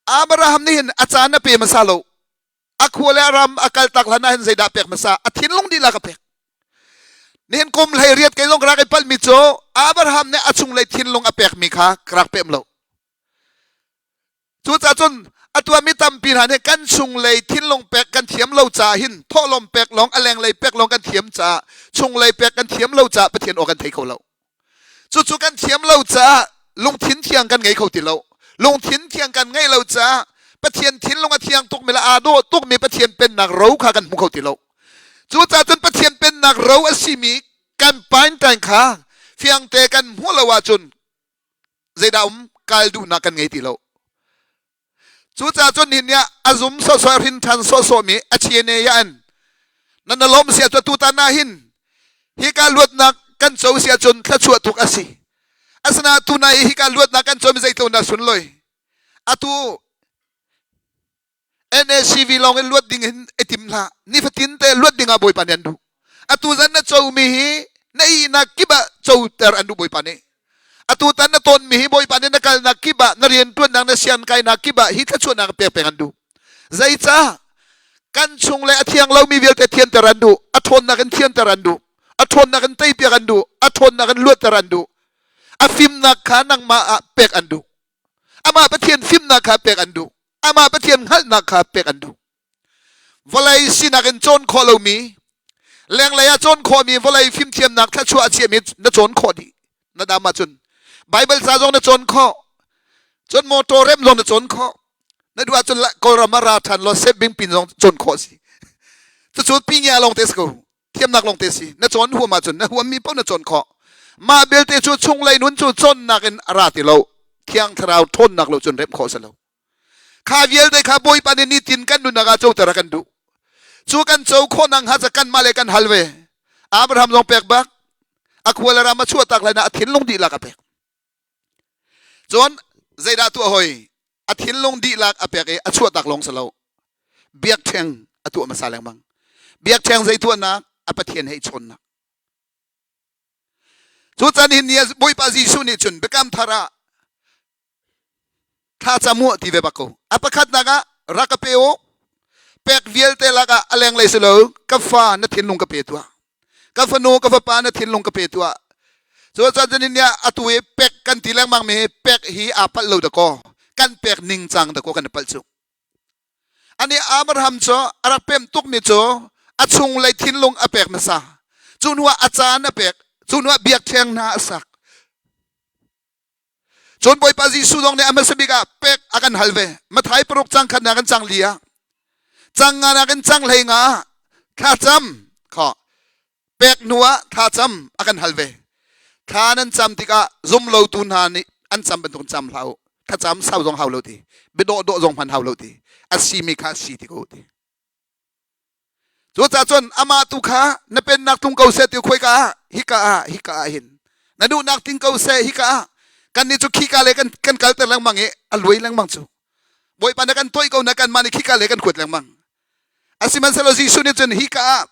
Abraham nih hin a caan a pe hmasa lo. A khua le a ram a kaltak hlan ah hin zeidah pek hmasa? A thinlung dihlak a pek. Nihin kum 18 kei zong ka rak i palhmi cu Abraham nih a chunglei thinlung a pekmi kha ka rak pem lo. Cucaah cun a tuahmi tampi hna nih kan chunglei thinlung pek kan thiam lo caah hin thawhlawm pek lawng a lenglei pek lawng kan thiam caah chunglei pek kan thiam lo caah Pathian aw kan thei kho lo. Cucu kan thiam lo caah lungthin thiang kan ngei kho ti lo. Lungthin thiang kan ngeih lo caah Pathian thinlung a thiang tukmi le aa dawh tukmi Pathian pennak ro kha kan hmu kho ti lo. Cucaah cun Pathian pennak ro a simi kan paintain kha fiangte kan hmuh lo ahcun zeidah um kal duhnak kan ngei ti lo. Cucaah cun nihin ah a zum sawhsawh a hrin ṭhan sawhsawhmi a chiane ya an nan na lawm si ahcun tutan ah hin hika luatnak kan co si ahcun thluachuah tuk a si. Asinain tunai i hika luatnak kan comi zeitluk dah sunlawi. Atu NACV lawng in luat ding hin i tim hlah. Nifatin te luat ding ah Bawipa nih an duh. Atu zan na comi hi na ihnak kip ah coter an duh Bawipa nih. Atu tan na tawnmi hi Bawipa nih na kalnak kip ah na rianṭuannak na sian kainak kip ah hi thluachuahnak pek peng an duh. Zeicah? Kan chung le a thiang lomi vialte thianter an duh. A ṭhawnnak in thianter an duh. A ṭhawnnak in teipiak an duh. A ṭhawnnak in luatter an duh. A fimnak kha nangmah ah pek an duh. Amah Pathian fimnak kha pek an duh. Amah Pathian hngalhnak kha pek an duh. Vawlei sinak in cawn khawh lomi, lenglei ah cawn khawhmi vawlei fimthiamnak thluachuah a chiahmi na cawn khawh dih. Na dam ahcun Bible ca zong na cawn khawh. Cun motor rem zong na cawn khawh. Na duh ahcun Kawlram ah ra ṭhan law sep bing pin zong cawn khawh a si. Cucu pinya lawng te si ko. Thiamnak lawng te si. Na cawn huam ahcun na huammi paoh na cawn khawh. Mah belte cu chunglei nun cu cawnnak in a ra ti lo. Thiang Thlarau ṭhawnnak lo cun remh khawh a si lo. Kha vialte kha Bawipa nih nitin kan nunnak ah coter a kan duh. Cu kan co khawh nak hnga ca kanmah le kan hal ve. Abraham zong pek bak. A khua le ram a chuahtak lai na a thinlung dihlak a pek. Cun zeidah tuah hoi? A thinlung dihlak a pek i a chuahtak lawng si lo. Biakṭheng a tuah hmasa lengmang. Biakṭheng zei tuahnak? A Pathian he i chawnnak. Cu can hin ni Bawipa Jesuh nih cun Biakam Thar ah thla cam u ti ve bak ko. A pakhatnak ah rak ka pe u. Pek vialte lakah a lenglei si lo ka fa na thinlung ka pe tuah. Ka fanu ka fapa na thinlung ka pe tuah. Cu caan cun nih atu i pek kan ti lengmang mi hi pek hi aa palh lo dakaw. Kan pek ningcang dakaw kan i palh cu. Ani Abraham cu a rak pem tukmi cu a chunglei thinlung a pek hmasa. Cu hnuah a caan a pek. Cu hnuah biakṭheng hna a sak. Cun Bawipa Jesuh zong nih a hmasa bik ah pek a kan hal ve. Matthai paruk cang khat nak in cang li ah cang nga nak in cang hlei nga ah thlacam kha pek hnu ah thlacam a kan hal ve. Thla nan cam tikah zum lotu hna nih an cam bantuk cam hlah u. Thlacam sau zong hau lo ti. Biadawh dawh zong hman hau lo ti. A simi kha si ti ko ti. Cucaah cun amah tu kha na pennak tlung ko seh ti khuaika ah hika ah hika ah hin na duhnak ting ko seh hika ah kannih cu khika le kan kan kalter lengmang i a luai lengmang cu Bawipa na kan toih ko na kanmah nih khika le kan kuat lengmang asihmanhsehlaw Jesuh nih cun hika ah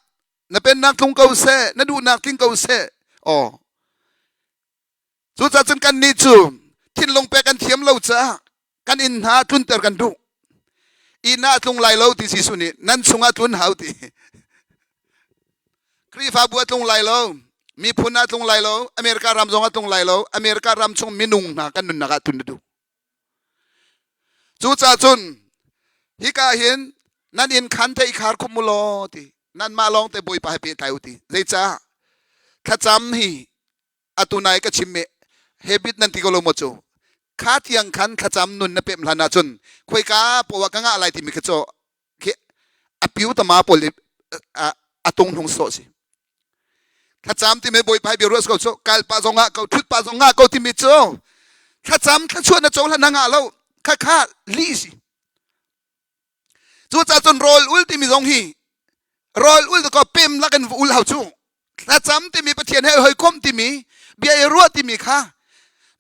na pennak tlung ko seh na duhnak tling ko seh aw Cucaah cun kannih cu thinlung pek kan thiam lo caah kan inn hna tlunter kan duh. Inn ah tlung lai lo ti Jesuh nih nan chungah tlun hau ti. Khrihfabu a tlung lai lo, miphun ah tlung lai lo, America ram zong ah tlung lai lo, America ram chung minung hna kan nunnak ah tlun na duh. Cucaah cun hika hin nan inn khan te i khar khum u law ti nanmah lawng te Bawipa he pehtlai u ti. Zeicah thlacam hi atu nai ka chim mi habit nan ti ko lo maw cu kha tiang khan thlacam nun na pem hlan ahcun khoika poah ka ngah lai timi kha cu khi a piu tama pawl a tung hnung sawh si thlacam timi bawipa bia ruah ko cu kal pa zong ah ko thut pa zong ah ko timi cu thlacam thlachuah na co hlan na ngah lo kha kha li si Cucaah cun rawl ul timi zong hi rawl ul ko pem lak in ul hau cu thlacam timi Pathian he hawikom timi bia i ruah timi kha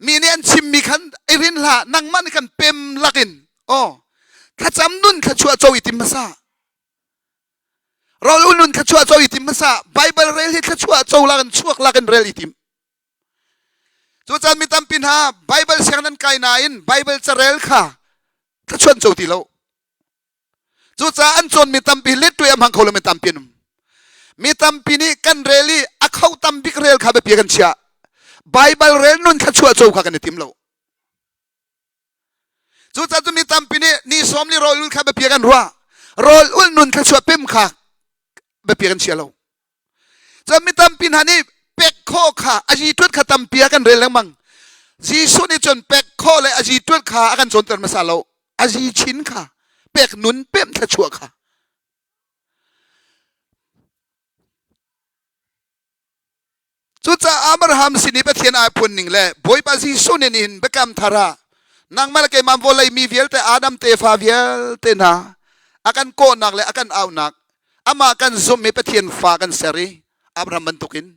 mi nih an chimmi khan i rin hlah nangmah nih kan pem lak in aw thlacam nun thluachuah co i tim hmasa rawl ul nun thluachuah co i tim hmasa Bible rel hi thluachuah co lak in chuak lak in rel i tim Cucaan mi tampi hna Bible siang nan kai nain Bible carel kha thluachuan co ti lo. Cucaah an cawnmi tampi let a hmang kho lo mi tampi an um. Mi tampi nih kan rel i a kho tam bik rel kha biapi kan chiah. Bible rel nun thluachuah co kha kan i tim lo. Cucaah cu mi tampi nih ni sawm li rawl ul kha biapi kan ruah. Rawl ul nun thluachuah pem kha biapi kan chia lo. Cun mi tampi hna nih pek khawh kha a zituat kha tampi a kan rel lengmang. Jesuh nih cun pek khawh le a zituat kha a kan cawnter hmasa lo. A zi chin kha pek nun pem thluachuah kha. Cucaah Abraham sin i Pathian ai phuan ning le Bawipa Jesuh nih nihin biakam thar ah nangmah le keimah vawlei mi vialte Adam tefa vialte hna a kan kawhnak le a kan auhnak amah kan zumh i Pathian fa kan ser i Abraham bantukin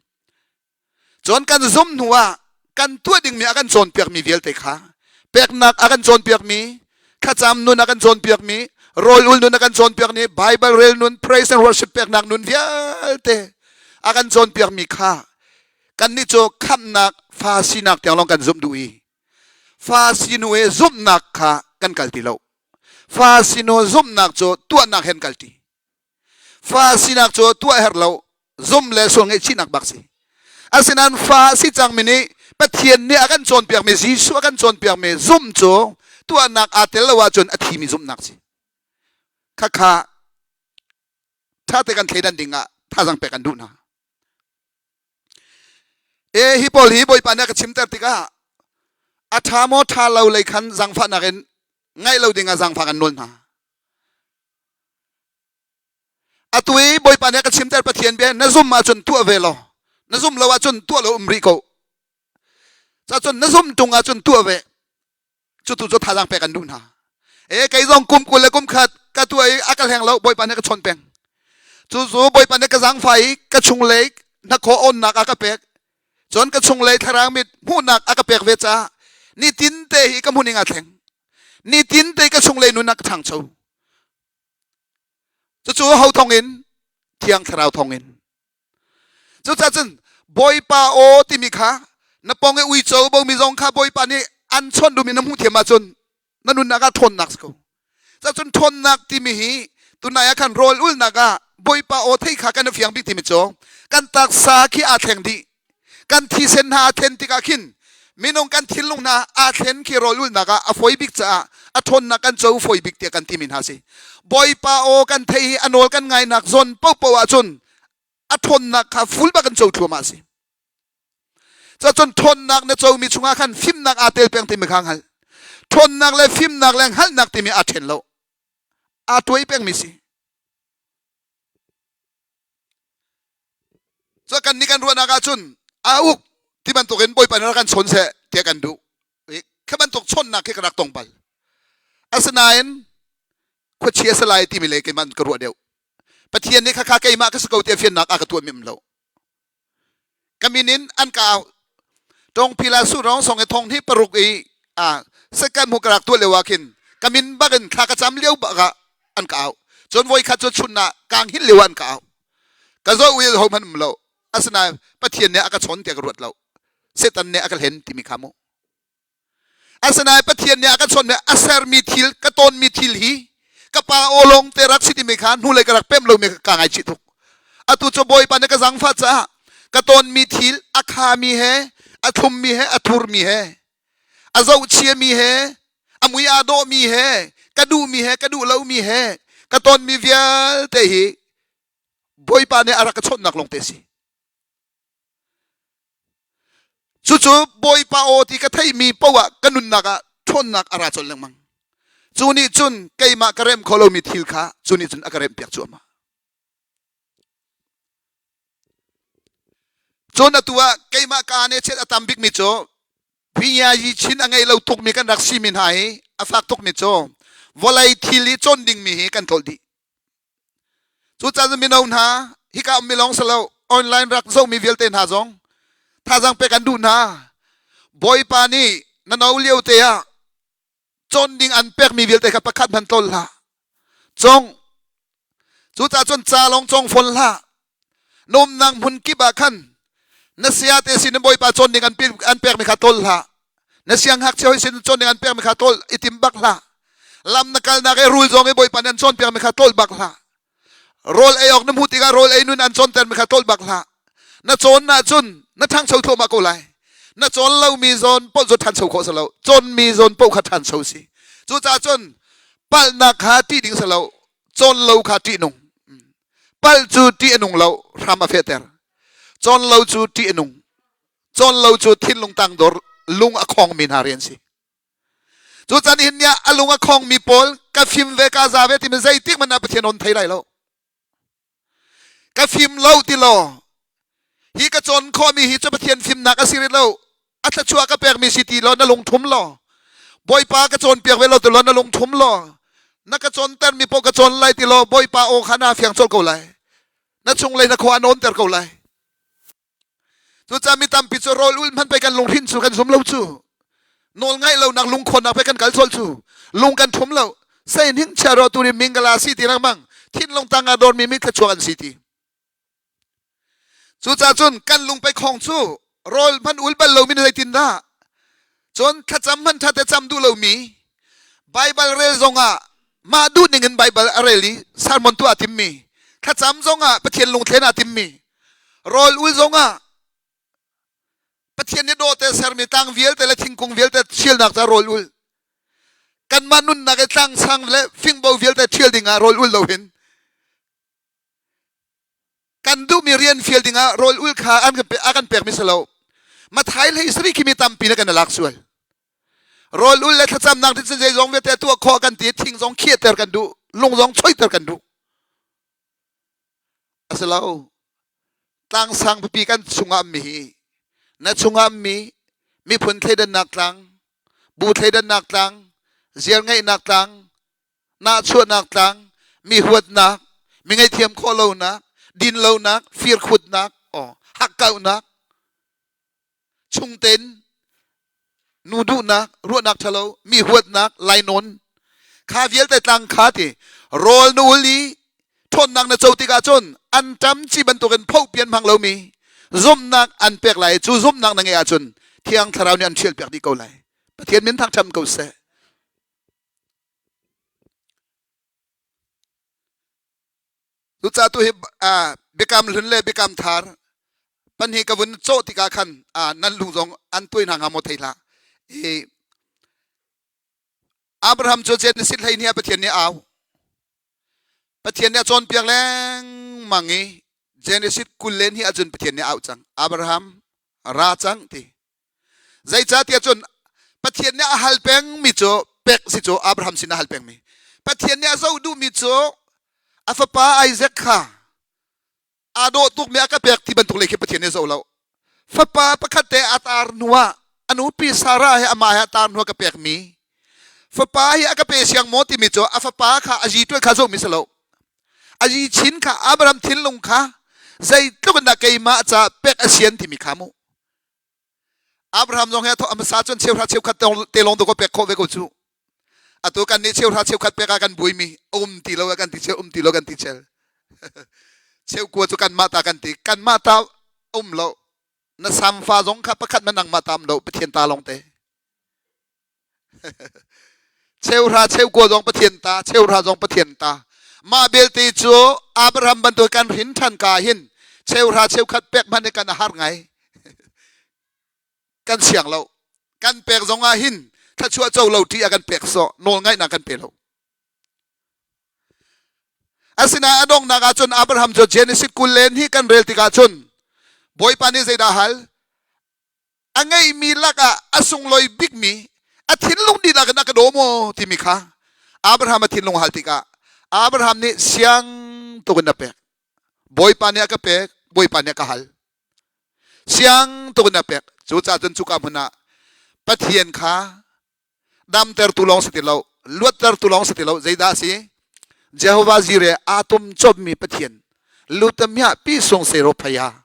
cun kan zumh hnu ah kan tuah dingmi a kan cawnpiakmi vialte kha peknak a kan cawnpiakmi thlacam nun a kan cawnpiakmi rawl ul nun a kan cawnpiakmi Bible rel nun praise and worship peknak nun vialte a kan cawnpiakmi kha kannih cu khamhnak fa sinak tiang lawng kan zumh duh i fa sinu he zumhnak kha kan kal ti lo fa sinu zumhnak cu tuahnak hen kal ti Fa sinak cu tuah herh lo zum le sual ngaihchihnak bak si. Asinain fa si cangmi nih Pathian nih a kan cawnpiakmi Jesuh a kan cawnpiakmi zum cu Tuahnak aa tel lo ahcun a thimi zumhnak si. Khakha ṭha te kan thleidan ding ah thazaang pek an duh hna. E hi pawl hi Bawipa nih a ka chimter tikah a ṭha maw ṭha lo lei khan zaangfahnak in ngaih lo ding ah zaangfah kan nawl hna. Atu i Bawipa nih a ka chimter Pathian bia na zum ahcun tuah ve law na zum lo ahcun tuah lo um rih ko. Cacun na zum tung ahcun tuah ve. Cutu cu thazaang pek an duh hna. E kei zong kum 20 le kum khat ka tuah i a ka hleng lo Bawipa nih ka chawnh peng. Cu cu Bawipa nih ka zaangfah i ka chunglei hnakhaw awnnak a ka pek. Cun ka chunglei thlarang mit hmuhnak a ka pek ve caah nitin te hi ka hmuhning aa thleng. Nitin te ka chunglei nun a ka ṭhangcho. Cucu ho thawng in? Thiang Thlarau thawng in. Cucaah cun Bawipa aw timi kha na pong i uico bomi zong kha Bawipa nih an chawnh duhmi na hmuh thiam ahcun na nunnak ah ṭhawnnak si ko. Cucun ṭhawnnak timi hi tunai ah khan rawl ulnak ah Bawipa aw thei kha kan i fiang bik timi cu kan taksa khi aa thleng dih. Kan thisen hna aa thlen tikah khin minung kan thinlung hna aa thlen khi rawl ulnak ah a fawi bik caah a ṭhawnnak kan co fawi bik tiah kan timi hna si. Bawipa aw kan thei i a nawl kan ngainak zawn paohpaoh ahcun a ṭhawnnak kha ful bak in co thluahmah a si. Cacun ṭhawnnak na comi chungah khan fimnak aa tel peng timi kha hngal. Ṭhawnnak le fimnak le hngalhnak timi aa ṭhen lo. Aa tuai pengmi si. Cu kan nih kan ruahnak ahcun aa uk ti bantukin Bawipa nih rak kan chawn seh tiah kan duh. Kha bantuk chawnnak khi ka rak tong bal. Asinain khuachia si lai timi le keimah ka ruah deuh. Pathian nih khakha keimah ka si ko tiah fiannak a ka tuah mim lo. Ka min in an ka au. Tawngphila su rong song i thong hi paruk i a second mu ka rak tuah lio ah khin ka min bak in thla ka cam lio bak ah an ka au. Cun voi khat cu chun ah kaang hin lio ah an ka au. Ka zoh i ho hmanh um lo. Asinain Pathian nih a ka chawn tiah ka ruat lo. Satan nih a ka hlen timi kha mu. Asinain Pathian nih a ka chawnmi a sermi thil ka tawnmi thil hi ka pa aw lawng te rak si timi kha hnulei ka rak pem lomi ka ngaihchih tuk. Atu cu Bawipa nih ka zaangfah caah ka tawnmi thil a khami he a thlummi he a thurmi he a zohchiami he a mui aa dawhmi he ka duhmi he ka duh lomi he ka tawnmi vialte hi Bawipa nih a rak ka chawnhnak lawng te a si. Cucu Bawipa aw ti ka theihmi poah ka nunnak ah ṭhawnnak a ra colh lengmang. Cu nih cun keimah ka remh kho lomi thil kha cu nih cun a ka remhpiak cuahmah. Cun atu ah keimah ka ane chiat a tam bikmi cu Pinya-yi chin a ngei lo tukmi kan rak simi hna hi a fak tukmi cu vawlei thil i cawn dingmi hi kan tlolh dih. Cucaah mino hna hika ummi lawng si lo online rak zohmi vialte hna zong thazaang pek an duh hna. Bawipa nih na no lio te ah cawn ding an pekmi vialte kha pakhat hmanh tlol hlah. Cong. Cucaah cun ca lawng cong fawn hlah. Na umnak hmun kip ah khan na saya te sin in Bawipa cawn ding an, an pekmi kha tlol hlah. Na sianghngakchia hoi sin cawn ding an pekmi kha tlol i tim bak hlah. Lam na kalnak i rul zong i Bawipa nih an cawnpiakmi kha tlol bak hlah. Rawl ei awk na hmuh tikah rawl ei nun an cawntermi kha tlol bak hlah. Na cawn ahcun na ṭhangcho thluahmah ko lai. Na cawn lomi zawn paoh cu ṭhancho khawh si lo. Cawnmi zawn paoh kha ṭhancho si. Cucaah cun palhnak kha ṭih ding si lo. Cawn lo kha ṭihnung. Palh cu ṭih a nung lo, hram a fehter. Cawn lo cu ṭih a nung. Cawn lo cu thinlung tangdor lung a khongmi hna rian si. Cu can hin nih a lung a khongmi pawl ka fim ve ka za ve timi zeitik hmanh ah Pathian on thei lai lo. Ka fim lo ti law hi ka cawn khawhmi hi cu Pathian fimnak a si rih lo. A thluachuah ka pekmi si ti law na lung thum law Bawipa ka cawnpiak ve lo ti law na lung thum law na ka cawntermi paoh ka cawn lai ti law Bawipa aw kha naa fiang colh ko lai. Na chunglei na khua an awnter ko lai. Cucaah mi tampi cu rawl ul hmanh pei kan lunghrinh cu kan zum lo cu. Nawl ngaih lonak lungkhawnnak pei kan kal colh cu. Lung kan thum lo. Sein hing chia ro tu ri mingala si ti lengmang. Thinlung tang ah dawrmi mi thluachuak an si ti. Cucaah cun kan lung pei khong cu rawl hmanh ul bal lomi na zeitin dah? Cun thlacam hmanh ṭha te cam duh lomi Baibal rel zongah mah duh ning in Baibal a rel i sermon tuah a timmi thlacam zongah Pathian lungthlen aa timmi rawl ul zongah Pathian nih dawte sermi tlang vialte le thingkung vialte thialnak ca rawl ul. Kanmah nunnak i tlangsang le fingbo vialte ṭhial dingah rawl ul lo hin kan duhmi rian fial dingah rawl ul kha an kan a kan pekmi si lo. Mathai hlei sari khi mi tampi na kan lak sual. Rawl ul le thlacamnak ti cun zeizong vialte tuah khawh kan ti thing zong khiahter kan duh lung zong choiter kan duh. A si lo. Tlangsang pipi kan chungah mi hi na chungah mi miphun thleidannak tlang bu thleidannak tlang ziar ngeihnak tlang nahchuahnak tlang mi huatnak mi ngaihthiam khawh lonak dinlonak firkhutnak oh hakkauhnak chungten nu duhnak ruahnak ṭhalo mi huatnak lainawn kha vialte tlang kha ti rawl na ul i ṭhawnnak na co tikah cun an ṭam ci bantukin phohpian hmang lomi zumhnak an pek lai cu zumhnak na ngeih ahcun thiang thlarau nih an ṭhial piak dih ko lai Pathian min thangṭhat ko seh Cucaah tu hi biakam hlun le biakam thar pahnih ka vun cawh tikah khan nan lung zong an tuai hna hnga maw thei hlah. I Abraham cu Genesis 12 ah Pathian nih a au. Pathian nih a cawnpiak lengmang i Genesis 22 ahcun Pathian nih a auh cang. Abraham ra cang ti. Zeicahtiah cun Pathian nih a hal pengmi cu pek si cu Abraham sin a hal pengmi. Pathian nih a zoh duhmi cu a fapa Isaac kha aa dawh tukmi a ka pek ti bantuk lei khi Pathian nih a zoh lo. Fapa pakhat te a tar hnu ah a nupi Sarah he amah he a tar hnu ah ka pekmi fapa hi a ka pe siang maw timi cu a fapa kha a zi tuai kha zohmi si lo. A zi chin kha Abraham thinlung kha zeitluk in dah keimah ca pek a sian timi kha mu. Abraham zong hi a hmasa cun cheuhra cheukhat te lawng dawh pek khawh ve ko cu. Atu kan nih cheuhra cheukhat pek ah kan buaimi um ti lo kan ti cheu um ti lo kan ti chel. Cheukua cu kanmah ta kan ti kanmah ta um lo na samfa zong kha pakhat na nangmah ta um lo Pathian ta lawng te. Cheuhra cheukua zong Pathian ta cheuhra zong Pathian ta. Mah belte cu Abraham bantuk kan hrin ṭhan ka hin cheuhra cheukhat pek hmanh hi kan a har ngai. Kan siang lo. Kan pek zong ah hin thluachuah co lo ṭih a kan pek sawh nawl ngaihnak kan pe lo. Asinain a donghnak ah cun Abraham cu Genesis 20 len hi kan rel tikah cun Bawipa nih zeidah hal? A ngeihmi lakah a sunglawi bikmi a thinlung dihlak in a ka daw maw timi kha Abraham a thinlung hal tikah Abraham nih siang tuk in a pek. Bawipa nih a ka pek, Bawipa nih a ka hal. Siang tuk in a pek. Cucaah cun cuka hmun ah Pathian kha damtertu lawng si ti lo, luattertu lawng si ti lo, zeidah a si? Jehovah Jireh aa tum cawpmi Pathian lutamia pi sung sero phaya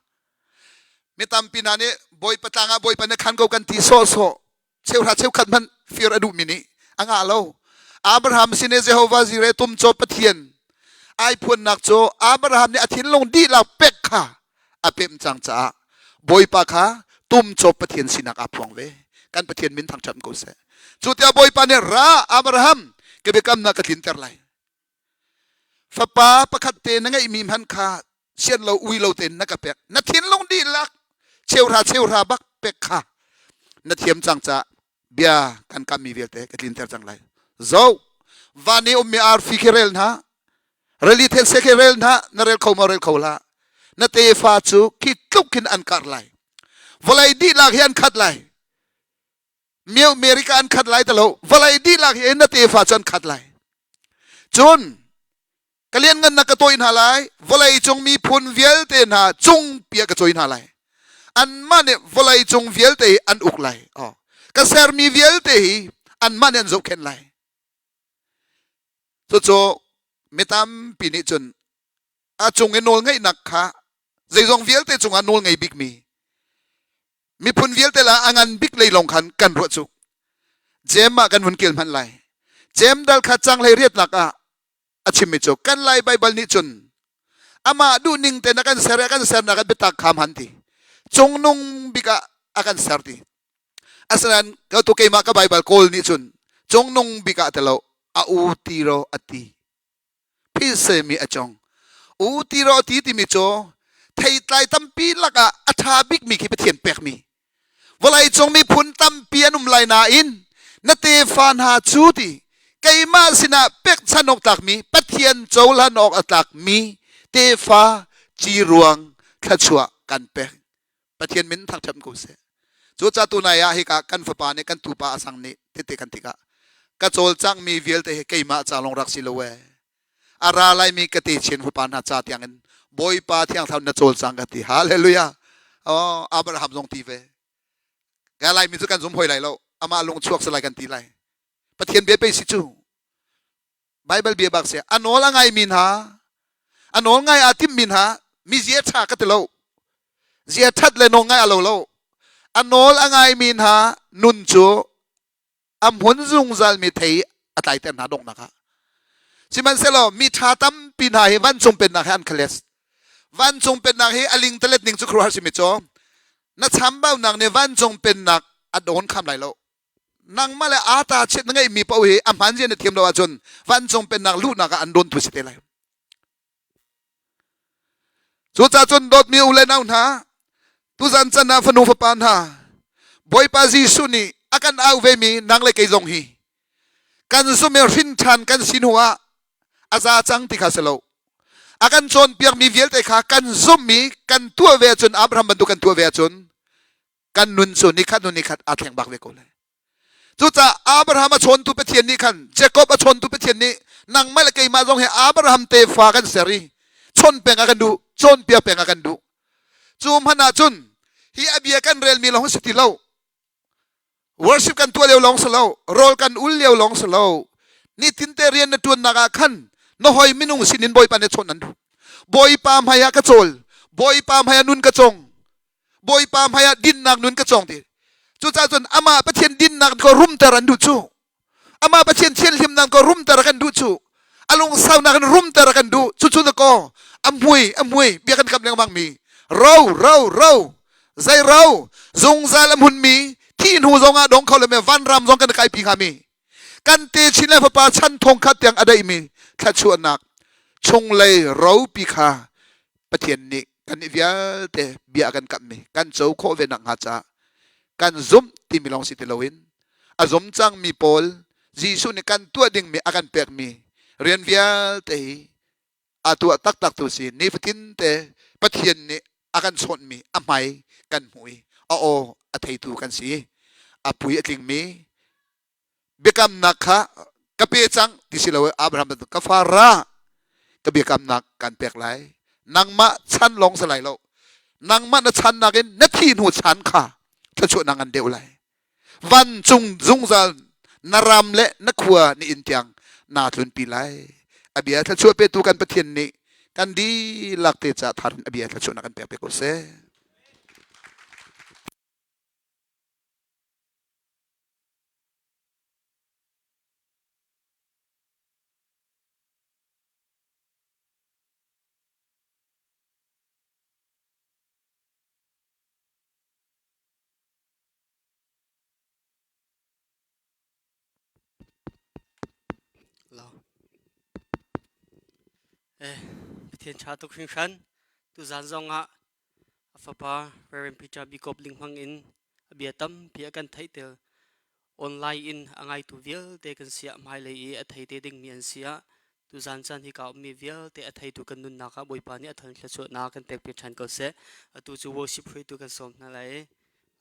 mi tampi hna nih Bawipa tlang ah Bawipa nih khan ko kan ti sawhsawh cheuhra cheukhat hmanh fir a duhmi nih a ngah lo Abraham sin i Jehovah Jireh tum cawp Pathian ai phuannak cu Abraham nih a thinlung dihlak pek kha a pemh cang caah Bawipa kha tumcawp Pathian sinak aa phuang ve. Kan Pathian min thangṭhat ko seh. Cu tiah Bawipa nih ra Abraham ka biakamnak ka tlinter lai. Fapa pakhat te na ngeihmi hmanh kha sian lo ui lo tein na ka pek. Na thinlung dihlak cheuhra cheuhra bak pek kha na thiam cang caah bia kan kammi vialte ka tlinter cang lai. Zo van i ummi arfi khi rel hna rili thetse khi rel hna na rel kho maw rel kho hlah na tefa cu khi tluk khin an karh lai vawlei dihlak hi an khat lai Mio America an khat lai talo vawlei dihlak hi na tefa cu an khat lai cun ka lianngannak ka tawi hna lai vawlei cung miphun vialte hna cung pia ka cawi hna lai anmah nih vawlei cung vialte hi an uk lai oh. ka sermi vialte hi anmah nih an zohkhenh lai cucu mi tampi nih cun a cung i nawlngeihnak kha zeizong vialte cungah nawl ngei bikmi miphun vialte la a ngan bik lei lawng khan kan ruah cu Jem ah kan vun kil hmanh lai Jem dal kha cang hlei riatnak ah a chimmi cu kan Lai Baibal nih cun amah duhning tein a kan ser i a kan sernak ah biatak kha hman ti cungnung bik ah a kan ser ti asinain ka tu keimah ka Baibal kawl nih cun cungnung bik ah telo a u ti ro a ti phisemi a cong u ti ro ti timi cu theitlai tampi lakah a ṭha bikmi khi Pathian pekmi vawlei cung miphun tampi an um lai nain na tefa hna cu ti. Keimah sinah pekchanh awk tlakmi Pathian cohlan awk a tlakmi tefa ciruang thluachuah kan pek. Pathian min thangṭhat ko seh. Cucaah tunai ah hika kan fapa nih kan tupa a sang nih tete kan tikah ka cawlcanghmi vialte hi keimah ca lawng rak si lo ee. A ra laimi ka techin fapa hna ca tiangin Bawipa Thiang Thlarau na cawlcang ka ti. Hallelujah. Oh, Abraham zong ti ve. Ka Laimi cu kan zum hoi lai lo. Amah lung chuak si lai kan ti lai. Pathian bia pei si cu. Bible bia bak si. A nawl a ngaimi hna, a nawl ngai aa timmi hna, mi zia ṭha ka ti lo. Zia ṭhat le nawl ngai a lo lo. A nawl a ngaimi hna nun cu a hmun zungzalmi thei a tlaiter hna donghnak ah. Sihmanhsehlaw mi ṭha tampi hna hi vancung pennak hi an khales. Vancung pennak hi a lingtalet ning cu khuaruahhar simi cu na chambaunak nih vancung pennak a dawn kham lai lo. Nangmah le aa ta chiat na ngeihmi paoh hi a hmaan zia na thiam lo ahcun vancung pennak luhnak ah an dawntu si te lai. Cucaah cun dawtmi u le nau hna, tuzan can ah fanu fapa hna, Bawipa Jesuh nih a kan au vemi nang le kei zong hi kan zumh i hrin ṭhan kan si hnu ah a za cang ti kha si lo. A kan cawnpiakmi vialte kha kan zumhmi kan tuah ve ahcun Abraham bantuk kan tuah ve ahcun kan nun cu nikhat hnu nikhat aa thleng bak ve ko lai. Cucaah Abraham a chawntu Pathian nih khan Jacob a chawntu Pathian nih nangmah le keimah zong hi Abraham tefa kan ser i chawn peng a kan duh, cawnpiak peng a kan duh. Cu hmanh ah cun hi a bia kan relmi lawng si ti lo. Worship kan tuah lio lawng si lo, rawl kan ul lio lawng si lo. Nitin te rian na ṭuannak ah khan na hoi minung sinin Bawipa nih chawn an duh. Bawipa hmai ah ka cawl, Bawipa hmai ah nun ka cong, Bawipa hmaiah dinnak nun ka cawng ti. Cucaah cun amah Pathian dinnak ko rumter an duh cu. Amah Pathian thianhlimnak ko rumter a kan duh cu. A lungsaunak in rumter a kan duh. Cucu na kaw a mui a mui bia kan kam lengmang mi ro ro ro zei ro zungzal a hmunmi thi hnu zong ah dong kho lo mi vanram zong kan kaipi hnga mi kan te chin le fapa chan thong khat tiang a daihmi thluachuahnak chunglei ropi kha Pathian nih kan nih vialte bia a kan kamhmi kan co khawh ve nak hnga caah kan zumh timi lawng si ti loin a zum cangmi pawl Jesuh nih kan tuah dingmi a kan pekmi rian vialte hi a tuah taktak tu si nifatin te Pathian nih a kan chawnhmi a hmai kan hmuh i a aw a theitu kan si a pui a tlingmi biakamnak kha ka pe cang ti si lo Abraham bantuk ka fa ra ka biakamnak kan pek lai nangmah chan lawng si lai lo nangmah na chan nakin na thi hnu chan kha thluachuahnak ngan deuh lai vancung zungzal na ram le na khua ni inn tiang naa tlunpi lai a bia thluachuah petu kan Pathian nih kan dihlak te ca thar in a bia thluachuahnak kan pek pe ko seh. Lo. Eh, Pathian ṭha tuk hringhran. Tuzan zong ah A fapa Rev. Peter Bikop lingmang in a bia tampi a kan theihter. Online in a ngaitu vialte kan si ah hmailei i a thei te dingmi an si ah tuzan caan hi ka ummi vialte a theitu kan nunnak ah Bawipa nih a thon thluachuahnak kan pek piak ṭhan ko seh. Atu cu worship hruaitu kan sawm hna lai i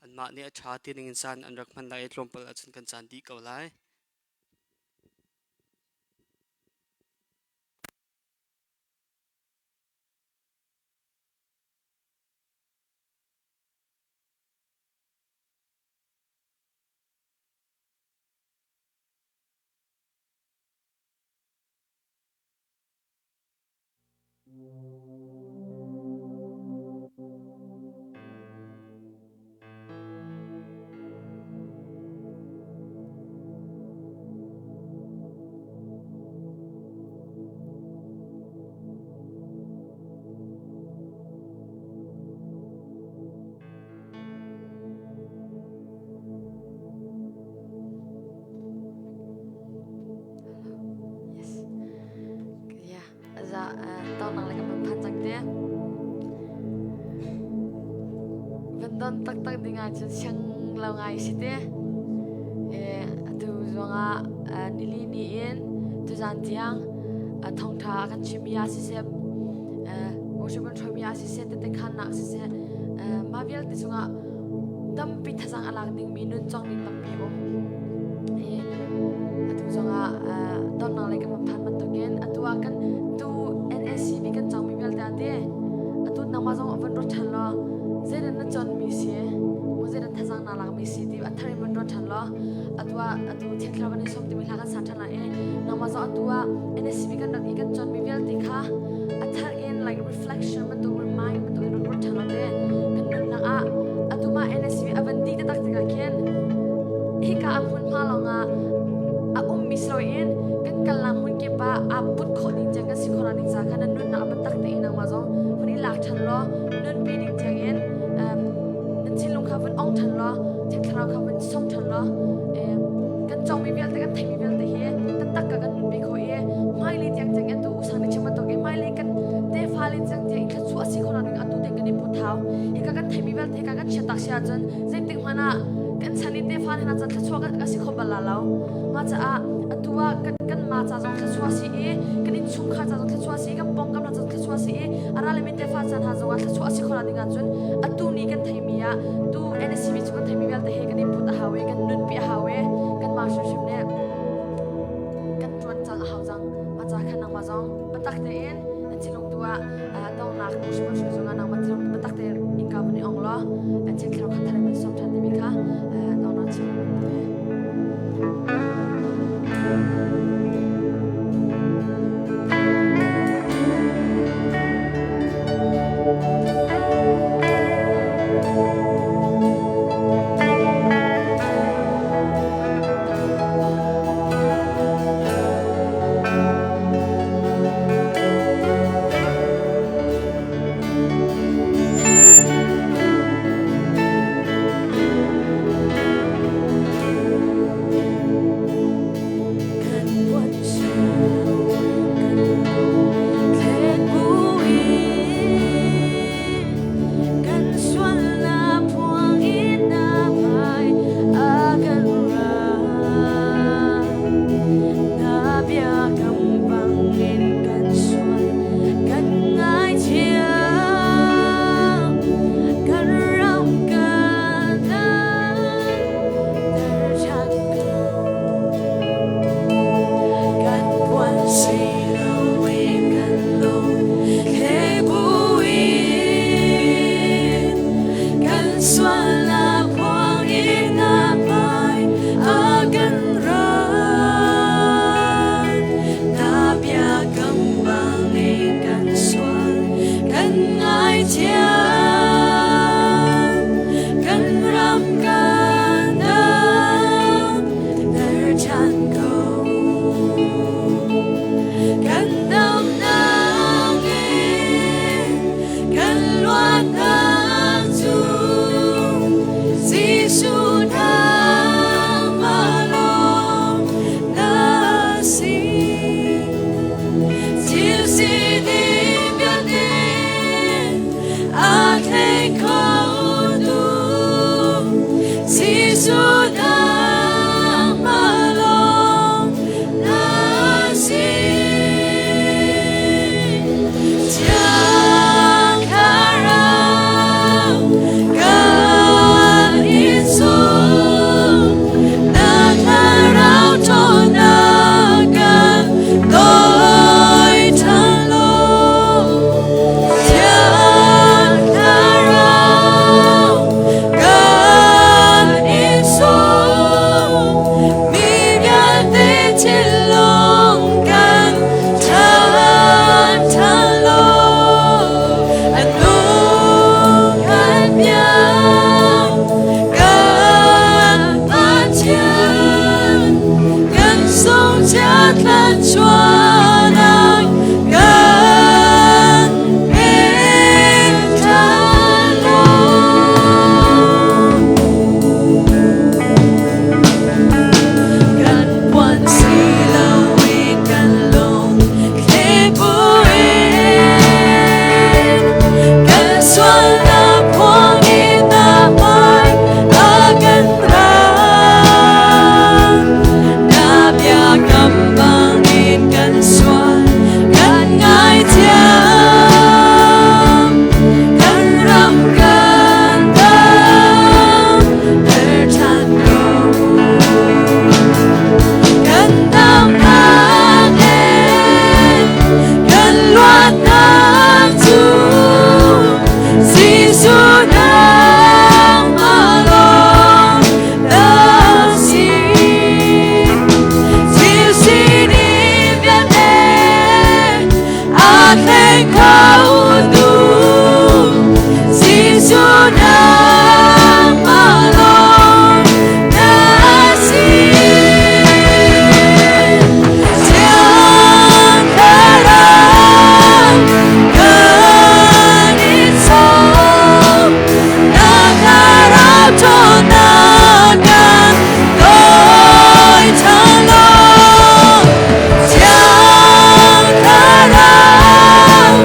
anmah nih a ṭha ti ning in caan an rak hman lai i tlawmpal ahcun kan caan dih ko lai. Yes. Yeah. Za tawnak le kan van phan cang te. Van don taktak ding ah cun siang lo ngai si te. Eh atu zongah nili ni in. Tuzan tiang thawngtha a kan chimmi ah siseh, worship kan hruaimi ah siseh, tete khannak siseh, mah vialte chungah tampi thazang a lak dingmi nun cawng ding tampi um. Atu zongah donnak lei kan van phan bantukin atu ah kan tu NACB kan cawngmi vialte ah te atu nangmah zong van ruat ṭhan law zeidah na cawnmi si mu zeidah thazang naa lakmi si ti a thar in van ruat ṭhan law atu ah atu thiang thlarau kan i sawm timi hla kan sa ṭhan lai i nangmah zong atu ah NACB kan rat i kan cawnmi vialte kha a thar in like reflection bantuk remind bantuk in ruat ṭhan law te kan nunnak ah atu mah NSV a van dih taktak tikah khin hika a hmunhma lawngah a ummi si loin kan kalnak hmun kip ah aa put khawh ding tiang kan si khawh ding ca kha na nunnak a biatak tein nangmah zong vun i lak ṭhan law nunpi ding tiang in na thinlung kha vun ong ṭhan law thiang thlarau kha vun song ṭhan law kan cawngmi vialte kan theimi vialte hi taktak ka kan nunpi khawh i hmailei tiang tiang in atu usang nih chim bantuk in hmailei kan tefa le tiang tiang in thluachuah si khawh ding atu tiang kan i put hau. Hika kan theimi vialte hika kan chiat tak si ahcun zeitik hmanh ah kan chan i tefa hna cun thluachuah kan si kho bal la lo. Mah caah atu ah kan kan ma ca zong thluachuah si i kan innchungkhar ca zong thluachuah si i kan pawngkam hna zong thluachuah si i a ralimi tefa chan hna zong ah thluachuah si khawh ding ahcun atu ni kan theimi ah tu NSCB cu kan theimi vialte he kan i put a hau i kan nunpi a hau i kan mah hrimhrim nih kan ṭuan cang a hau cang. Mah ca khan nangmah zong biatak tein na thinlung tu ah donghnak hrim hrim zongah nangmah thinlung biatak tein innka van i ong law thiang thlarau kha thar in sawm ṭhan timi kha donghnak chim Kho tu Jesuh nangmah lawng na si. Thiang Thlarau kan in sawm, na Thlarau ṭhawnnak kan dawi ṭhan law. Thiang Thlarau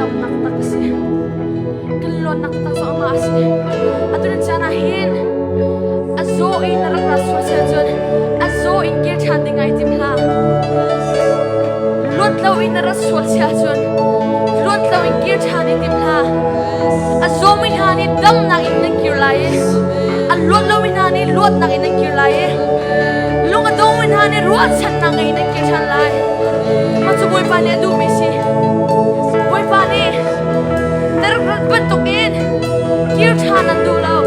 damnak tak a si. Kan luatnak tak cu amah a si. Atu nan caan ah hin a zaw in na rak ra sual si ahcun a zaw in kir ṭhan ding ai tim hlah. Luat lo in na rat sual si ahcun luat lo in kir ṭhan i tim hlah. A zawmi hna nih damnak in nan kir lai i a luat lomi hna nih luatnak in nan kir lai i lung a dongmi hna nih ruahchannak ngei in nan kir ṭhan lai. Mah cu Bawipa nih a duhmi si. Bawipa nih na rak rat bantukin kir ṭhan an duh lo.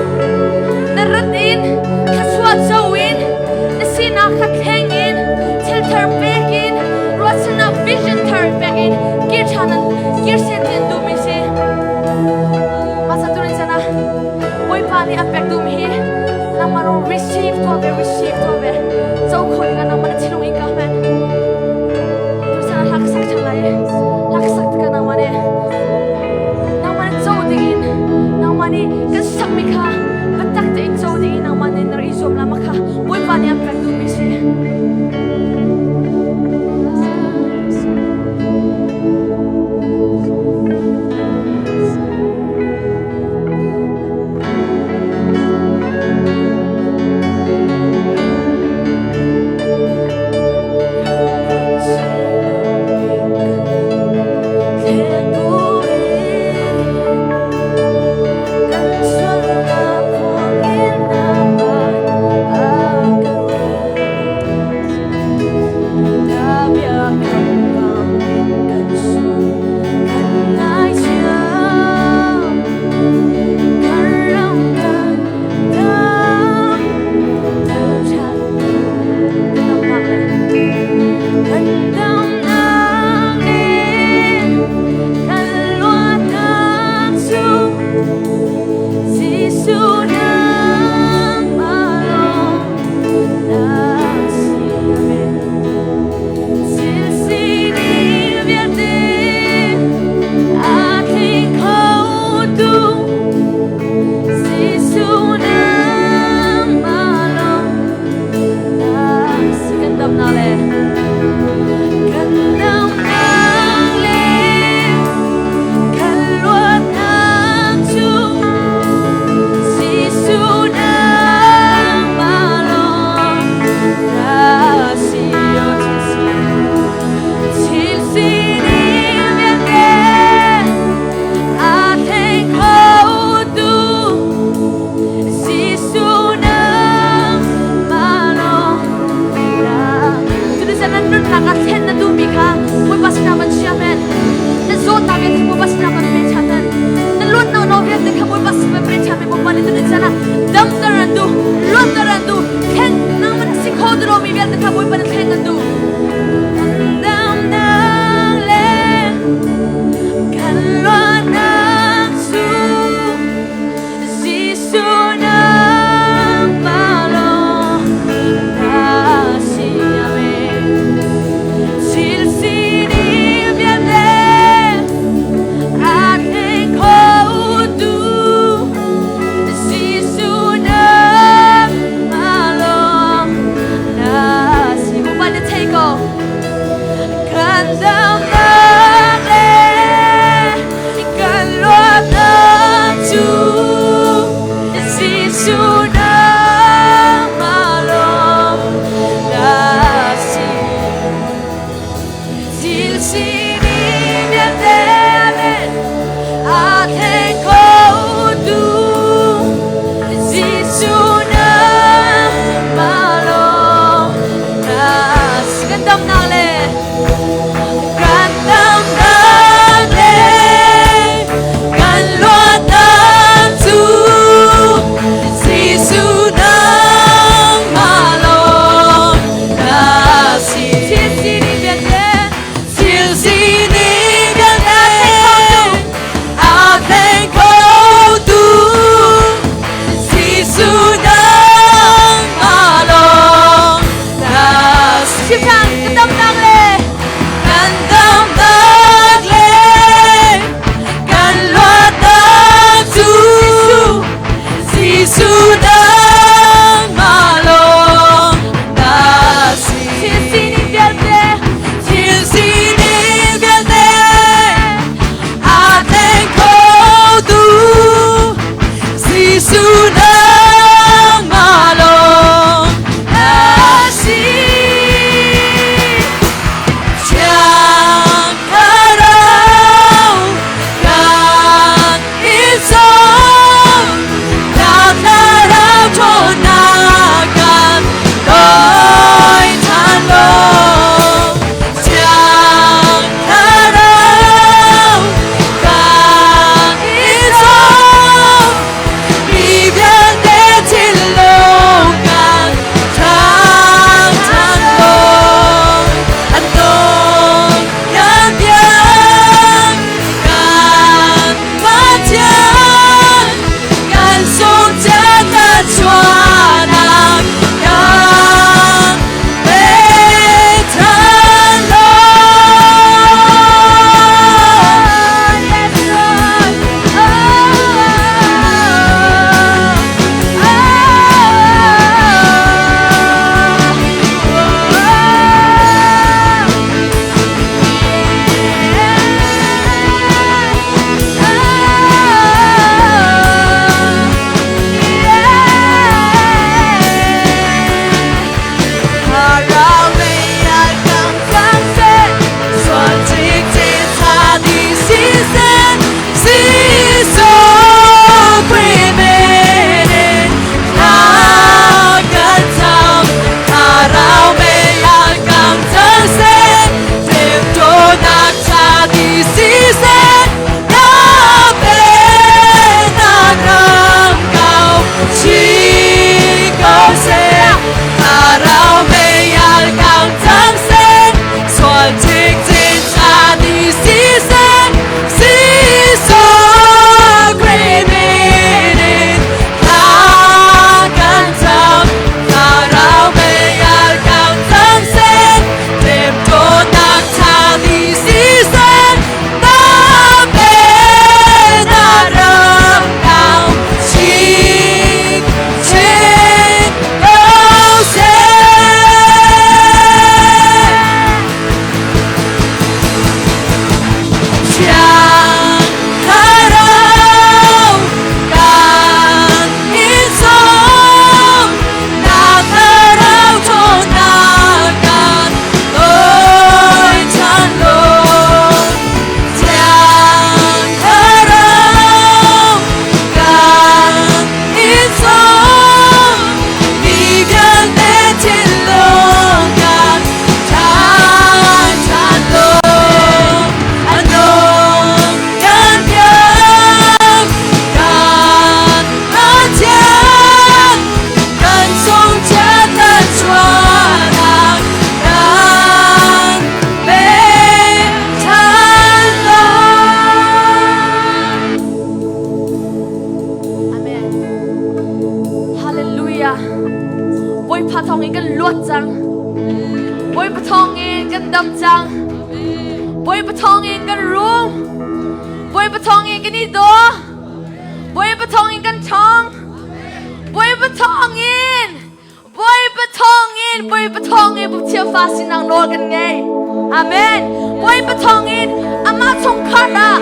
Na rat in thluachuah co in na sinak kha thleng in thil thar pek in ruahchannak vision thar pek in kir ṭhan an kir sen ti an duhmi si. Mah turin chan ah Bawipa nih a pek duhmi hi nangmah ro receive tuah ve, receive tuah ve. Co kho ding ah nangmah na thinlung in ka hman. Tuchan ah hla ka sak ṭhan lai i hla ka sak tikah nangmah nih nangmah nih co ding in nangmah nih kan sakmi kha biatak tein co ding in nangmah nih na rak i zuam la mah kha Bawipa nih an pek duhmi si. thawngin kan i daw. Bawipa thawngin kan ṭhawng. Bawipa thawngin Bawipa thawngin Bawipa thawngin Pathian fa sinak nawl kan ngei. Amen. Bawipa thawngin amah chungkhar ah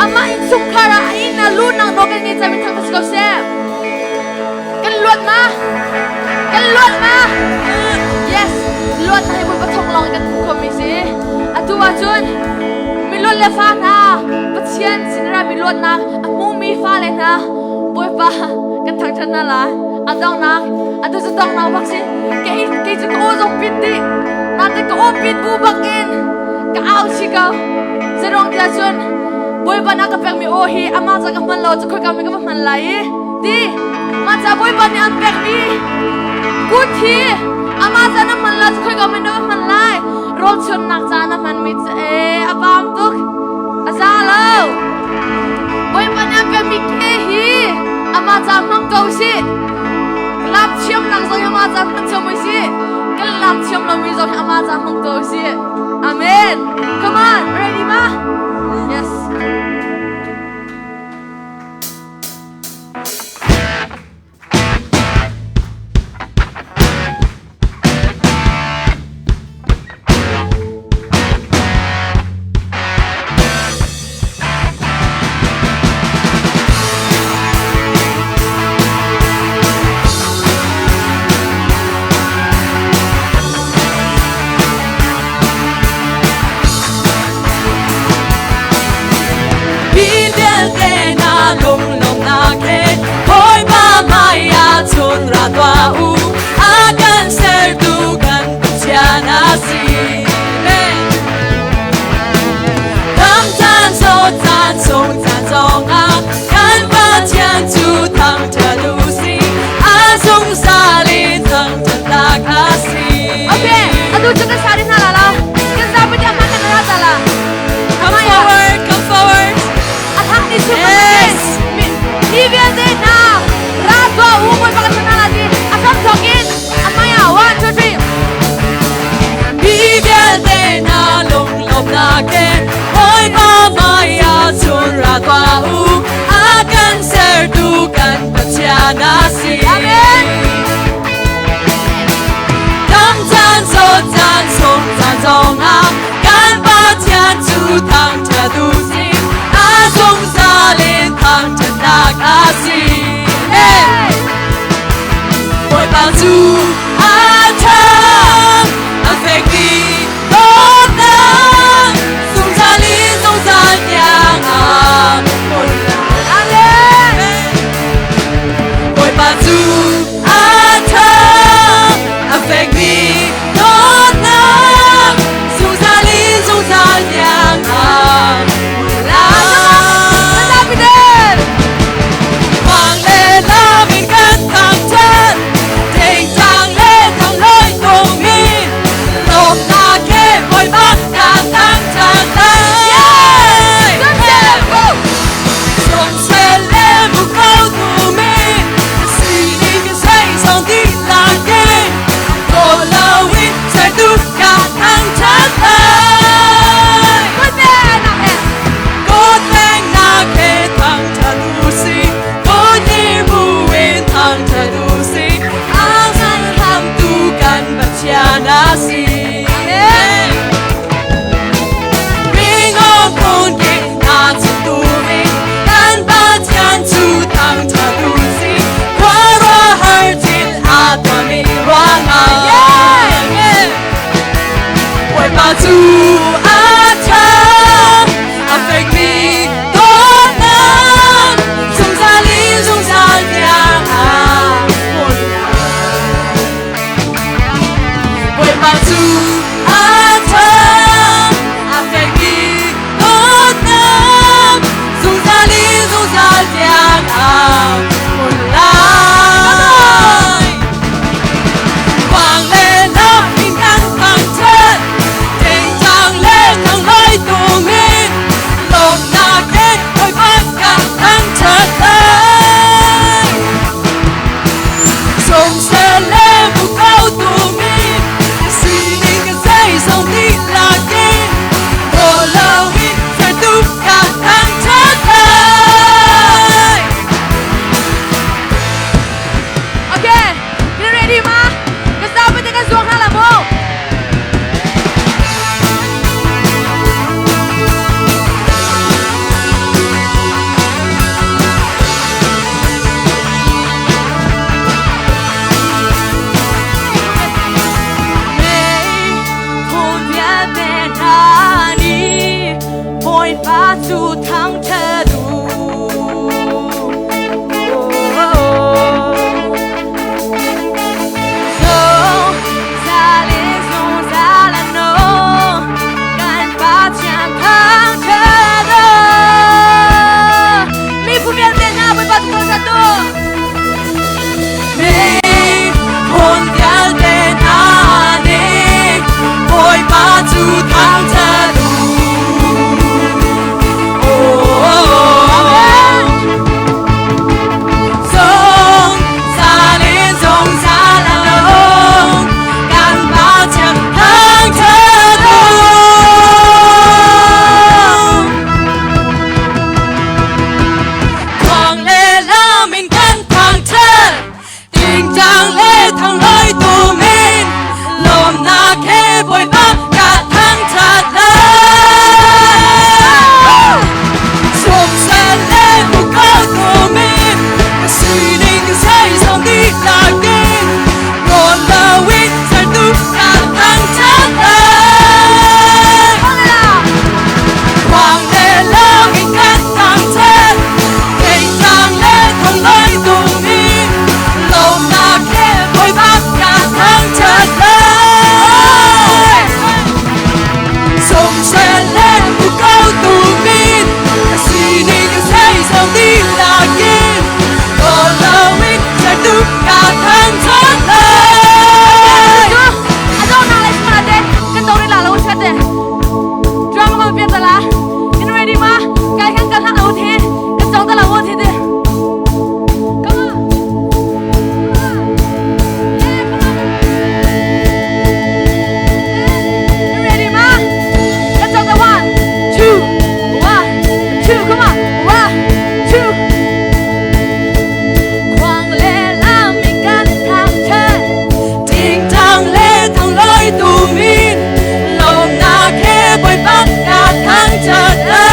amah innchungkhar ah a inn ah luhnak nawl kan ngei cami thang si ko seh. Kan luat ma? Kan luat ma? Yes, luat na hi Bawipa thawng lawng kan hmu khomi si. Atu ahcun miluat le fa hna Pathian sinah miluatnak a hmumi fale hna Bawipa kan thangṭhat hna lai. A donghnak, atu cu donghnak bak si. Kei kei cu ka aw zong pit dih. Nain ka aw pit bu bak in ka au chih ko. Zeiruang tiah cun Bawipa nih a ka pekmi aw hi amah ca ka hman lo cu khoika mi ka va hman lai i ti mah ca Bawipa nih an pekmi kut hi amah ca na hman lo cu khoika mi na va hman lai. Rawlchunnak ca na hmanmi cu ee a pam tuk. A za lo. Bawipa nih an pekmi ke hi amah ca hmang ko sih. Lam thiamnak zong hi amah ca hmang thiam sih. Kan lam thiam lomi zong hi amah ca hmang ko sih. Amen. Come on, ready ma? Yes. Mi vialte na lunglawmhnak he Bawipa hmaiah chun ra tuah u, a kan sertu kan Pathian a si. Ram caan zawt caan sung caan zongah kan Pathian cu thangṭhat u sih, a zungzal in thangṭhatnak a si. Okay, atu cu kan sa ding hna la la. Kan zapi te hman kan ra ta la. Come forward, come forward. A thang ni chung Yes. Mi vialte hna ra tuah u Bawipa kan hna la ti. A hram thawk in a hmai ah 1 2 3. Mi vialte hna lunglawmhnak he Bawipa hmaiah chun ra tuah u, a kan sertu kan Pathian a si. Amen. Dam caan zawt caan sung caan zongah kan Pathian cu thangṭhat u sih, a zungzal in thangṭhatnak a si. Hey! Bawipa cu a ṭha, a fekmi dawtnak zungzal in zungzal tiang a hmun. Amen. Bawipa cu a ṭha, a fekmi dawtnak zungzal in zungzal tiang a thangṭhat u. Zungzal in zungzal a nung, kan Pathian thangṭhat u. Miphun vialte hna Bawipa cu thangṭhat u. Miphun vialte hna nih Bawipa cu thangṭhat u. Zungzal in zungzal a nung, kan Pathian thangṭhat u. Khuang le lam in kan thangṭhat, tingtang le thanglawi tum in, lawmnak he Bawipa ka thangṭhat lai. Sumsel le muko tum in, ka sining ka zeizong dihlak in, rawl loin sertu ka thangṭhat lai. Khuang le lam in kan thangṭhat, tingtang le thonglawi tum in, lawmnak he Bawipa ka thangṭhat lai. Sumsel le muko tum in, ka sining ka zeizong dihlak in, rawl loin sertu ka thangṭhat lai. Kan to la lo chat de. Drama ko pian ta la. Kan ready ma? Kai kan kan hak lo the. Kan chong ta la wo the de. Come on. Come on. Yeah, come on. Yeah, ready ma? Kan chong ta one, two, one, two. Come on. One, two. Khuang le lam in kan thangṭhat, tingtang le thanglawi tum in, lawmnak he Bawipa ka thangṭhat lai.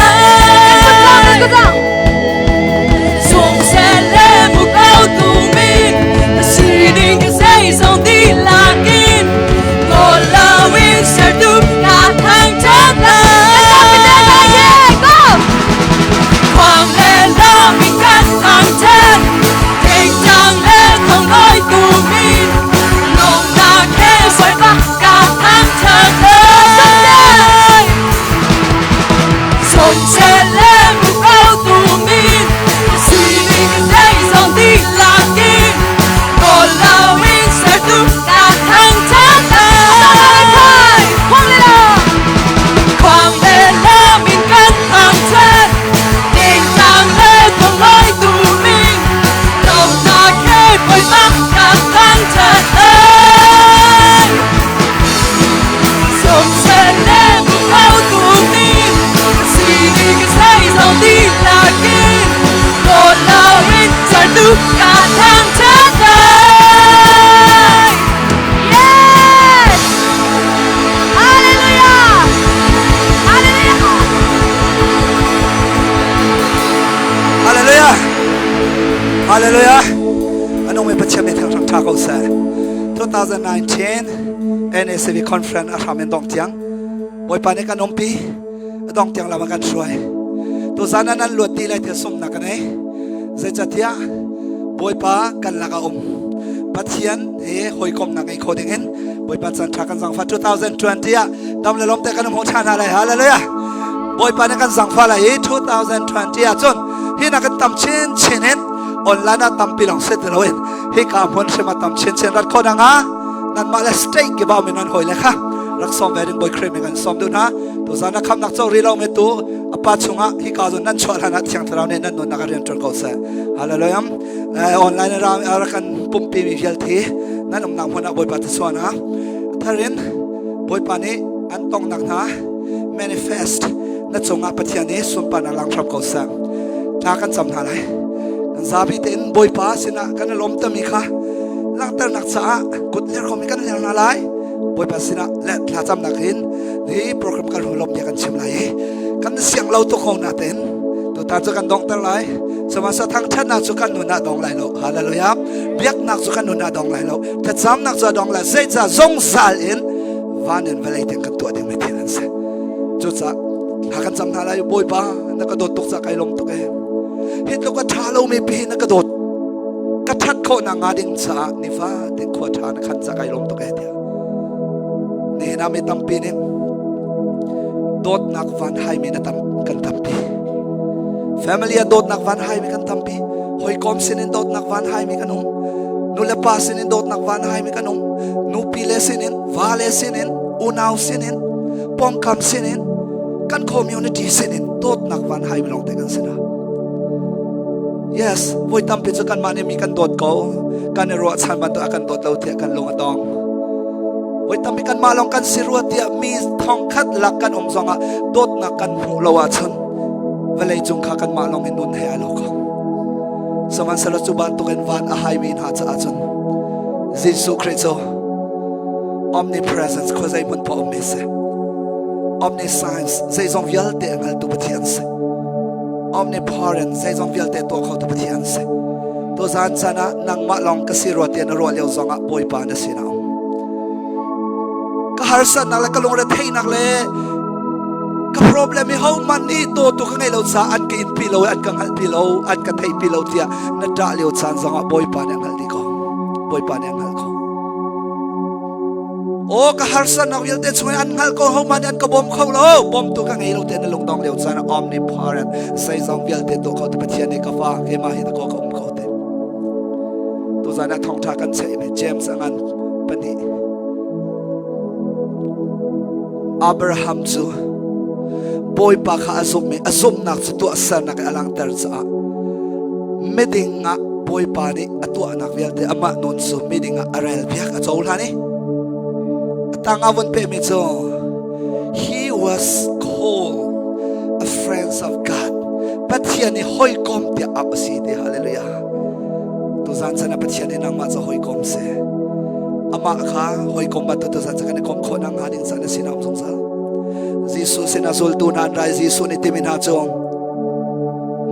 Sumsel le muko tum in, ka sining ka zeizong dihlak in, kawl loin sertu ka thangṭhat lai. Khuang le lam in kan thangṭhat, tingtang le thonglawi tum in, lawmnak he Bawipa ka thangṭhat lai. Sumsel le muko tum in, ka sining ka zeizong dihlak in, kawl loin sertu ka thangṭhat lai. Khuang le lam in kan thangṭhat, tingtang le thonglawi tum in, lawmnak he Bawipa ka thangṭhat lai. Sumsel le muko tum in, ka sining ka zeizong dihlak in, kawl loin sertu ka thangṭhat lai. Yes! Hallelujah! Hallelujah! Hallelujah! Hallelujah! Anung mi Pathian mi thang tha ko seh. 2019 NACV conference a hram in dong tiang. Bawipa nih kan umpi a dong tiang lam a kan hruai. Tu zan ah nan luat ti lai ti sumnak kan ei. Zeicatiah Bawipa kan lak a um. Pathian he hawikomnak ngei kho ding in Bawipa caan tha kan zangfa 2020 ah dam le lom te kan um ho than hna lai. Hallelujah! Bawipa nih kan zangfa lai i 2020 ah cun hi na kan tam chin chin in online ah tampi lawng si ti loin hika hmun hrim ah tam chin chin rat kho dang ah nanmah le state ki bau mi nan hoi le kha rak sawm ve ding Bawi Khrih min kan sawm duh hna tuzan a khamnak co ri lo me tu apa chungah hika zon nan chuah hlan ah Thiang Thlarau nih nan nunnak a rian ṭuan ko seh. Hallelujah. Online ram kan pumpi mi vialte nan umnak hmun ah Bawipa tisuan ah tharin Bawipa nih an tongnak hna manifest na cungah Pathian nih sunparnak lang hram ko seh. Thla kan cam hna lai. Kan zapi tein Bawipa sinah kan i lawm tami kha langhternak caah kut ler khomi kan ler hna lai. Bawipa sinah le thla camnak hin hi program kan lawm bia kan chim lai i kan siang lo tuk ko natein tutan cu kan dongter lai. Sihmanhsehlaw thangṭhatnak cu kan nun ah dong lai lo. Hallelujah. Biaknak cu kan nun ah dong lai lo. Thlacamnak cu a dong lai. Zeicah zungzal in van in vawlei tiang kan tuah dingmi thil an si. Cucaah Thla kan cam hna lai Bawipa na ka dawt tuk ca kai lawm tuk e. Hi tluk a ṭha lomi pi na ka dawt. Ka ṭhat khawhnak hnga ding caah nifatin khua ṭha na khan ca kai lawm tuk e tiah. Nihin ah mi tampi nih dawtnak van haimi na tam kan tampi. Family ah dawtnak van haimi kan tampi. Hawikom sinin dawtnak van haimi kan um. Nulepa sinin dawtnak van haimi kan um. Nupi le sinin, va le sinin, unau sinin, pawngkam sinin, kan community sinin dawtnak van haimi lawng te kan si hna. Yes, voi tampi cu kanmah nih mi kan dawt ko. Kan i ruahchan bantuk a kan dawt lo tiah kan lung a dong. Voi tampi kanmah lawng kan si rua tiah mi thongkhat lak kan um zongah dawtnak kan hmuh lo ahcun vawlei cung kha kanmah lawng in nun he ai lo ko. Sihmanhsehlaw cu bantukin van a haimi hna caah cun Jesuh Khrih cu omnipresence khuazei hmun paoh ummi si. Omniscience zeizong vialte a hngaltu Pathian si. Omnipotent zeizong vialte tuah khotu Pathian si. Tuzaan caan ah nangmah lawng ka si rua tiah na ruah lio zongah Bawipa na sinah um. Ka harsatnak le ka lungretheihnak le ka problem hi hohmanh nih dawtu ka ngei lo caah an ka in pi lo an ka hngalh pi lo an ka theih pi lo tiah na ṭah lio caan zongah Bawipa nih a hngalh dih ko. Bawipa nih a hngalh ko. Aw ka harsatnak vialte chung in an hngalh ko hohmanh nih an ka bawm kho lo bawmtu ka ngei lo tiah na lungdong lio caan ah omnipotent zeizong vialte tuah kho tu Pathian nih ka fa keimah hi ka ka um kho te tuzan ah thawngṭha kan cheihmi James a ngan pahnih Abraham cu Bawipa kha a zumh i a zumhnak cu tuahsernak i a langhter caah miding ah Bawipa nih a tuahnak vialte amah nun cu miding ah a rel piak a cohlan i a tang ah vun pehmi cu he was called a friend of God Pathian i hawikom tiah auh a si ti hallelujah tuzan chan ah Pathian nih nangmah cu hawikom si amah kha hawikom bantuk tuzan chan kan i kom khawh nak hnga ding caan a sin um zungzal Jesuh sinah zultu hna an rai Jesuh nih timi hna cu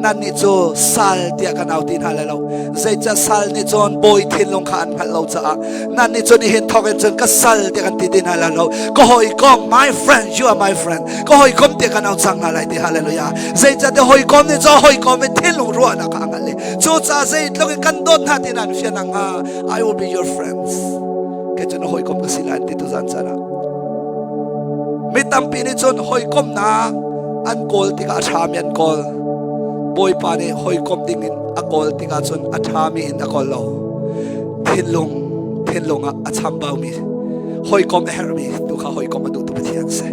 nannih cu sal tiah kan au ti hna lai lo zeicah sal nih cun bawi thinlung kha an hngalh lo caah nannih cu nihin thawk in cun ka sal tiah kan ti ti hna lai lo ka hawikom my friend you are my friend ka hawikom tiah kan au cang hna lai ti hallelujah zeicah te hawikom nih cun hawikom i thinlung ruahnak kha a hngalh i cucaah zeitluk in kan dawt hna ti nan fian hnga I will be your friends kei cu na hawikom ka si lai ti tu zan caan ah Mi tampi nih cun hawikomhnak an kawl tikah a ṭhami an kawl. Bawipa nih hawikom dingin a kawl tikah cun a ṭhami in a kawl lo. Thinlung, thinlung ah a chambaumi, hawikom a herhmi tu kha hawikom a duhtu Pathian si.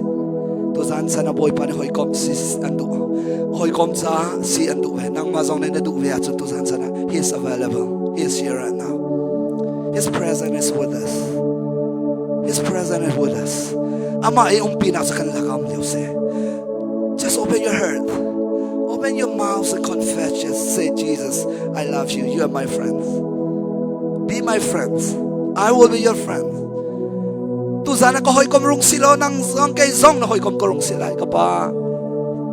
Tuzan san a Bawipa nih hawikom si an duh. Hawikom caah si an duh ve. Nangmah zong nih na duh ve ahcun tuzan san ah He is available. He is here right now. His presence is with us. His presence is with us. Amah i umpinak cu kan lakah um lio si. Just open your heart. Open your mouth and confess. Just say, Jesus, I love you. You are my friends. Be my friends. I will be your friend. Tu zan ah ka hawikom rung si lo nang zong kei zong na hawikom ka rung si lai ka pa.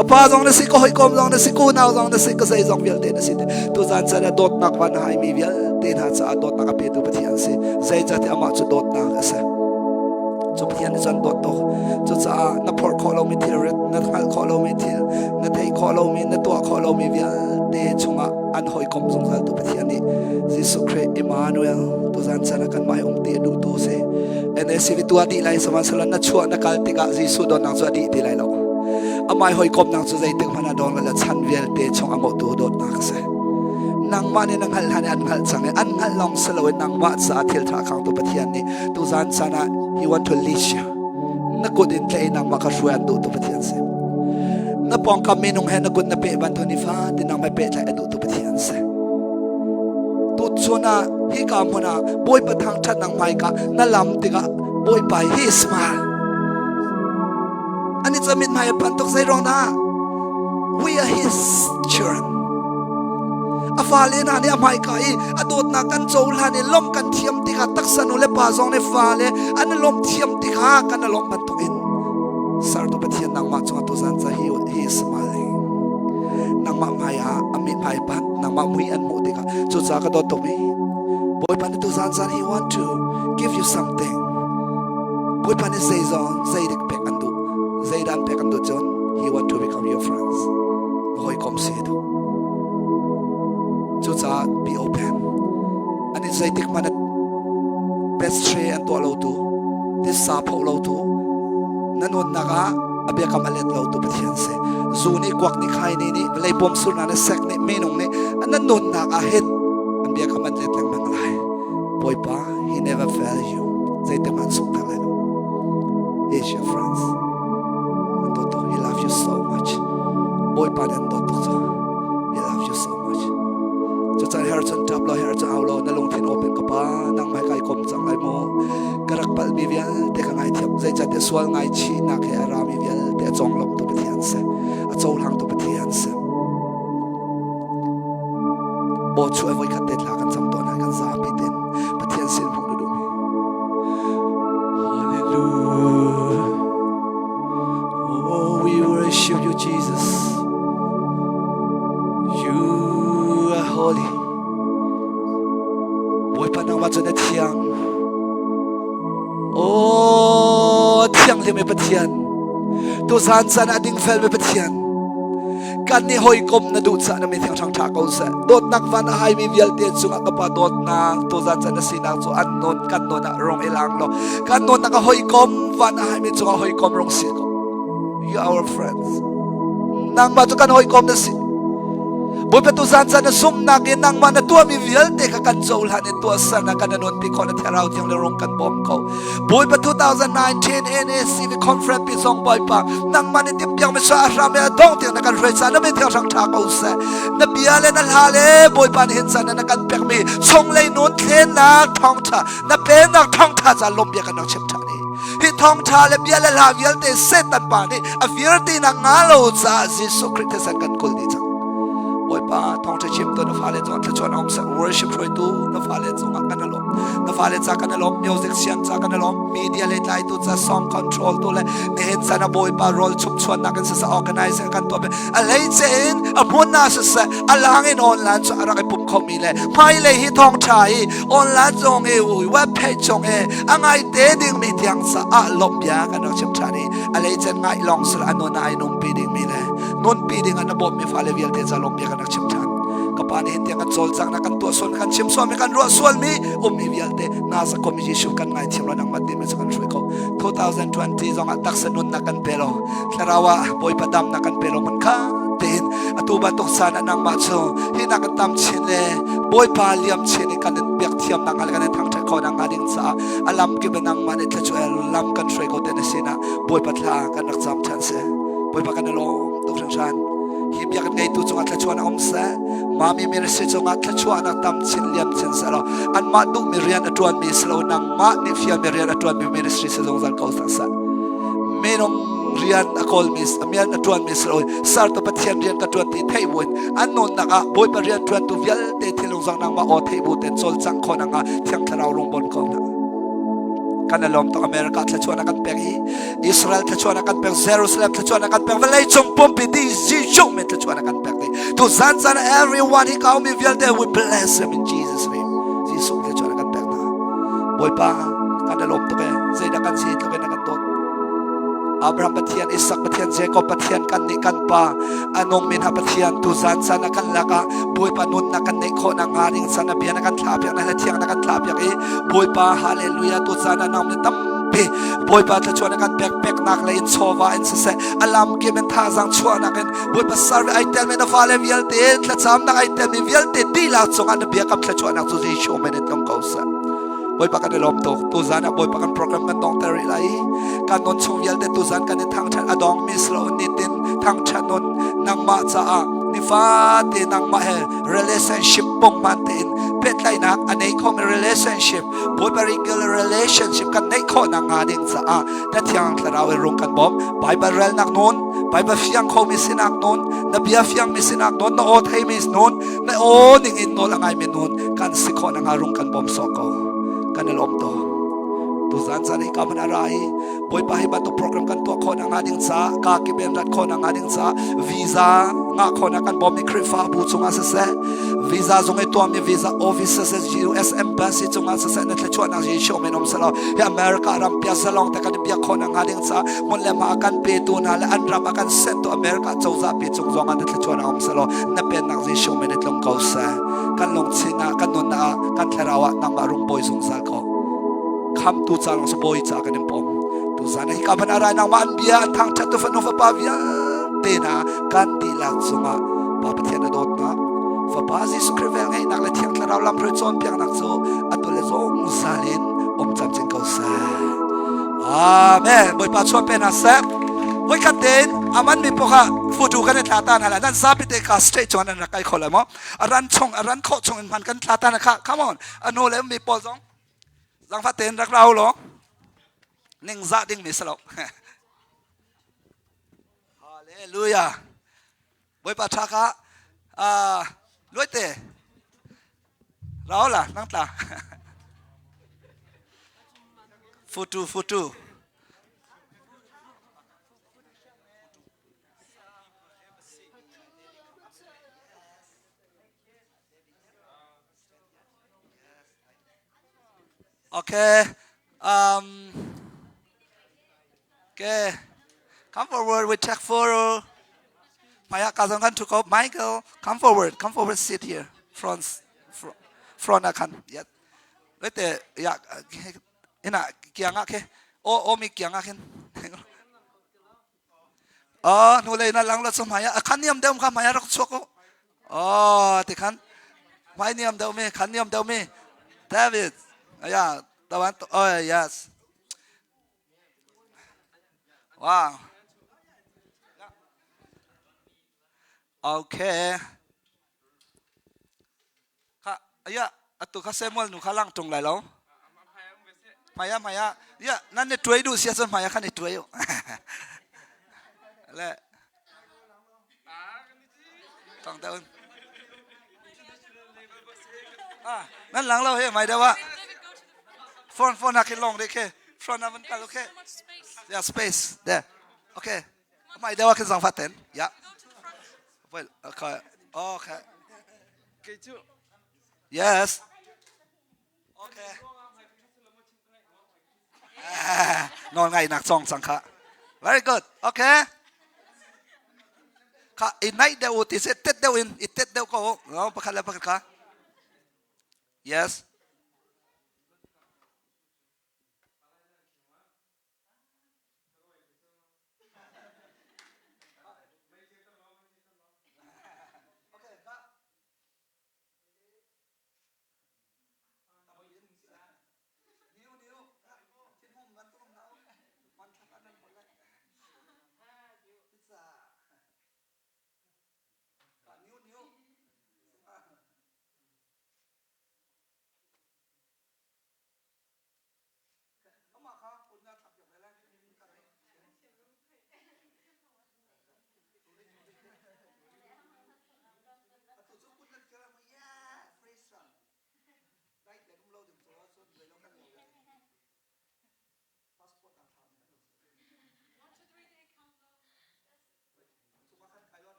Ka pa zong na si ka hawikom zong na si kunau zong na si ka zei zong vialte na si tu zan chan ah dawtnak van hai mi vialte hna caah dawtnak a petu Pathian si zeicahtiah amah cu dawtnak a si cu Pathian nih cun dawt tuk cucaah na phorh khawh lomi thilrit na hngalh khawh lomi thil na theih khawh lomi na tuah khawh lomi vialte chungah an hawikom zungzal tu Pathian nih Jesuh Khrih Emmanuel tuzan chan ah kanmah he um ti a duhtu si NACV tu a dih lai sihmanhsehlaw na chuah na kal tikah Jesuh dawtnak cu a dih ti lai lo amah hawikomnak cu zeitik hmanh ah dawn le chan vialte chung a ngawhtu dawtnak a si nangmah nih na hngalh hlan i an hngalh cang i an hngalh lawng si loin nangmah caah thil ṭha khangtu Pathian nih tuzan caan ah he want to lead you na kut in tlaih nangmah kha hruai an duhtu Pathian si na pawngkam minung he na kut na peh bantuk nifatin nangmah pehtlaih a duhtu Pathian si tuchun ah hika hmun ah Bawipa thangṭhatnak hmaika na lam tikah Bawipa hi smile Ani cu mithmai a phan tuk zei ruang dah we are his children a fale hna nih a hmaika i a dawtnak kan cohlan i lawmh kan thiam tikah taksa nu le pa zong nih fale an i lawmh thiam tikah kan i lawmh bantukin sertu Pathian nangmah cungah tuzan ca he, he is smiling nangmah hmai ah a mithmai panh nangmah mui an hmuh tikah cucaah ka dawt tuk mi Bawipa nih tuzan zan he want to give you something Bawipa nih zeizong zeidik pek an duh zeidan pek an duh cun He want to become your friends. Na hawikom si a duh. Cucaah be open. An in zeitik hmanh pastry an tuah lo tu, tisa phoh lo tu, na nunnak ah a biakam a let lo tu Pathian si. Zu nih kuak nih khai nih nih vawlei bawm surnak nih sek nih minung nih an nunnak ah hin an biakam an let lengmang lai. Bawipa, he never fail you. Zeitik hmanh sung tak lai lo. He is your friends. An dawt tuk. He loves you so much. Bawipa nih an dawt tuk cu. He loves you so much. Cucaah her cun ṭap law her cun au law na lungthin open ka pa nangmah kai kom cang lai mu. Ka rak palhmi vialte ka ngaithiam. Zeicahtiah sual ngaichihnak he a rami vialte a conglawmtu Pathian si. A cohlangtu Pathian si. Aw chu ai voikhat te thla kan cam tawn ah kan zapi ten Pathian sin hmuh na duhmi. Hallelujah. Oh, we worship you, Jesus. You are holy. Bawipa nangmah cu na thiang. Oh, thianghlim mi Pathian. Tuzan caan ah dingfel mi Pathian. Kan nih hawikom na duh caah na mi thiang ṭha ko seh. Dawtnak van a haimi vialte cungah ka pa dawtnak tuzan caan na sinak cu an nun kan nun ah rong i lang law kan nunnak a hawikom van a haimi cungah hawikom rong si ko. You are our friends. Nangmah cu kan hawikom na si. Bawipa tuzan caan na zumhnak in nangmah na tuahmi vialte kha kan cohlan in tuahsernak kan nunpi khawh na thlarau thiang le rong kan bawm ko. Bawipa 2019 NACV conference pi zong Bawipa nangmah nih timhpiak mi a hram a dong tiang na kan hruai ca na min thiang hrang tha ko seh. Na bia le na hla le Bawipa nih hin caan na kan pek mi chunglei nun thlennak thawngtha na pennak thawngtha ca lawm bia kan rak chim tha ni. Hi thawngtha le bia le hla vialte Satan pa nih a fir ti nak nga lo caah Jesuh Khrih thisen kan kul dih cang. Bawipa thawngtha chim tu na fale cungah thluachuah um seh worship hruaitu na fale cungah kan alawm na fale ca kan alawm music siam ca kan alawm media le tlaitu ca song control tu le nihin chan a Bawipa rol chumchuan nak in siseh organizer kan tuah a hleice in a hmun na siseh a lang in online cu a rak i pum kho mi le hmailei hi thawngtha hi online zong i web page zong i a ngai te ding mi tiang sa ah lawm bia kan rak chim than i a leicen ngai long sal anon ai nung pi ding mi le nun pi ding an bawm mi fale vialte ca lawm bia kan rak chim than ka pa nih hin tiang kan cawl cang na kan tuah sual kan chim sual mi kan ruah sual mi um mi vialte na sa kom Jesuh kan ngai thiam lo nang mat din mi kan hruai ko 2020 zong ah taksa nun na kan pe lo thlarau ah Bawipa dam na kan pe lo man kha tein atu bantuk caan ah nangmah cu hi nak kan tam chin le Bawipa liam chin in kan in biak thiam nak hnga kan in thangṭhat khawh nak hnga ding caah a lam kip in nangmah nih thluachuah lam kan hruai ko te na sinah Bawipa thla kan rak cam ṭhan seh Bawipa kan i lawm tuk hringhran hi bia kan ngeitu cungah thluachuah um seh mami ministry cungah thluachuahnak tam chin liam chin seh law anmah duhmi rian a ṭuanmi si lo nangmah nih fialmi rian a ṭuanmi ministry si zungzal ko seh minung rian a kawlmi rian a ṭuanmi si lo sertu Pathian rian ka ṭuan ti theih buin an nunnak ah Bawipa rian ṭuantu vialte thinlung zong nangmah aw theih bu ten cawlcangh khawh nakhnga Thiang Thlarau rung bon ko hna kan i lawm tuk America thluachuahnak kan pek i Israel thluachuahnak kan pek Jerusalem thluachuahnak kan pek vawlei cung pumpi di Jesuh min thluachuahnak kan pek dih tu zan zan everyone hi kau mi vialte we bless them in Jesus name Jesuh thluachuahnak kan pek hna Bawipa kan i lawm tuk e zeidah kan si tluk in na kan dawt Abraham Pathian Isak Pathian Jacob Pathian kan nih kan pa anung min ha Pathian tu zan caan a kan lakah Bawipa nunnak kan neih khawh nak hnga ding caan a bia na kan thlah piak na hla thiang na kan thlah piak i Bawipa hallelujah tu caan ah nang ni tampi Bawipa thluachuah na kan pek peknak le in chawva in siseh alam kim in thazang chuahnak in Bawipa serve ai tel mi na fale vialte thlacamnak ai tel mi vialte dihlak cungah na biakam thluachuahnak cu Jesuh min in tlung ko seh Bawipa kan i lawm tuk. Tuzan ah Bawipa kan program kan dongter rih lai i kan nun chung vialte tuzan kan in thangṭhat a dong mi si lo nitin thangṭhat nun nangmah caah nifate nangmah he relationship pungman tein pehtlaihnak a nei khomi relationship Bawipa regular relationship kan neih khawh nak hnga ding caah na thiang thlarau in rung kan bawm Bible relnak nun Bible fiang khomi sinak nun na bia fiang mi sinak nun na aw thei mi nun na aw ning in nawl a ngai mi nun kan si khawh nak hnga rung kan bawm sawh ko kan i lawm to. Tuzan caan hi ka man a ra i Bawipa hi bantuk program kan tuah khawh nak hnga ding ca ka kiben rat khawh nak hnga ding ca visa ngah khawh nak kan bawmmi Khrihfabu cungah siseh visa zung i tuahmi visa office siseh US embassy cungah siseh na thluachuahnak Jesuh min um selaw hi America ram pia zalong te kan i biak khawh nak hnga ding ca hmun le hma kan petu hna le an ram a kan sentu America cozah pi cung zong ah na thluachuahnak um selaw na pennak Jesuh min i tlung ko seh kan lungthin ah kan nunnak ah kan thlarau ah nangmah rung bawi zungzal ko khamtu ca lawng si bawi ca kan in pom tuzan hi ka van arai nangmah an bia an thangthat tu fanu fapa vialte hna kan dihlak cungah Pa Pathian a dawtnak Fapa Jesuh Khrih vel ngeihnak le Thiang Thlarau lamhruai cawnpiaknak cu atu le zungzal in um camcin ko seh. Amen. Bawipa chuan pe hna seh. Voikhat tein aman mi poka photo kan i thla ta hna la nan zapi te ka stage chuan an rak kai kho lai maw a ran chung a ran khawh chung in hman kan thla ta na kha come on anu le mi pawl zong zangfah tein rak rau law ningzah ding mi si lo hallelujah bawipa tha kha luaite rau la nang tla photo photo Okay. Um, okay. Come forward. We take photo. Maya kazangan to go. Michael, come forward. Come forward. Sit here. Front, front, front akan. Yeah. Wait there. Yeah. Ina kianga ke. O o mi kianga ken. Oh, hnulei na lang lo cu hmai ah a khan niam deuh kha hmai ah rak chuak u. Oh, ti khan hmai niam deuh mi, khan niam deuh mi. David, yeah, the one, oh yes. Wow. Okay. Kha ya atu kha Samuel nu kha lang tung lai lo. Hmai ah hmai ah ya nan ni tuai duh sia cun hmai ah khan i tuai u. Le tong daun. Ah, nan lang lo he mai deuh ah. Phone phone ah khin long de khe. Front ah van kal okay. Yeah, space there. Okay. Mai deuh ah khin zang fat ten. Yeah. Well, okay. Okay. Kei cu Yes. Okay. Nawl ngaihnak cong cang kha. Very good. Okay. Kha i naih deuh u ti si tet deuh in i tet deuh ko. No, pakhat le pakhat kha. Yes.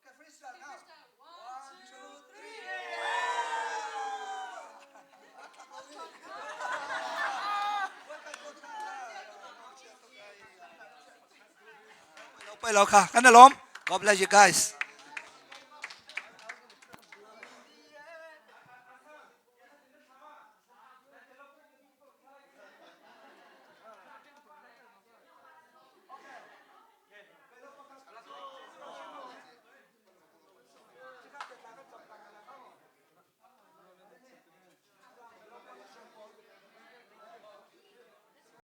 Okay, freestyle now. One, two, three. Pai lo kha kan alom. God bless you guys.